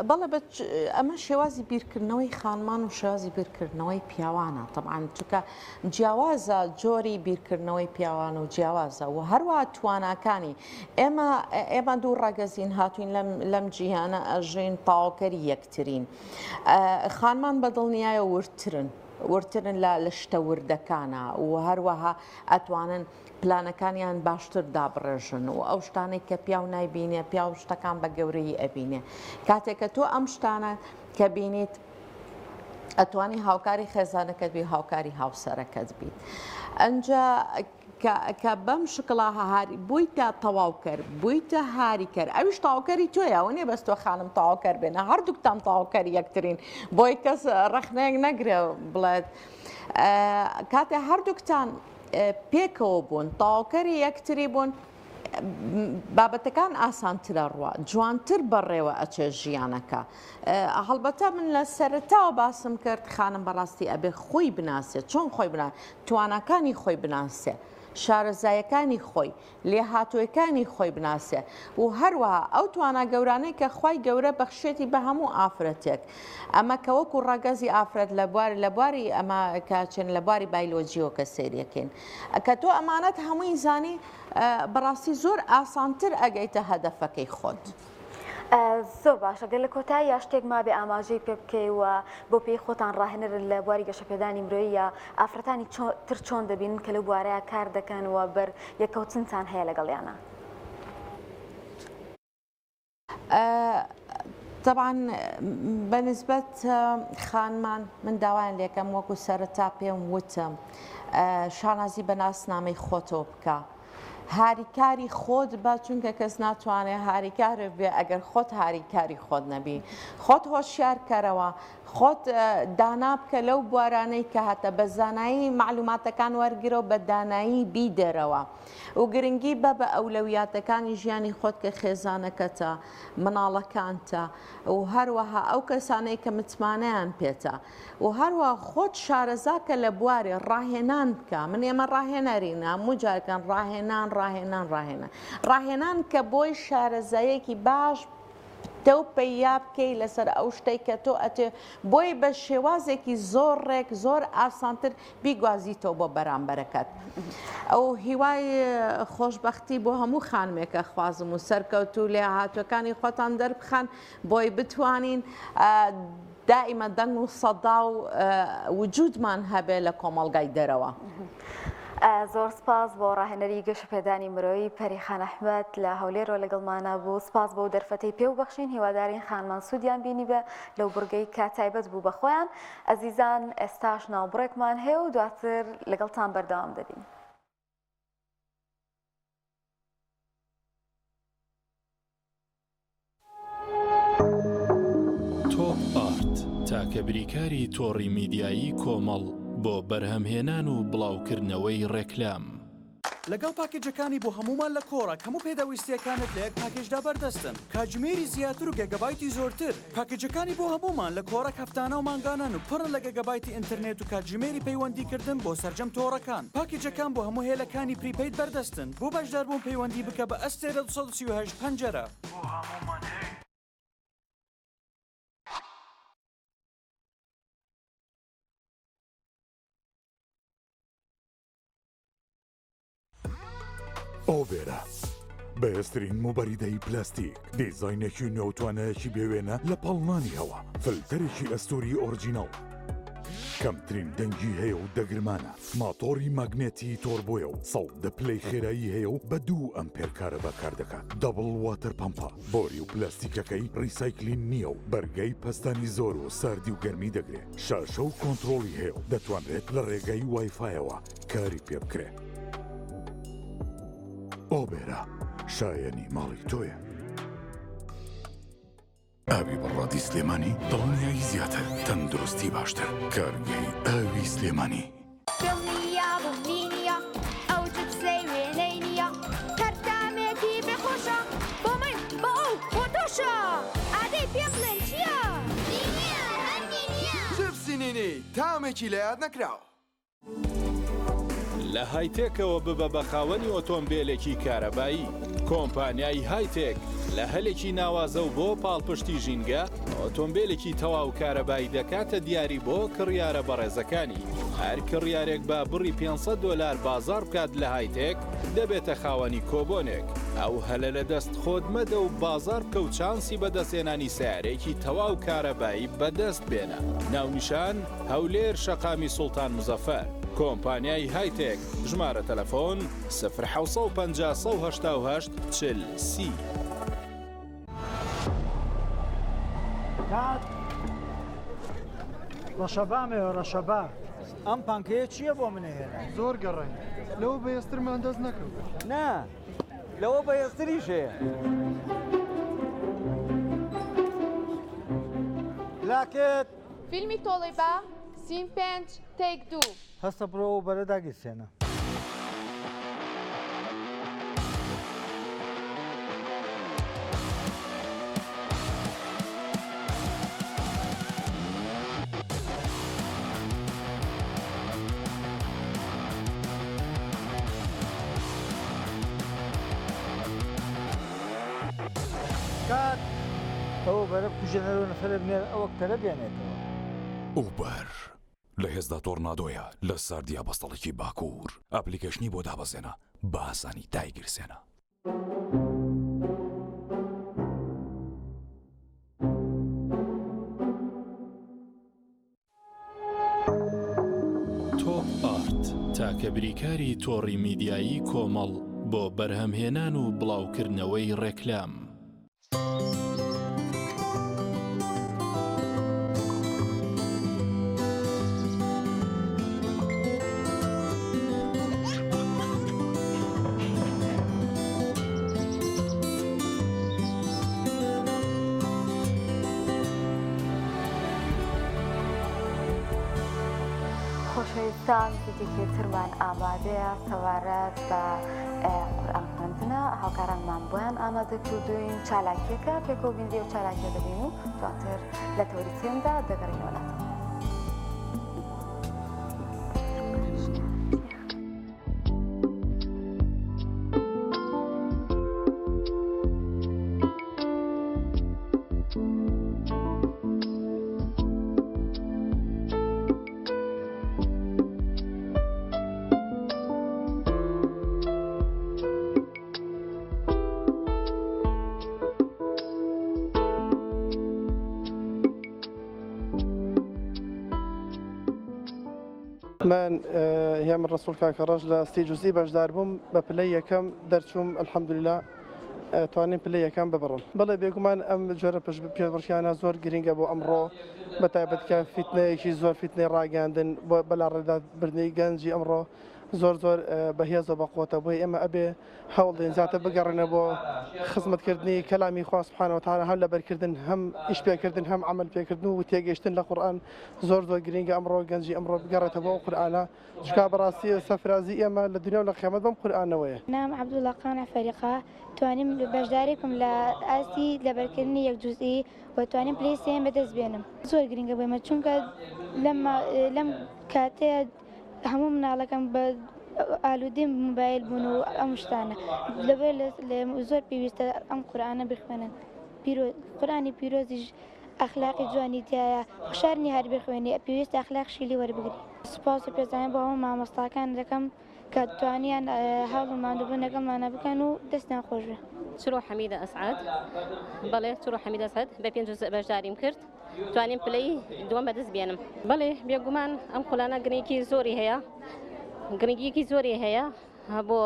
بەڵێ بە ئەمە شێوازی بیرکردنەوەی خانمان و شێوازی بیرکردنەوەی پیاوانە تەبعەن چونکە جیاوازە جۆری بیرکردنەوەی پیاوان و جیاوازە و هەروە تواناکانی ئێمە ئێمە دوو ڕەگەزین هاتوین لەم لەم جیهانە ئەژین تەواوکەری یەکترین خانمان بە دڵنیایە وردترن وردترن لە لە شتە وردەکانە و هەروەها ئەتوانن پلانەکانیان باشتر دابڕێژن و ئەو شتانەی کە پیاو نایبینێ پیاو شتەکان بە گەورەیی ئەبینێ کاتێک کە تۆ ئەم شتانە کە بینیت ئەتوانی هاوکاری خێزانەکەت بی هاوکاری هاوسەرەکەت بیت ئەنجا کە بەم شکڵا هاری بوویتە تەواوکەر بوویتە هاریکەر ئەویش تەواوکەری تۆیە ئەوە نییە بەس تۆ خانم تەواوکەر بێنە هەردووکتان تەواوکەر یەکترین بۆی کەس ڕەخنەیەک نەگرێ بڵێت کاتێ هەردووکتان پێکەوە بوون تەواوکەری یەکتری بوون بابەتەکان ئاسانترە ڕوا جوانتر بەڕێوە ئەچێ ژیانەکە هەڵبەتە من لە سەرەتاوە باسم کرد خانم بەڕاستی ئەبێ خۆی بناسێت چۆن خۆی بنا تواناکانی خۆی بناسێ شارەزایەکانی خۆی لێهاتوویەکانی خۆی بناسێ و هەروەها ئەو توانا گەورانەی کە خوای گەورە بەخشێتی بە هەموو ئافرەتێک ئەمە کە وەکو ڕەگەزی ئافرەت لە بواری لە بواری ئەمە کە چێن لە بواری بایلۆجیەوە کە سەیرەکەین کە تۆ ئەمانەت هەمووی زانی بەڕاستی زۆر ئاسانتر ئەگەیتە هەدەفەکەی خۆت. زۆر باشە گەر لە کۆتایی یا شتێک مابێ ئاماژەی پێ بکەی و بۆ پێی خۆتان ڕاهێنەرن لە بواری گەشەپێدانی مرۆیی یا ئافرەتانی تر چۆن دەبینن کە لەو بوارەیە کار دەکەن و بەر یەککەوتنتان هەیە لەگەڵیانە؟ تەبعەن بە نسبەت خانمان من داوایان لێکەم وەکو سەرەتا پێم وتم شانازی بە ناسنامەی خۆتەوە بکە هاریکاری خۆت بە چونکە کەس ناتوانێت هاریکارت بێ ئەگەر خۆت هاریکاری خۆت نەبی خۆت هۆشیار کەرەوە خۆت دانا بکە لەو بوارانەی کە هەتە بە زانایی مەعلوماتەکان وەرگرە و بە دانایی بیدەرەوە و گرنگی بە بە ئەولەویاتەکانی ژیانی خۆت کە خێزانەکەتە مناڵەکانتە و هەروەها ئەو کەسانەی کە متمانەیان پێتە و هەروە خۆت شارەزاکە لە بوارێ ڕاهێنان بکە من ئێمە ڕاهێنەرین هەموو جارکان ڕاهێنان ڕاهێنان ڕاهێنان ڕاهێنان کە بۆی شارەزایەکی باش پتەو پەیا بکەی لەسەر ئەو شتەی کە تۆ ئەتێ بۆی بە شێوازێکی زۆر ڕێک زۆر ئاسانتر بیگوازیتەوە بۆ بەرامبەرەکەت ئەو هیوای خۆشببختی بۆ هەموو خانمێکە خوازم و سەرکەوتو لێهاتوەکانی خۆتان دەربخەن بۆی بتوانین دائیمە دەنگ و سەدا و وجودمان هەبێ لە کۆمەڵگای دەرەوە. زۆر سپاس بۆ ڕاهێنەری گەشەپێدانی مرۆیی پەریخان ئەحمەد لە هەولێرەوە لەگەڵمانا بوو سپاس بۆ دەرفەتەی پێ و بەخشین هیوادارین خانمان سوودیان بینیبێ لەو بڕگەی کە تایبەت بوو بە خۆیان ئەزیزان ئێستاش ناوبڕێکمان هەیە و دواتر لەگەڵتان بەردەوام دەبین. تۆپ ئارت، تاکە بریکاری تۆڕی میدیایی کۆمەڵ بۆ بەرهەمهێنان و بڵاوکردنەوەی ڕێکلام. لەگەڵ پاکێجەکانی بۆ هەموومان لە کۆڕەک هەموو پێداویستییەکانت لە یەک پاکێجدا بەردەستن، کاتژمێری زیاتر و گێگابایتی زۆرتر. پاکێجەکانی بۆ هەموومان لە کۆڕەک هەفتانە و مانگانەن و پڕن لە گێگابایتی ئینتەرنێت و کاتژمێری پەیوەندیکردن بۆ سەرجەم تۆڕەکان. پاکێجەکان بۆ هەموو هێلەکانی prepaid بەردەستن. بۆ بەشداربوون پەیوەندی بکە بە ئەستێرە 238 پەنجەرە. بۆ هەموومان هەیە. ئۆبێرا بەهێزترین موبەریدەی پلاستیک، دیزاینێکی نوێ و توانایەکی بێوێنە لە پاڵنانی هەوا، فلتەرێکی ئەستوری ئۆرجیناڵ، کەمترین دەنگی هەیە و دەگرمانە، ماتۆڕی ماگنێتی تۆربۆیە و 110 پلەی خێرایی هەیە و بە دوو ئەمپێر کارەبا کار دەکات، double water pump ە، بۆری و پلاستیکەکەی recycling نییە و بەرگەی پەستانی زۆر و ساردی و گەرمی دەگرێ، شاشە و کۆنترۆڵی هەیە و دەتوانرێت لە ڕێگای وایفایەوە کاری پێ بکرێ. ئۆبێرا شایەنی ماڵی تۆیە. ئاوی بەڕادی سلێمانی دڵنیایی زیاتر تەندروستی باشتر کارگەی ئاوی سلێمانی. دڵنیابم نینیە ئەو چپسەی وێنەی نییە هەر تامێکی بێ خۆشە بۆ من بۆ ئەو بۆ تۆشە ئادەی پێم بڵێن چییە؟ نینیە هەر نینیە. چپسی نینی تامێکی لەیاد نەکراو. لە هایتێکەوە ببە بە خاوەنی ئۆتۆمبێلێکی کارەبایی. کۆمپانیای هایتێک لە هەلێکی ناوازە و بۆ پاڵپشتی ژینگە، ئۆتۆمبێلێکی تەواو کارەبایی دەکاتە دیاری بۆ کڕیارە بەڕێزەکانی. هەر کڕیارێک بە بڕی 500 دۆلار بازاڕ بکات لە هایتێک، دەبێتە خاوەنی کۆبۆنێک. ئەو هەلە لەدەست خۆت مەدە و بازاڕ بکە و چانسی بەدەستهێنانی سەیارەیەکی تەواو کارەبایی بەدەست بێنە. ناونیشان، هەولێر شەقامی سوڵتان مزەفەر کۆمپانیای هایتێک ژمارە تەلەفۆن سفر 750 188 40 سی. کات ڕەشەبامەوە ڕەشەبا ئەم پانکەیە چییە بۆ منە هێنا زۆر گەڕێن لەوە بەهێزترمان دەست نەکەوت نا لەوە بەهێزتریش هەیە لاکت فیلمی تۆڵەی با، سین پێنج، تەیک دوو. هەستە بڕۆ ئەو بەرە داگیرسێنە. کات ئەوە بەرە بکوژێنەرەوە نەفەرێ بنێرە ئەو ئەکتەرە بێنێتەوە. ئوبەر لە هێزدا تۆرنادۆیە لە ساردیا بەستەڵەکی باکوور ئەپلیکەیشنی بۆ دابەزێنە بە ئاسانی دایگیرسێنە. تۆپ ئارت، تاکە بریکاری تۆڕی میدیایی کۆمەڵ بۆ بەرهەمهێنان و بڵاوکردنەوەی ڕێکلام. خۆشەویستان ڤیدیۆکی ترمان ئامادەیە سەبارەت بە قورئان خوێندنە هاوکارانمان بۆیان ئامادە کردوین چالاکیەکە پێکەوە بینری و چالاکیە دەبین و دواتر لە تەوەری سێمدا دەگەڕینەوە لاتان. من هێمن ڕەسوڵ کاکەڕەش لە سی جوزئی بەشدار بووم بە پلەی یەکەم دەرچووم الحمدللە توانیم پلەی یەکەم ببڕم. بەڵێ بێگومان ئەم جۆرە پێشبڕکێیانە زۆر گرنگە بۆ ئەمڕۆ بە تایبەت کە فیتنەیەکی زۆر فیتنەی ڕاگەیاندن بۆ بەلاڕێدا بردنی گەنجی ئەمڕۆ زۆر زۆر بەهێز و بەقوەتە بۆیە ئێمە ئەبێ هەوڵدەین زیاتر بگەڕێنە بۆ خزمەتکردنی کەلامی خوا سبحانە وتعالی هەم لەبەرکردن هەم ئیش پێکردن هەم عەمەل پێکردن و تێگەیشتن لە قورئان زۆر زۆر گرنگە ئەمڕۆ گەنجی ئەمڕۆ بگەڕێتە بۆ ئەو قورئانە چونکە بەڕاستی سەرفرازی ئێمە لە دنیا و لە قیامەت بەم قورئانەوەیە. ناوم عەبدوڵا قانع فەریقە، توانیم بەشداری بکەم لە ئاستی لەبەرکردنی یەک جوزئی و توانیم پلەی سێیەم بەدەست بێنم. زۆر گرنگە بۆ ئێمە چونکە لەم کاتەیە هەموو مناڵەکان بە ئالوودەی مۆبایل بوون و ئەم شتانە لەبەر زۆر پێویستە ئەم قورئانە بخوێنن قورئانی پیرۆزیش ئەخلاقی جوانی تیایە خوشار نیە هەر بخوێنی پێویستە ئەخلاقشی لێ وەربگری. سوپاس و پێزانین بۆ هەموو مامۆستاکان دەکەم کە توانیان هەوڵ و ماندووبوون لەگەڵمانا بکەن و دەستیان خۆش بێ. چرۆ حەمیدە ئەسعەد، بەڵێ چرۆ حەمیدە ئەسعەد بە پێنج جوزء بەشداریم کرد توانیم پلەی دووەم بەدەست بێنم. بەڵێ بێگومان ئەم خولانە گرنگی زۆری هەیە گرنگیەکی زۆری هەیە بۆ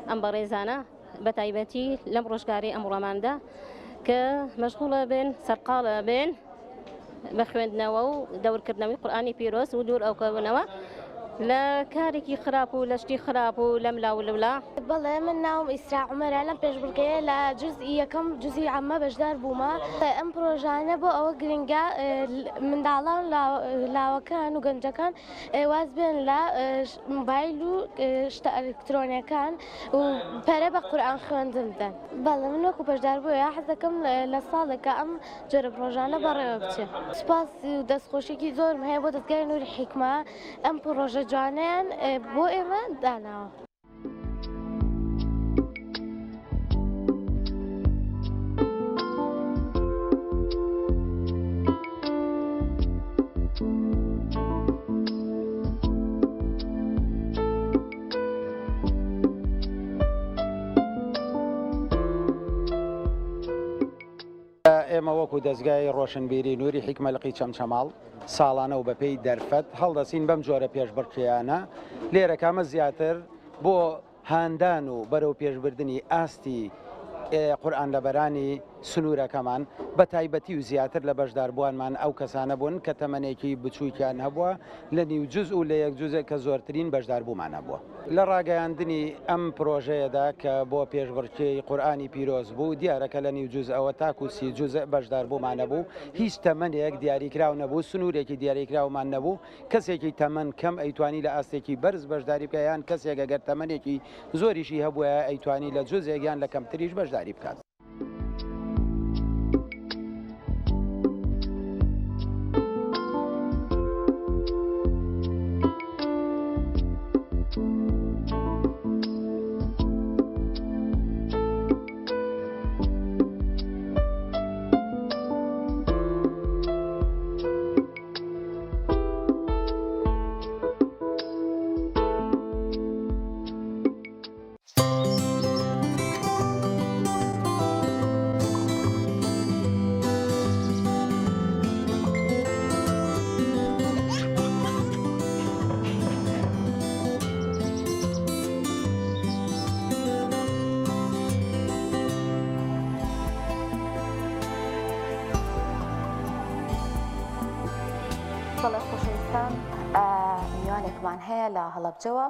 ئەم بەڕێزانە بە تایبەتی لەم ڕۆژگارەی ئەمڕۆماندا کە مەشغوڵە بن سەرقاڵە بن بە خوێندنەوە و دەورکردنەوەی قورئانی پیرۆز و دوور ئەوکەونەوە لە کارێکی خراپ و لە شتی خراپ و لەم لا و لەولا. بەڵێ من ناوم ئیسرا عومەرە لەم پێشبڕکێیە لە جوزئی یەکەم جوزئی عەمە بەشدار بوومە ئەم پڕۆژانە بۆ ئەوە گرنگە منداڵان لاوەکان و گەنجەکان واز بێن لە مۆبایل و شتە ئەلکترۆنیەکان و پەرە بە قورئان خوێندن بدەن. بەڵێ من وەکو بەشداربووە حەز دەکەم لە ساڵێکا ئەم جۆرە پڕۆژانە بەڕێوە بچێ. سوپاس و دەستخۆشیەکی زۆرم هەیە بۆ دەزگای نوری حیکمە ئەم پڕۆژە جوانەیان بۆ ئێمە داناوە. ئێمە وەکو دەزگای ڕۆشنبیری نوری حیکمە لقی چەمچەماڵ ساڵانە و بەپێی دەرفەت هەڵدەسین بەم جۆرە پێشبڕکێیانە لێرە کامە زیاتر بۆ هاندان و بەرەو پێشبردنی ئاستی قورئان لەبەرانی سنوورەکەمان بە تایبەتی و زیاتر لە بەشداربووانمان ئەو کەسانە بوون کە تەمەنێکی بچووکیان هەبووە لە نیو جوز و لە یەک جوزێک کە زۆرترین بەشداربوومان هەبووە. لە ڕاگەیاندنی ئەم پرۆژەیەدا کە بۆ پێشبڕکێی قورئانی پیرۆز بوو، دیارە کە لە نیو جوزئەوە تاکو سی جوزئ بەشداربوومان هەبوو، هیچ تەمەنێک دیاریکراو نەبوو، سنوورێکی دیاریکراومان نەبوو، کەسێکی تەمەن کەم ئەیتوانی لە ئاستێکی بەرز بەشداری بکات یان کەسێک ئەگەر تەمەنێکی زۆریشی هەبووایە ئەیتوانی لە جوزێک یان لە کەمتریش بەشداری بکات. بەڵێ خۆشەویستان میوانێکمان هەیە لە هەڵەبجەوە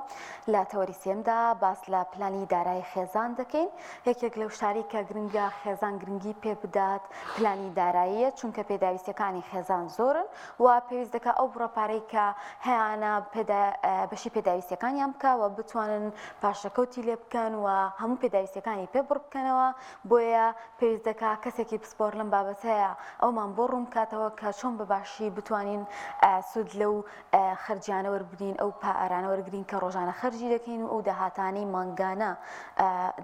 لە تەوەری سێمدا باس لە پلانی دارایی خێزان دەکەین یەکێک لەو شتانەی کە گرنگە خێزان گرنگی پێ بدات پلانی داراییە چونکە پێداویستیەکانی خێزان زۆرن و پێویست دەکات ئەو بڕە پارەی کە هەیانە بەشی پێداویستیەکانیان بکە و بتوانن پاشەکەوتی لێ بکەن و هەموو پێداویستیەکانی پێ بڕ بکەنەوە بۆیە پێویست دەکات کەسێکی پسپۆر لەم بابەتەیە ئەومان بۆ ڕوون بکاتەوە کە چۆن بە باشی بتوانین سوود لەو خەرجیانە وەربگرین، ئەو پارانە وەرگرین کە ڕۆژانە خەرجی دەکەین و ئەو داهاتانەی مانگانە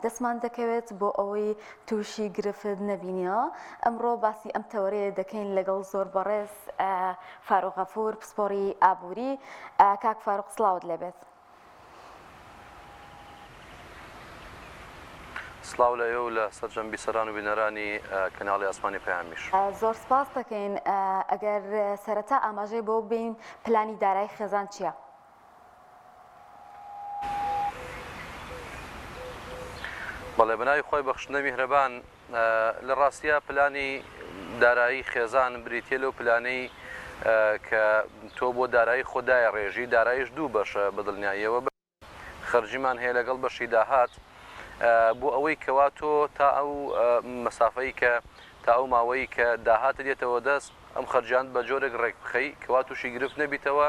دەستمان دەکەوێت بۆ ئەوەی تووشی گرفت نەبینەوە. ئەمڕۆ باسی ئەم تەوەرەیە دەکەین لەگەڵ زۆر بەڕێز فاروق غەفور پسپۆڕی ئابووری. کاک فاروق سڵاوت لێبێت. سڵاو لە ئێوە و لە سەرجەم بیسەران و بینەرانی کەناڵی ئاسمانی پەیامیش. زۆر سپاست دەکەین. ئەگەر سەرەتا ئاماژەی بەوە ببەین پلانی دارای خێزان چییە؟ بەڵێ بەناوی خوای بەخشندە میهرەبان لە ڕاستیا پلانی دارایی خێزان بریتیە لەو پلانەی کە تۆ بۆ دارایی خۆت دایەڕێژی، داراییش دوو بەشە بە دڵنیاییەوە خەرجیمان هەیە لەگەڵ بەشی داهات بۆ ئەوەی کەوا تۆ تا ئەو مەسافەی کە تا ئەو ماوەی کە داهاتت دێتەوە دەست ئەم خەرجیانت بە جۆرێک ڕێک بخەی کەوا تووشی گرفت نەبیتەوە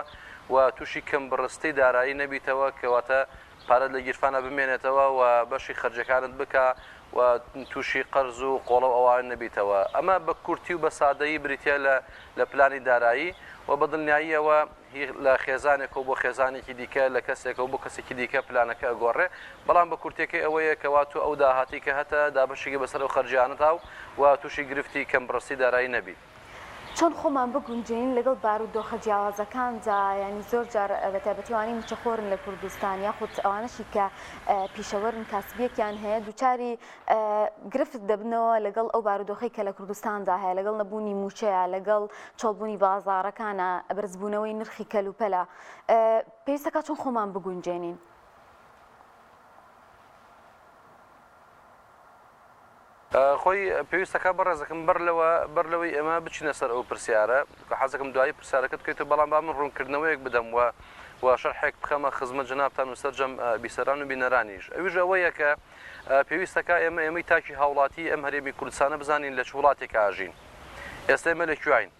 و تووشی کەم بڕستەی دارایی نەبیتەوە کەواتە پارەت لە گیرفانا بمێنێتەوە و بەشی خەرجەکانت بکا و تووشی قەرز و قۆڵە و ئەوانە نەبیتەوە. ئەمە بە کورتی و بە سادەیی بریتیە لە لە پلانی دارایی و بە دڵنیاییەوە هی لە خێزانێکەوە بۆ خێزانێکی دیکە، لە کەسێکەوە بۆ کەسێکی دیکە پلانەکە ئەگۆڕێ، بەڵام بە کورتیەکەی ئەوەیە کەوا تۆ ئەو داهاتەی کە هەتە دابەشی کەی بەسەر ئەو خەرجیانەتا و و تووشی گرفتی کەمبڕستی دارایی نەبی. چۆن خۆمان بگونجێنین لەگەڵ بارودۆخە جیاوازەکاندا، یانی زۆر جار بە تایبەتی ئەوانەی مووچەخۆرن لە کوردستان یاخود ئەوانەشی کە پیشەوەرن کاسبیەکیان هەیە دووچاری گرفت دەبنەوە لەگەڵ ئەو بارودۆخەی کە لە کوردستاندا هەیە لەگەڵ نەبوونی مووچەیە لەگەڵ چۆڵبوونی بازاڕەکانە بەرزبوونەوەی نرخی کەلوپەلە پێویستەکە چۆن خۆمان بگونجێنین؟ خۆی پێویستەکا بەڕێزەکەم بەر لەوە بەر لەوەی ئێمە بچینە سەر ئەو پرسیارە کە حەزەکەم دوایی پرسیارەکەت بکەیتەوە بەڵام با من ڕوونکردنەوەیەک بدەم و و شەرحێک بخەمە خزمەت جەنابتان و سەرجەم بیسەران و بینەرانیش ئەویش ئەوەیە کە پێویستەکا ئێمە ئێمەی تاکی هاوڵاتی ئەم هەرێمی کوردستانە بزانین لە چ وڵاتێکا ئەژین ئێستا ئێمە لە کوێین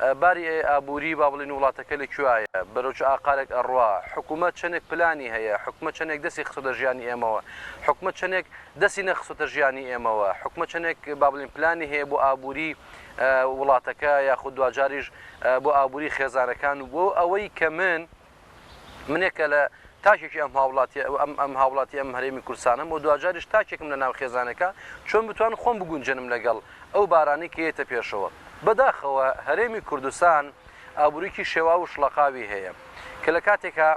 باری ئابووری با بڵێین وڵاتەکە لە کوێیە، بەرەو چ ئاقارێک ئەڕوا، حکوومەت چەندێک پلانی هەیە، حکوومەت چەندێک دەستی خستۆتە ژیانی ئێمەوە، حکوومەت چەندێک دەستی نەخستۆتە ژیانی ئێمەوە، حکوومەت چەندێک با بڵێین پلانی هەیە بۆ ئابووری وڵاتەکە یاخود دواجاریش بۆ ئابووری خێزانەکان و بۆ ئەوەی کە من منێک کە لە تاکێکی ئەم هاوڵاتی ئەم ئەم هاوڵاتی ئەم هەرێمی کوردستانم و دواجاریش تاکێکم لە ناو خێزانەکە چۆن بتوانم خۆم بگونجێنم لەگەڵ ئەو بارانەی کە یەتە پێشەوە بەداخەوە هەرێمی کوردستان ئابووریکی شێواو و شڵەقاوی هەیە کە لە کاتێکا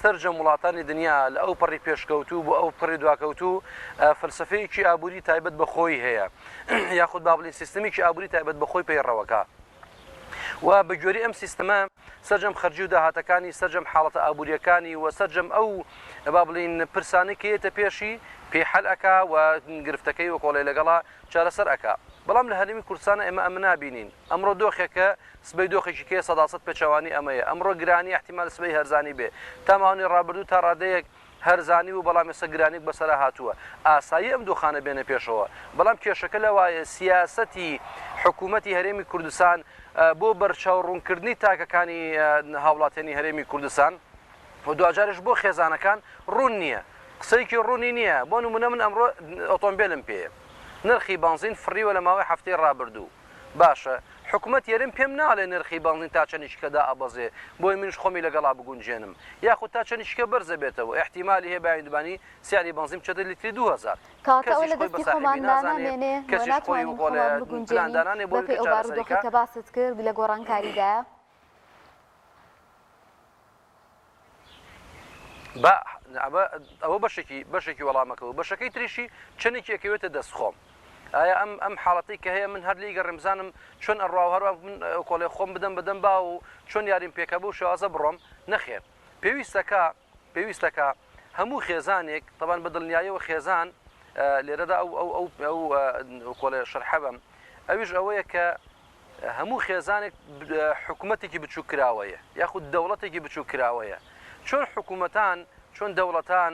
سەرجەم وڵاتانی دنیا لە ئەو پەڕی پێشکەوتوو بۆ ئەو پەڕی دواکەوتوو فەلسەفەیەکی ئابووری تایبەت بە خۆی هەیە یاخود با بڵێین سیستمێکی ئابووری تایبەت بە خۆی پەیڕەوەکە و بە گوێرەی ئەم سیستمە سەرجەم خەرجی و داهاتەکانی، سەرجەم حاڵەتە ئابوورییەکانی و سەرجەم ئەو با بڵێین پرسانەی کە یەتە پێشی پێی حەل ئەکا و گرفتەکەی وەکۆڵێ لەگەڵا چارەسەر ئەکا. بەڵام لە هەرێمی کوردستانا ئێمە ئەمە نابینین. ئەمڕۆ دۆخێکە سبەی دۆخێکی کەیە سەداسەد پێچەوانی ئەمەیە. ئەمڕۆ گرانی ئیحتیمال سبەی هەرزانی بێ. تا ماوەی ڕابردوو تا ڕادەیەک هەرزانی بوو بەڵام ئێستا گرانیک بەسەرا هاتووە ئاساییە ئەم دۆخانە بێنە پێشەوە بەڵام کێشەکە لەوایە سیاسەتی حکوومەتی هەرێمی کوردستان بۆ بەرچاو ڕوونکردنی تاکەکانی هاوڵاتیانی هەرێمی کوردستان و دواجارش بۆ خێزانەکان ڕوون نییە قسەیەکی ڕوونی نییە بۆ نمونە من ئەمڕۆ ئۆتۆمبیلم پێیە نرخی بەنزین فڕیوە لە ماوەی هەفتەی ڕابردوو باشە حکومەت یەرم پێم ناڵێ نرخی بەنزین تا چەنیشکە دائەبەزێ بۆی منیش خۆمی لەگەڵا بگونجێنم یاخود تا چەنیشکە بەرزەبێتەوە ئیحتیمالی هەیە بایندبانی سعری بەنزین بچێتە لیتری 2000 کەواتە ئەوە کەسیش لە خۆی دەستی بە ساحێبی خۆماندا نازانێ نامێنێ و کەسیش خۆی ناتوانین وەکۆڵێ خۆمان پلان بگونجێنین دانانێ بۆی بەپێی کە ئەو چارەسەری بارودۆخەی کا. کە باست کرد لە گۆڕانکاریدایە. با ئەمە ئەوە بەشێکی بەشێکی وەڵامەکە و بەشەکەی تریشی چەندێکی ئەکەوێتە دەست خۆم ئایا ئەم ئەم حاڵەتەی کە هەیە من هەر لێی گەڕێم بزانم چۆن ئەڕوا و هەروە من کۆڵێ خۆم بدەم بەدەم با و چۆن یاریم پێکە بەو شێوازە بڕۆم نەخێر پێویستەکە پێویستەکە هەموو خێزانێک تەبان بە دڵنیایەوە خێزان لێرەدا ئەو ئەو ئەو ئەو کۆڵێ شەرحە بەم ئەویش ئەوەیە کە هەموو خێزانێک حکومەتێکی بچووک کراوەیە یاخود دەوڵەتێکی بچووک کراوەیە چۆن حکومەتان چۆن دەوڵەتان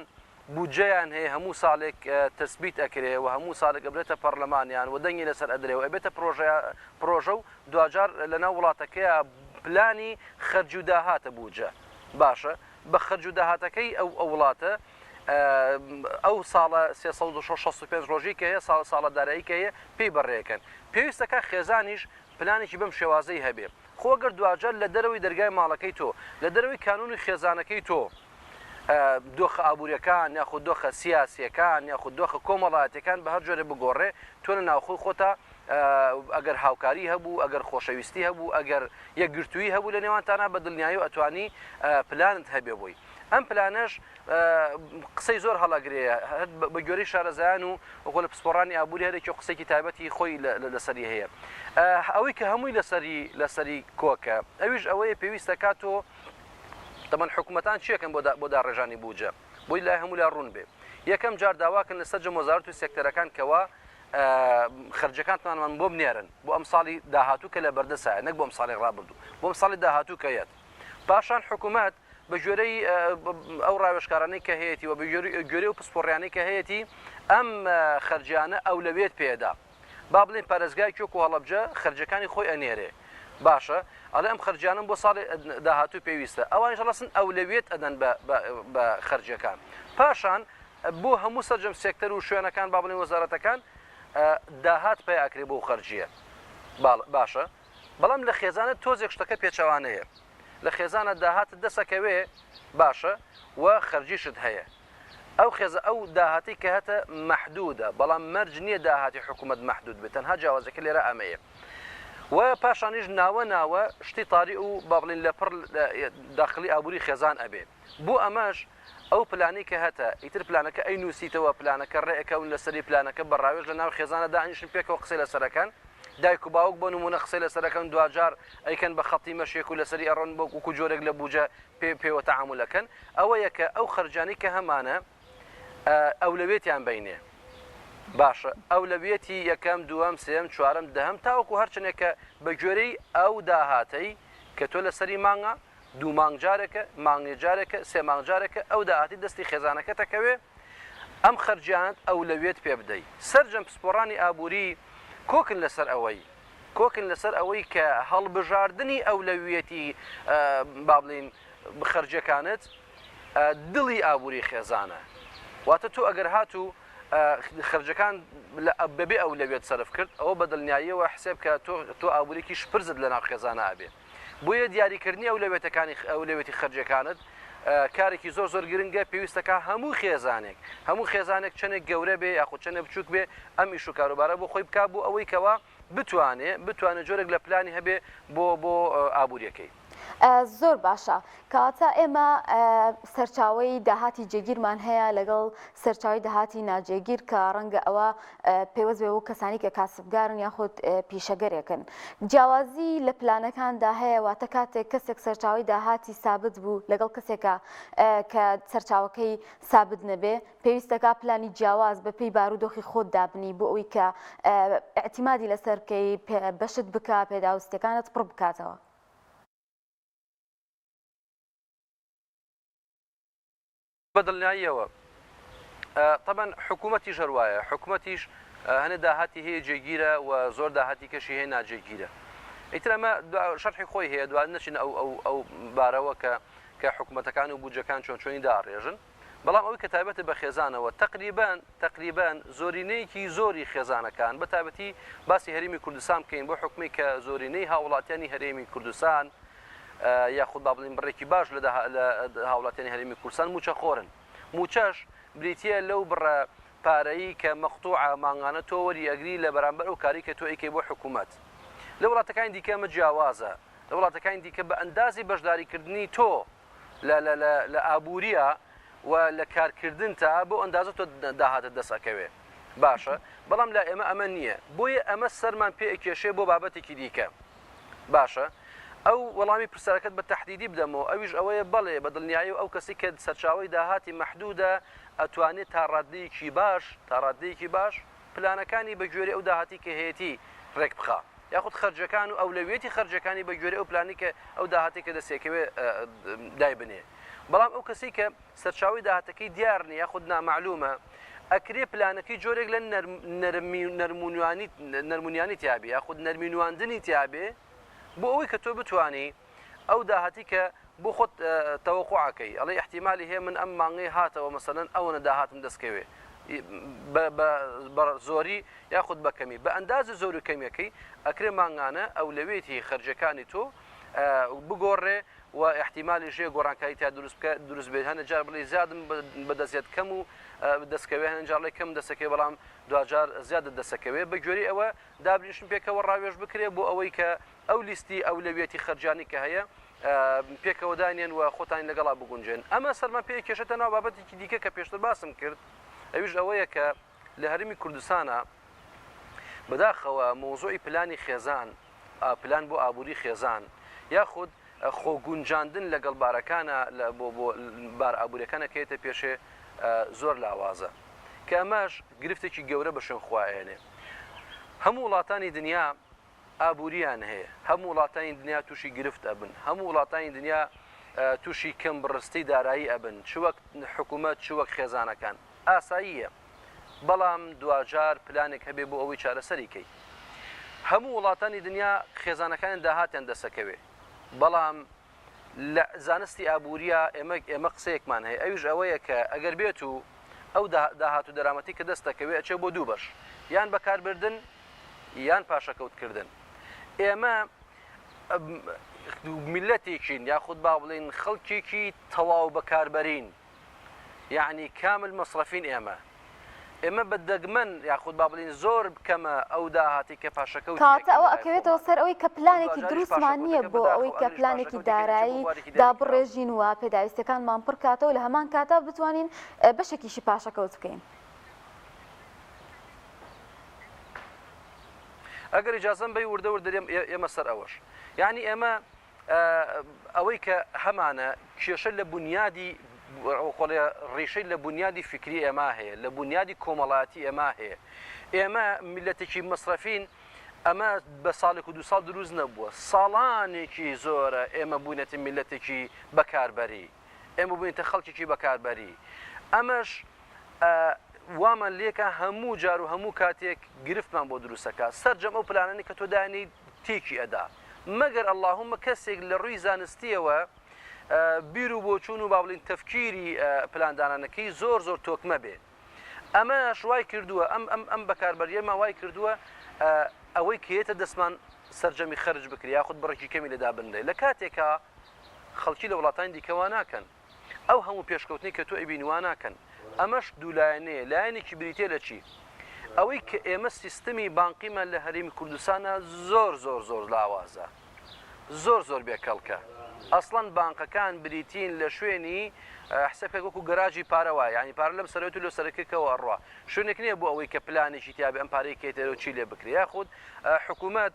بودجەیان هەیە هەموو ساڵێک تەسبیت ئەکرێ و هەموو ساڵێک ئەبرێتە پەڕلەمانیان و دەنگی لەسەر ئەدرێ و ئەبێتە پرۆژە پرۆژە و دواجار لەناو وڵاتەکەیا پلانی خەرج و داهاتە بودجە باشە بە خەرج و داهاتەکەی ئەو ئەو وڵاتە ئەو ساڵە 365 ڕۆژی کە هەیە ساڵ ساڵە دارایی کە هەیە پێی بەڕێکەن پێویستەکە خێزانیش پلانێکی بەم شێوازەی هەبێ خۆ گەر دواجار لە دەرەوەی دەرگای ماڵەکەی تۆ لە دەرەوەی کانونی خێزانەکەی تۆ دۆخە ئابووریەکان یاخود دۆخە سیاسیەکان یاخود دۆخە کۆمەڵایەتیەکان بە هەر جۆرێ بگۆڕێ تۆ لە ناوخۆی خۆتا ئەگەر هاوکاری هەبوو ئەگەر خۆشەویستی هەبوو ئەگەر یەکگرتوویی هەبوو لە نێوانتانا بە دڵنیایی و ئەتوانی پلانت هەبێ بۆی ئەم پلانەش قسەی زۆر هەڵەگرێ بە گوێرەی شارەزایان و وەکۆ لە پسپۆڕانی ئابووری هەرێکی قسێکی تایبەتی خۆی لەسەری هەیە ئەوەی کە هەمووی لەسەری لەسەری کۆکە ئەویش ئەوەیە پێویستە کات تۆ تەبەن حکومەتان چیەکەن بۆ داڕێژانی بوجە بۆی لای هەموو لا ڕوون بێ. یەکەم جار داواکەن لە سەرجەم وەزارەت و سێکتەرەکان کەوا خەرجەکانتانمان بۆ بنێرن بۆ ئەم ساڵی داهاتوو کە لە بەردەسایە نەک بۆ ئەم ساڵی ڕابردوو بۆ ئەم ساڵی داهاتوو کە یەت پاشان حکوومەت بە گوێرەی ئەو ڕاوێژکارانەی کە هەیەتی و بە گوێرەی ئەو پسپۆڕیانەی کە هەیەتی ئەم خەرجیانە ئەولەویەت پێدا با بڵێین پارێزگایەکی وەکو هەڵەبجە خەرجیەکانی خۆی ئەنێرێ باشە ئەڵێ ئەم خەرجیانەم بۆ ساڵی داهاتوو پێویستە ئەوانیش هەڵەسن ئەولەویەت ئەدەن بە خەرجیەکان پاشان بۆ هەموو سەرجەم سێکتەر و شوێنەکان با بڵێن وەزارەتەکان داهات پیا ئەکرێ بۆ خەرجیە باشە بەڵام لە خێزانە تۆزێک شتەکە پێچەوانەیە لە خێزانە داهاتت دەسەکەوێ باشە و خەرجیشت هەیە ئەو خێزە ئەو داهاتەی کە هەتە مەحدودە بەڵام مەرج نییە داهاتی حکوومەت مەحدود بێت تەنها جیاوازەکە لێرە ئەمەیە و پاشانیش ناوە ناوە شتی تاری و با بڵین لە پڕ داخلی ئابووری خێزان ئەبێ بۆ ئەمەش ئەو پلانی کە هەتە ئیتر پلانەکە ئەی نووسیتەوە پلانەکە ڕێئەکەون لەسەری پلانەکە بە ڕاوێژ لە ناو خێزانە دانیشن پێکەوە قسەی لەسەرەکەن دایک و باوک بۆ نمونە قسەی لەسەرەکەن دواجار ئەیکەن بە خەتی مەشێک و لەسەری ئەڕۆن بۆ وەکو جۆرێک لە بوجە پێ پێوە تەعامول ئەکەن ئەوەیە کە ئەو خەرجانەی کە هەمانە ئەولەویەتیان بینێ باشە ئەولەویەتی یەکەم دووەم سێم چوارەم دەهەم تاوەکو هەرچەنێک کە بە گوێرەی ئەو داهاتەی کە تۆ لەسەری مانگە دوو مانگ جارێکە مانگێ جارێکە سێ مانگ جارێکە ئەو داهاتی دەستی خێزانەکە تەکەوێ ئەم خەرجیانت ئەولەویەت پێ بدەی سەرجەم پسپۆڕانی ئابووری کۆکن لەسەر ئەوەی کۆکن لەسەر ئەوەی کە هەڵبژاردنی ئەولەویەتی با بڵێین خەرجیەکانت دڵی ئابووری خێزانە واتە تۆ ئەگەر هاتوو خەرجەکان بەبێ ئەولەویەت سەرف کرد ئەوە بە دڵنیاییەوە حسێب کە تۆ تۆ ئابوورێکی شپرزت لەناو خێزانە ئەبێ بۆیە دیاریکردنی ئەولەویەتەکانی ئەولەویەتی خەرجیەکانت کارێکی زۆر زۆر گرنگە پێویستەکە هەموو خێزانێک هەموو خێزانێک چەندێک گەورە بێ یاخود چەندێک بچووک بێ ئەم ئیش و کاروبارە بۆ خۆی بکا بۆ ئەوەی کەوا بتوانێ بتوانێ جۆرێک لە پلانی هەبێ بۆ بۆ ئابووریەکەی. زۆر باشە کەواتە ئێمە سەرچاوەی داهاتی جێگیرمان هەیە لەگەڵ سەرچاوی داهاتی ناجێگیر کە ڕەنگە ئەوە پەیوەست بێ بۆ کەسانی کە کاسبگارن یاخود پیشەگەرێکن. جیاوازی لە پلانەکاندا هەیە واتە کاتێک کەسێک سەرچاوەی داهاتی سابت بوو لەگەڵ کەسێکە کە سەرچاوەکەی سابت نەبێ پێویستەکە پلانی جیاواز بە پێی بارودۆخی خۆت دابنی بۆ ئەوی کە ئیعتیمادی لەسەر بکەی بەشت بکە پێداویستیەکانت پڕ بکاتەوە. بە دڵنیاییەوە تەبەن حکوومەتیش هەر وایە، حکوومەتیش هەنێ داهاتی هەیە جێگیرە و زۆر داهاتی کەشی هەیە ناجێگیرە. ئیتر ئەمە شەرحی خۆی هەیە دوا نەچین ئەو ئەو ئەو بارەوە کە کە حکوومەتەکان و بودجەکان چۆن چۆنی داڕێژن. بەڵام ئەوەی کە تایبەتە بە خێزانەوە تەقریبەن تەقریبەن زۆرینەیەکی زۆری خێزانەکان بە تایبەتی باسی هەرێمی کوردستان بکەین بۆ حکومی کە زۆرینەی هاوڵاتیانی هەرێمی کوردستان یاخود با بڵێین بڕێکی باش لە هاوڵاتیانی هەرێمی کوردستان مووچەخۆرن. مووچەش بریتییە لەو بڕە پارەی کە مەقتوعە مانگانە تۆ وەری ئەگری لە بەرامبەر ئەو کارەی کە تۆ ئەیکەی بۆ حکوومەت. لە وڵاتەکانی دیکە ئەمە جیاوازە. لە وڵاتەکانی دیکە بە ئەندازەی بەشداریکردنی تۆ لە لە لە لە ئابوورییە و لە کارکردنتا بەو ئەندازە تۆ داهاتت دەست ئەکەوێ. باشە بەڵام لای ئێمە ئەمە نییە. بۆیە ئەمە سەرمان پێ ئەکێشێ بۆ بابەتێکی دیکە. باشە ئەو وەڵامی پرسیارەکەت بە تەحدیدی بدەمەوە ئەویش ئەوەیە بەڵێ بە دڵنیاییەوە ئەو کەسەی کە سەرچاوەی داهاتی مەحدودە ئەتوانێت تا ڕاددەیەکی باش تا ڕاددەیەکی باش پلانەکانی بە گوێرەی ئەو داهاتی کە هەیەتی ڕێک بخا یاخود خەرجەکان و ئەولەویەتی خەرجەکانی بە گوێرەی ئەو پلانی کە ئەو داهاتی کە دەستێکەوێ دایبنێ بەڵام ئەو کەسەی کە سەرچاوەی داهاتەکەی دیار نیە یاخود نامەعلومە، ئەکرێ پلانەکەی جۆرێک لە نەرمی نەرمونیانی نەرمونیانی تیابێ یاخود نەرمی نواندنی تیابێ بۆ ئەوەی کە تۆ بتانی ئەو داهاتی کە بۆ خۆت تەوەقوع ئەکەی ئەڵێ ئیحتیمالی هەیە من ئەم مانگەی هاتەوە مەسەلەن ئەوەنە داهاتم دەستکەوێ بە زۆری یاخود بە کەمی بە ئەندازە زۆر و کەمیەکەی ئەکرێ مانگانە ئەولەوێتی خەرجەکانی تۆ بگۆڕێ و ئیحتیمالیش هەیە گۆڕانکاری تیا دروست بکە دروست بێت هەنە جار بڵێ زیادم بەدەست یەت کەم و دەستکەوێ هەنە جار بڵێ کەم دەستەکەوێ بەڵام دواجار زیادت دەستەکەوێ بە گوێرەی ئەوە دابنیشن پێکەوە ڕاوێژ بکرێ بۆ ئەوەی کە ئەو لیستی ئەولەویەتی خەرجانی کە هەیە پێکەوە دانێن و خۆتانی لەگەڵا بگونجێن ئەمە سەرمان پێ کێشێتە ناو بابەتێکی دیکە کە پێشتر باسم کرد ئەویش ئەوەیە کە لە هەرێمی کوردستانە بەداخەوە مەوزوعی پلانی خێزان پلان بۆ ئابووری خێزان یاخود خۆ گونجاندن لەگەڵ بارەکانە بۆ بۆ بار ئابووریەکانە کە یەتە پێشێ. زۆر لاوازە کە ئەمەش گرفتێکی گەورە بە شوێن خوا ئەیەنێ. هەموو وڵاتانی دنیا ئابووریان هەیە، هەموو وڵاتانی دنیا تووشی گرفت ئەبن، هەموو وڵاتانی دنیا تووشی کەم بڕستی دارایی ئەبن، چ وەک حکوومەت چ وەک خێزانەکان، ئاساییە، بەڵام دواجار پلانێک هەبێ بۆ ئەوەی چارەسەری کەی. هەموو وڵاتانی دنیا خێزانەکانیان داهاتیان دەسەکەوێ، بەڵام لە زانستی ئابوورییا ئێمە ئێمە قسەیەکمان هەیە ئەویش ئەوەیە کە ئەگەر بێت و ئەو داهات و دەرامەتی کە دەست دەکەوێت ئەچێ بۆ دوو بەش یان بەکاربردن یان پاشەکەوتکردن ئێمە میلەتێکین یاخود با بڵین خەڵکێکی تەواو بەکاربەرین یەعنی کامل مەسرەفین ئێمە ئێمە بە دەگمەن یاخود با بڵێین زۆر کەمە ئەو داهاتەی کە پاشەکەوتی کەواتە ئەکەین ئەوە لە لای ئەکەوێتەوە خۆمان سەر ئەوەی کە و پلانێکی دواجاریش دروستمان نییە پاشەکەوتەکە بۆ بەداخەوە ئەوەی کە ئەمنیش پلانێکی پاشەکەوتێکە ئەچێ بۆ دارایی بوارێکی دیاریکراو. دابڕێژین و پێداویستیەکانمان پڕکاتەوە لە هەمان کاتا بتوانین بەشێکیشی پاشەکەوت بکەین. ئەگەر ئیجازەم بەی وردە وردە ئێمە سەر ئەوەش یعنی ئێمە ئەوەی کە هەمانە کێشە لە بونیادی خۆڵێ ڕیشەی لە بونیادی فیکری ئێمە هەیە لە بونیادی کۆمەڵایەتی ئێمە هەیە ئێمە میلەتێکی مەسرەفین ئەمە بە ساڵێک و دو ساڵ دروست نەبووە ساڵانێکی زۆرە ئێمە بووینەتە میلەتێکی بەکاربەری ئێمە بووینەتە خەڵکێکی بەکاربەری ئەمەش وامان لێکا هەموو جار و هەموو کاتێک گرفتمان بۆ دروستەکە سەرجەم ئەو پلانانی کە تۆ دانی تێکی ئەدا مەگەر اللهم کەسێک لە ڕووی زانستیەوە بیر و بۆچوون و با بڵین تەفکیری پلاندانانەکەی زۆر زۆر تۆکمە بێ ئەمەش وای کردووە ئەم ئەم ئەم بەکاربەریەمان وای کردووە ئەوەی کە یەتە دەستمان سەرجەمی خەرج بکرێ یاخود بڕێکی کەمی لێ دابنرێ لە کاتێکا خەڵکی لە وڵاتانی دیکە وا ناکەن ئەو هەموو پێشکەوتنەی کە تۆ ئەیبینی وا ناکەن ئەمەش دوولایەنەیە لایەنێکی بریتیە لە چی ئەوەی کە ئێمە سیستمی بانقیمان لە هەرێمی کوردستانە زۆر زۆر زۆر لاوازە زۆر زۆر بێکەڵکە ئەسڵەن بانقەکان بریتین لە شوێنی حساب کە وەکو گەراجی پارە وایە یعنی پارە لەم سەرەوە لۆ سەرەکەکەوە ئەڕوا شوێنێک نییە بۆ ئەوەی کە پلانێکی تیاابێ ئەم پارەی کێتەرەوە چی لێ بکرێ یاخود حکوومەت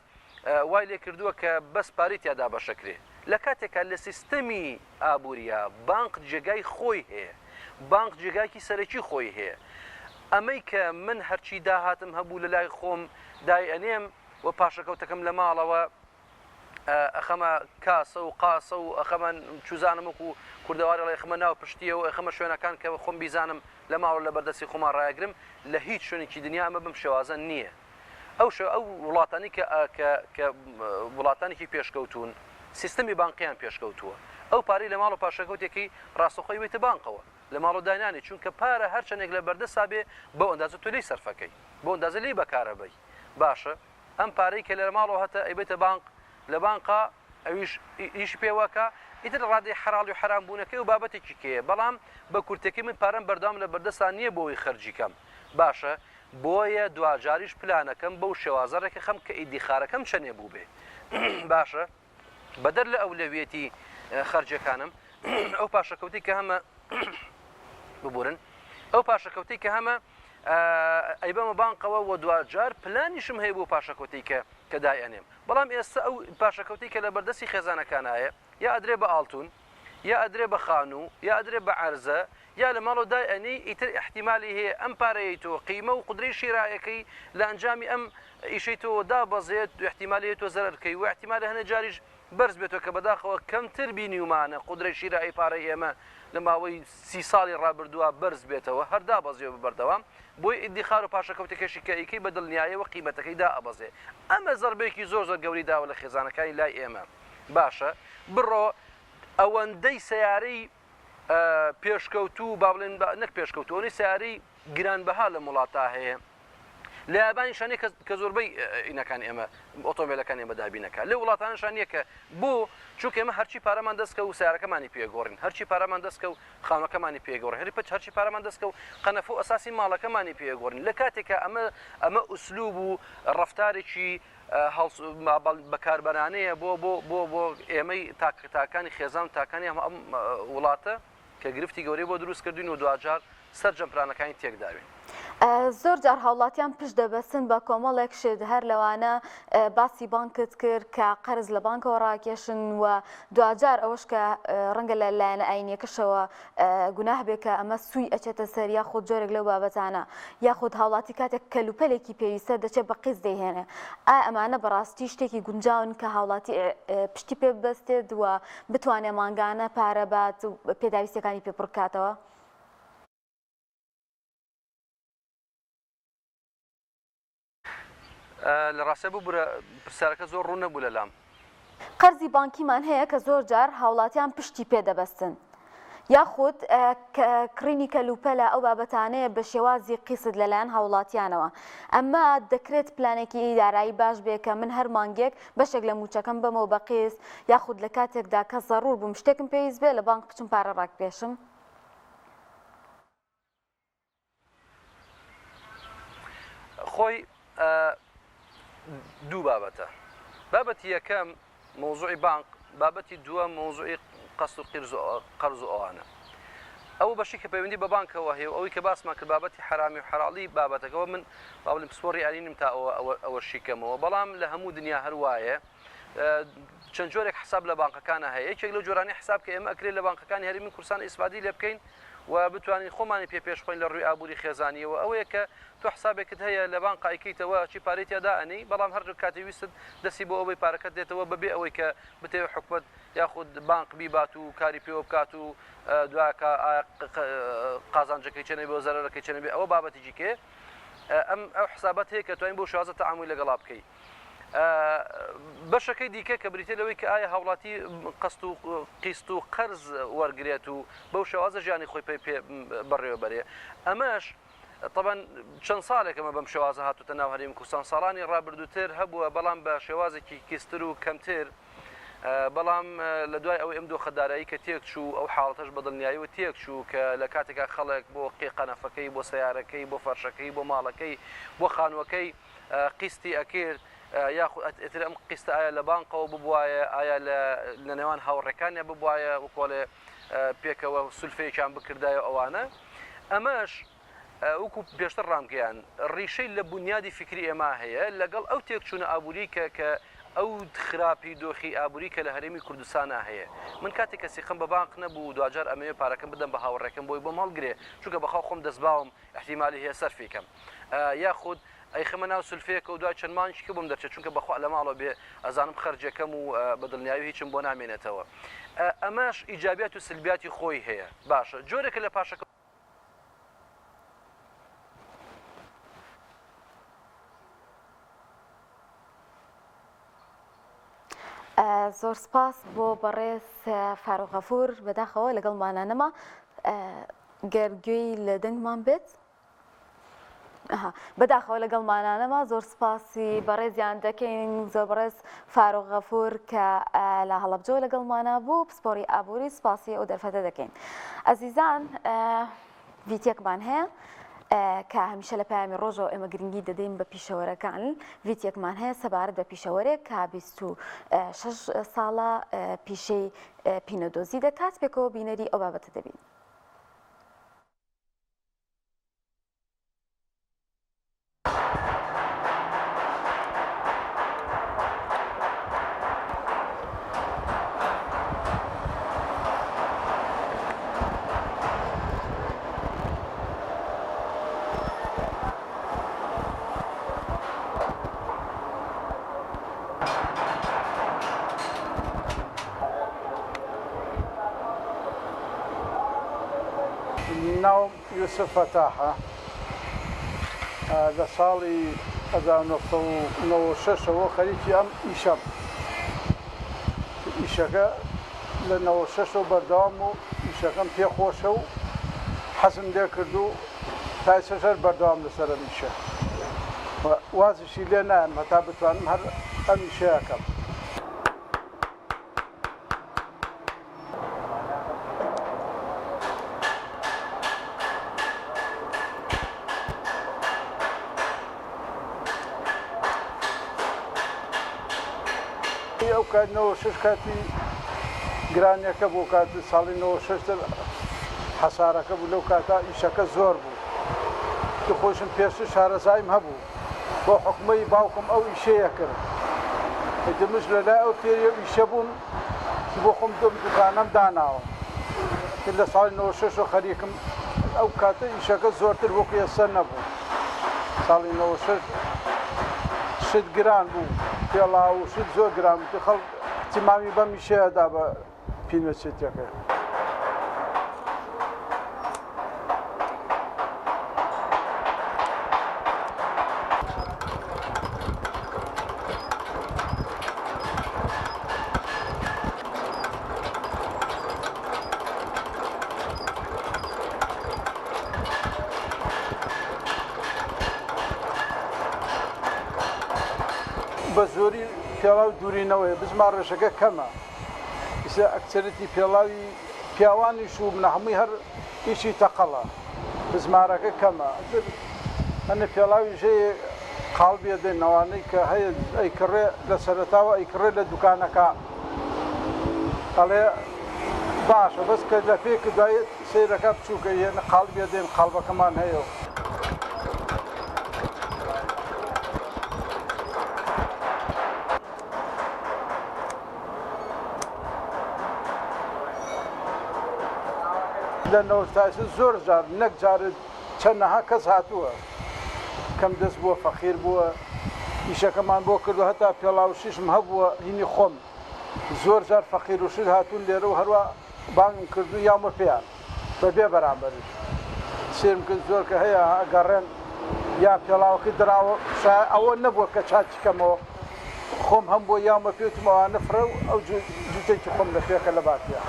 وای لێ کردووە کە بەس پارەی تیا دابەشەکرێ لە کاتێکا لە سیستەمی ئابووریا بانق جێگای خۆی هەیە بانق جێگاکی سەرەکی خۆی هەیە ئەمەی کە من هەرچی داهاتم هەبوو لە لای خۆم دای ئەنێم و پاشەکەوتەکەم لە ماڵەوە ئەخەمە کاسە و قاسە و ئەخەمە چوزانم وەکو کوردەواری ئەڵێ ئەخەمە ناو پشتیەوە ئەخەمە شوێنەکان کە خۆم بیزانم لە ماڵەوە لە بەردەستی خۆمان ڕایەگرم لە هیچ شوێنێکی دنیا ئەمە بەم شێوازە نییە ئەو شێ ئەو وڵاتانی کە کە کە وڵاتانێکی پێشکەوتوون سیستەمی بانقیان پێشکەوتووە ئەو پارەی لە ماڵ و پاشەکەوتێکی ڕاستەخۆی بێتە بانقەوە لە ماڵ و داینانی چونکە پارە هەرچەندێک لە بەردەستا بێ بەو ئەندازە تۆ لێی سەرفەکەی بەو ئەندازە لێی بەکارەبەی باشە ئەم پارەی کە لە ماڵەوە هەتە ئەیبەیتە بانق لە بانقا ئەویش ئیشی پێوە ئەکا ئیتر ڕادەی حەراڵی و حەرام بوونەکەی و بابەتێکی کەیە بەڵام بە کورتەکەی من پارەم بەردەوام لە بەردەستا نییە بۆ ئەوەی خەرجی کەم باشە بۆیە دواجاریش پلانەکەم بەو شێوازە ڕێکەخەم کە ئیدیخارەکەم چەنێ بووبێ باشە بەدەر لە ئەولەویەتی خەرجیەکانم ئەو پاشەکەوتەی کە هەمە ببورن ئەو پاشەکەوتەی کە هەمە ئەیبەمە بانقەوە و دواجار پلانیشم هەیە بۆ پاشەکەوتەی کە کە دایئەنێم بەڵام ئێستا ئەو پاشەکەوتەی کە لە بەردەستی خێزانەکانایە یا ئەدرێ بە ئاڵتون یا ئەدرێ بە خانوو یا ئەدرێ بە عەرزە یا لە ماڵەوە دای ئەنێی ئیتر ئیحتیمالی هەیە ئەم پارەیەی تۆ قیمە و قودرەی شیرایەکەی لە ئەنجامی ئەم ئیشەی تۆوە دابەزێت و ئیحتیمالی هەیە تۆ زەرەر بکەی و ئیحتیمالە هەنێ جاریش بەرز بێتەوە کە بەداخەوە کەمتر بینیومانە قودرەی شیرایی پارەی ئێمە لە ماوەی سی ساڵی ڕابردووە بەرز بێتەوە هەر دابەزیوە بە بەردەوام بۆیە ئیدیخار و پاشەکەوتەکەشی کە ئەیکەی بە دڵنیایەوە قیمەتەکەی دائەبەزێ ئەمە زەربەیەکی زۆر زۆر گەورەی داوە لە خێزانەکانی لای ئێمە باشە بڕۆ ئەوەندەی سەیارەی پێشکەوتوو با بڵێن نەک پێشکەوتوو ئەوەی سیارەی گرانبەها لەم وڵاتە هەیە لە یابانی شانە کە زۆربەی ئینەکان ئێمە ئۆتۆمبیلەکان ئێمە دابینەکە لە وڵاتانە شانیە کە بۆ چونکە ئێمە هەرچی پارەمان دەستکە و سیارەکەمانی پێگۆڕین هەرچی پارەمان دەستکە و خانەکەمانی پێگۆڕین هەری پچ هەرچی پارەمان دەستکە و قەنەفە و ئەساسی ماڵەکەمانی پێگۆڕین لە کاتێکە ئەمە ئەمە ئوسلوب و ڕفتارێکی بەکاربەرانەیە بۆ بۆ بۆ بۆ ئێمەی تاک تاکانی خێزان و تاکانی ئەم ئەم وڵاتە کە گرفتی گەورەی بۆ دروست کردوین و دواجار سەرجەم پلانەکانی تێکداوین. زۆر جار هاوڵاتیان پشت دەبەستن بە کۆمەڵێک شت هەر لەوانە باسی بانکت کرد کە قەرز لە بانکەوە ڕاکێشن و دواجار ئەوەش کە ڕەنگە لە لایەنە ئاینیەکەشەوە گوناه بێ کە ئەمە سووی ئەچێتە سەر یاخود جۆرێک لەو بابەتانە یاخود هاوڵاتی کاتێک کەلوپەلێکی پێویستە دەچێت بە قیست دەیهێنێ ئایا ئەمانە بەڕاستی شتێکی گونجاون کە هاوڵاتی پشتی پێ ببەستێت و بتوانێت مانگانە پارە بات و پێداویستیەکانی پێ پڕکاتەوە؟ لە ڕاستیا ببورە پرسیارەکە زۆر ڕوون نەبوو لە لام. قەرزی بانکیمان هەیە کە زۆر جار هاوڵاتیان پشتی پێ دەبەستن یاخود کڕینی کەلوپەلە ئەو بابەتانەیە بە شێوازی قیست لەلایەن هاوڵاتیانەوە ئەمە دەکرێت پلانێکی دارایی باش بێ کە من هەر مانگێک بەشێک لە موچەکەم بەمەوە بە قیست یاخود لە کاتێکدا کە زەڕور بووم شتێکم پێویست بێ لە بانک بچم پارە ڕاکبێشم. خۆی دوو بابەتە بابەتی یەکەم مەوزوعی بانق بابەتی دووەم مەوزوعی قەست و قیرز و قەرز و ئەوانە ئەو بەشی کە پەیوەندی بە بانکەوە هەیە و ئەوەی کە باسمان کرد بابەتی حرامی و حەراڵی بابەتەکەەوە من با بڵێم پسپۆڕی ئارینم تا ئەوە ئەوە ئەوە شیکەمەوە بەڵام لە هەموو دنیا هەر وایە چەند جۆرێک حساب لە بانقەکانە هەیە یەکێک لەو جۆرانی حساب کە ئێمە ئەکرێت لە بانقەکانی هەرێمی کوردستان ئیسفادی لێ بکەین و بتوانین خۆمانی پێ پێش خۆین لە ڕووی ئابووری خێزانیەوە ئەوەیە کە تۆ حسابێکت هەیە لە بانق ئەیکەیتەوە چی پارەی تیا دائەنێی بەڵام هەر کاتی ویستت دەستی بۆ ئەوەی پارەکەت دێتەوە بەبێ ئەوەی کە بتەوێت حکومەت یاخود بانق بیبات و کاری پێوە بکات و دواکە قازانجەکەی چەنێ بێ و زەرەرەکەی چەنێ بێ ئەوە بابەتێکی کێ ئەم ئەو حسابەت هەیە کە توانین بۆ شێوازە تەعامولی لەگەڵا بکەی بەشەکەی دیکە کە بریتیە لەوەی کە ئایا هاوڵاتی قەست و قیست و قەرز وەرگێت و بەو شێوازە ژیانی خۆی پێ پێ بەڕێوە بەرێ ئەمەش طبعا چەند ساڵێک ئەمە بەم شێوازە هاتوتە ناو هەرێمی کوردستان ساڵانی ڕابردووتر هەبووە بەڵام بە شێوازێکی کیستر و کەمتر بەڵام لە دوای ئەوەی ئەم دۆخە دارایی کە تێک چوو ئەو حاڵەتەش بە دڵنیاییەوە تێک چوو کە لە کاتێکا خەڵک بۆ قێ قەنەفەکەی بۆ سەیارەکەی بۆ فەرشەکەی بۆ ماڵەکەی بۆ خانووەکەی قیستی ئەکرد یاخود ئیتر ئەم قیستە ئایا لە بانقەوە ببوایە ئایا لە نێوان هاوڕێکانیا ببوایە وەکۆڵێ پێکەوە سولفەیەکیان بکردایە ئەوانە ئەمەش وەکو پێشتر ڕامگەیان ڕیشەی لە بنیادی فکری ئێمە هەیە لەگەڵ ئەو تێکچوونە ئابووری کە کە ئەو خراپی دۆخی ئابووری کە لە هەرێمی کوردستانە هەیە من کاتێک کە سیقم بە بانق نەبوو دواجار ئەمەوێ پارەکەم بدەم بە هاوڕێکەم بۆی بۆم هەڵگرێ چونکە بەخوا خۆم دەستباوم ئیحتیمالی هەیە سەرفی کەم یاخود ئەیخەمە ناو سولفەیەکەوە دوای چەند مانگێکی کە بۆم دەرچێت چونکە بەخوا لە ماڵەوە بێ ئەزانم خەرجەکەم و بە دڵنیایی هیچم بۆ نامێنێتەوە ئەمەش ئیجابیات و سلبیاتی خۆی هەیە باشە جۆرێکە لە پاشەکە زۆر سپاس بۆ بەڕێز فاروق غەفور بەداخەوە لەگەڵمانە نەما گەر گوێی لە دەنگمان بێت بەداخەوە لەگەڵمانە نەما زۆر سپاسی بەڕێزیان دەکەین زۆر بەڕێز فاروق غەفور کە لە هەڵەبجەوە لەگەڵمانە بوو پسپۆری ئابووری سپاسی ئەو دەرفەتە دەکەین ئەزیزان ڤیتێکمان هەیە کە هەمیشە لە پەیامی ڕۆژەوە ئێمە گرنگی دەدەین بە پیشەوەرەکان ڤیتێکمان هەیە سەبارەت بە پیشەوەرێک کە 26 ساڵە پیشەی پینەدۆزی دەکات پێکەوە بینەری ئەو بابەتە دەبین. ناوم یوسف فەتاحە لە ساڵی 1996 ەوە خەریکی ئەم ئیشەم ئیشەکە لە 96 ەوە بەردەوام و ئیشەکەم پێ خۆشە و حەزم لێ کرد و تا ئێستاش هەر بەردەوام لەسەر ئەم ئیشە و وازیشی لێ نایەم هەتا بتوانم هەر ئەم ئیشە ئەکەم. ئەو کات 96 کاتی گرانیەکە بوو کات ساڵی 96 حەسارەکە بوو لەو کاتە ئیشەکە زۆر بوو. تر خۆیشم پێشتر شارەزاییم هەبوو بۆ حوکمەی باوکم ئەو ئیشەی ئەکرد ئیتر منش لە لای ئەو فێری ئەو ئیشە بووم تر بۆ خۆم دەم دوکانەم داناوە تر لە ساڵی 96 وە خەریکم ئەو کاتە ئیشەکە زۆرتر وەکو ئێستا نەبوو ساڵی 96 شت گران بوو پێڵاو و شت زۆر گران بوو تر خەڵک اهتمامی بەم ئیشەیە دا بە پینەچێتیەکەی. بە زۆری پێڵاو دوورینەوەیە بزما ڕێژەکە کەمە ئیستا ئەکسەرەتی پێڵاوی پیاوانیش و منە هەمووی هەر ئیشی تەقەڵە بزمارەکە کەمە ئیتر هەنێ پێڵاویش هەیە قاڵبێ دێن ئەوانەی کە هەیە ئەیکڕێ لە سەرەتاوە ئەیکڕێ لە دوکانەکە ئەڵێ باشە بەس کە لە پێ کە دوای سەیرەکە بچووکە یەنە قاڵبێ دێن قاڵبەکەمان هەیە و لە نەوەتایسە زۆر جار نەک جارێ چەنەها کەس هاتووە کەم دەست بووە فەقیر بووە ئیشەکەمان بۆ کردو هەتا پێڵاوشیشم هەبووە هینی خۆم زۆر جار فەقیر و شت هاتوون لێرە و هەروە بانگم کردو یاومە پێیان بە بێ بەرامبەریش سێرم کرد زۆر کە هەیە ئەگەڕێن یا پێڵاوەکەی دراوە شا ئەوە نەبووە کە چاکی کەمەوە خۆم هەم بۆ یاومە پێ وتم ئەوانە فڕێ و ئەو جووتێکی خۆم لە پێکە لە باتیە.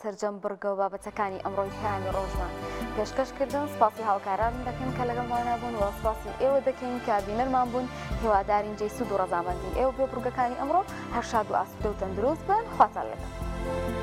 سەرجەم بڕگە و بابەتەکانی ئەمڕۆی پەیامی ڕۆژمان پێشکەش کردن سپاسی هاوکاران دەکەن کە لەگەڵمانە بوون و سپاسی ئێوە دەکەین کە بینەرمان بوون هیوادارین جێی سوود و ڕەزامەندی ئێوە بێ بڕگەکانی ئەمڕۆ هەر شاد و ئاسوودە و تەندروست بن خواتان لەگەڵ.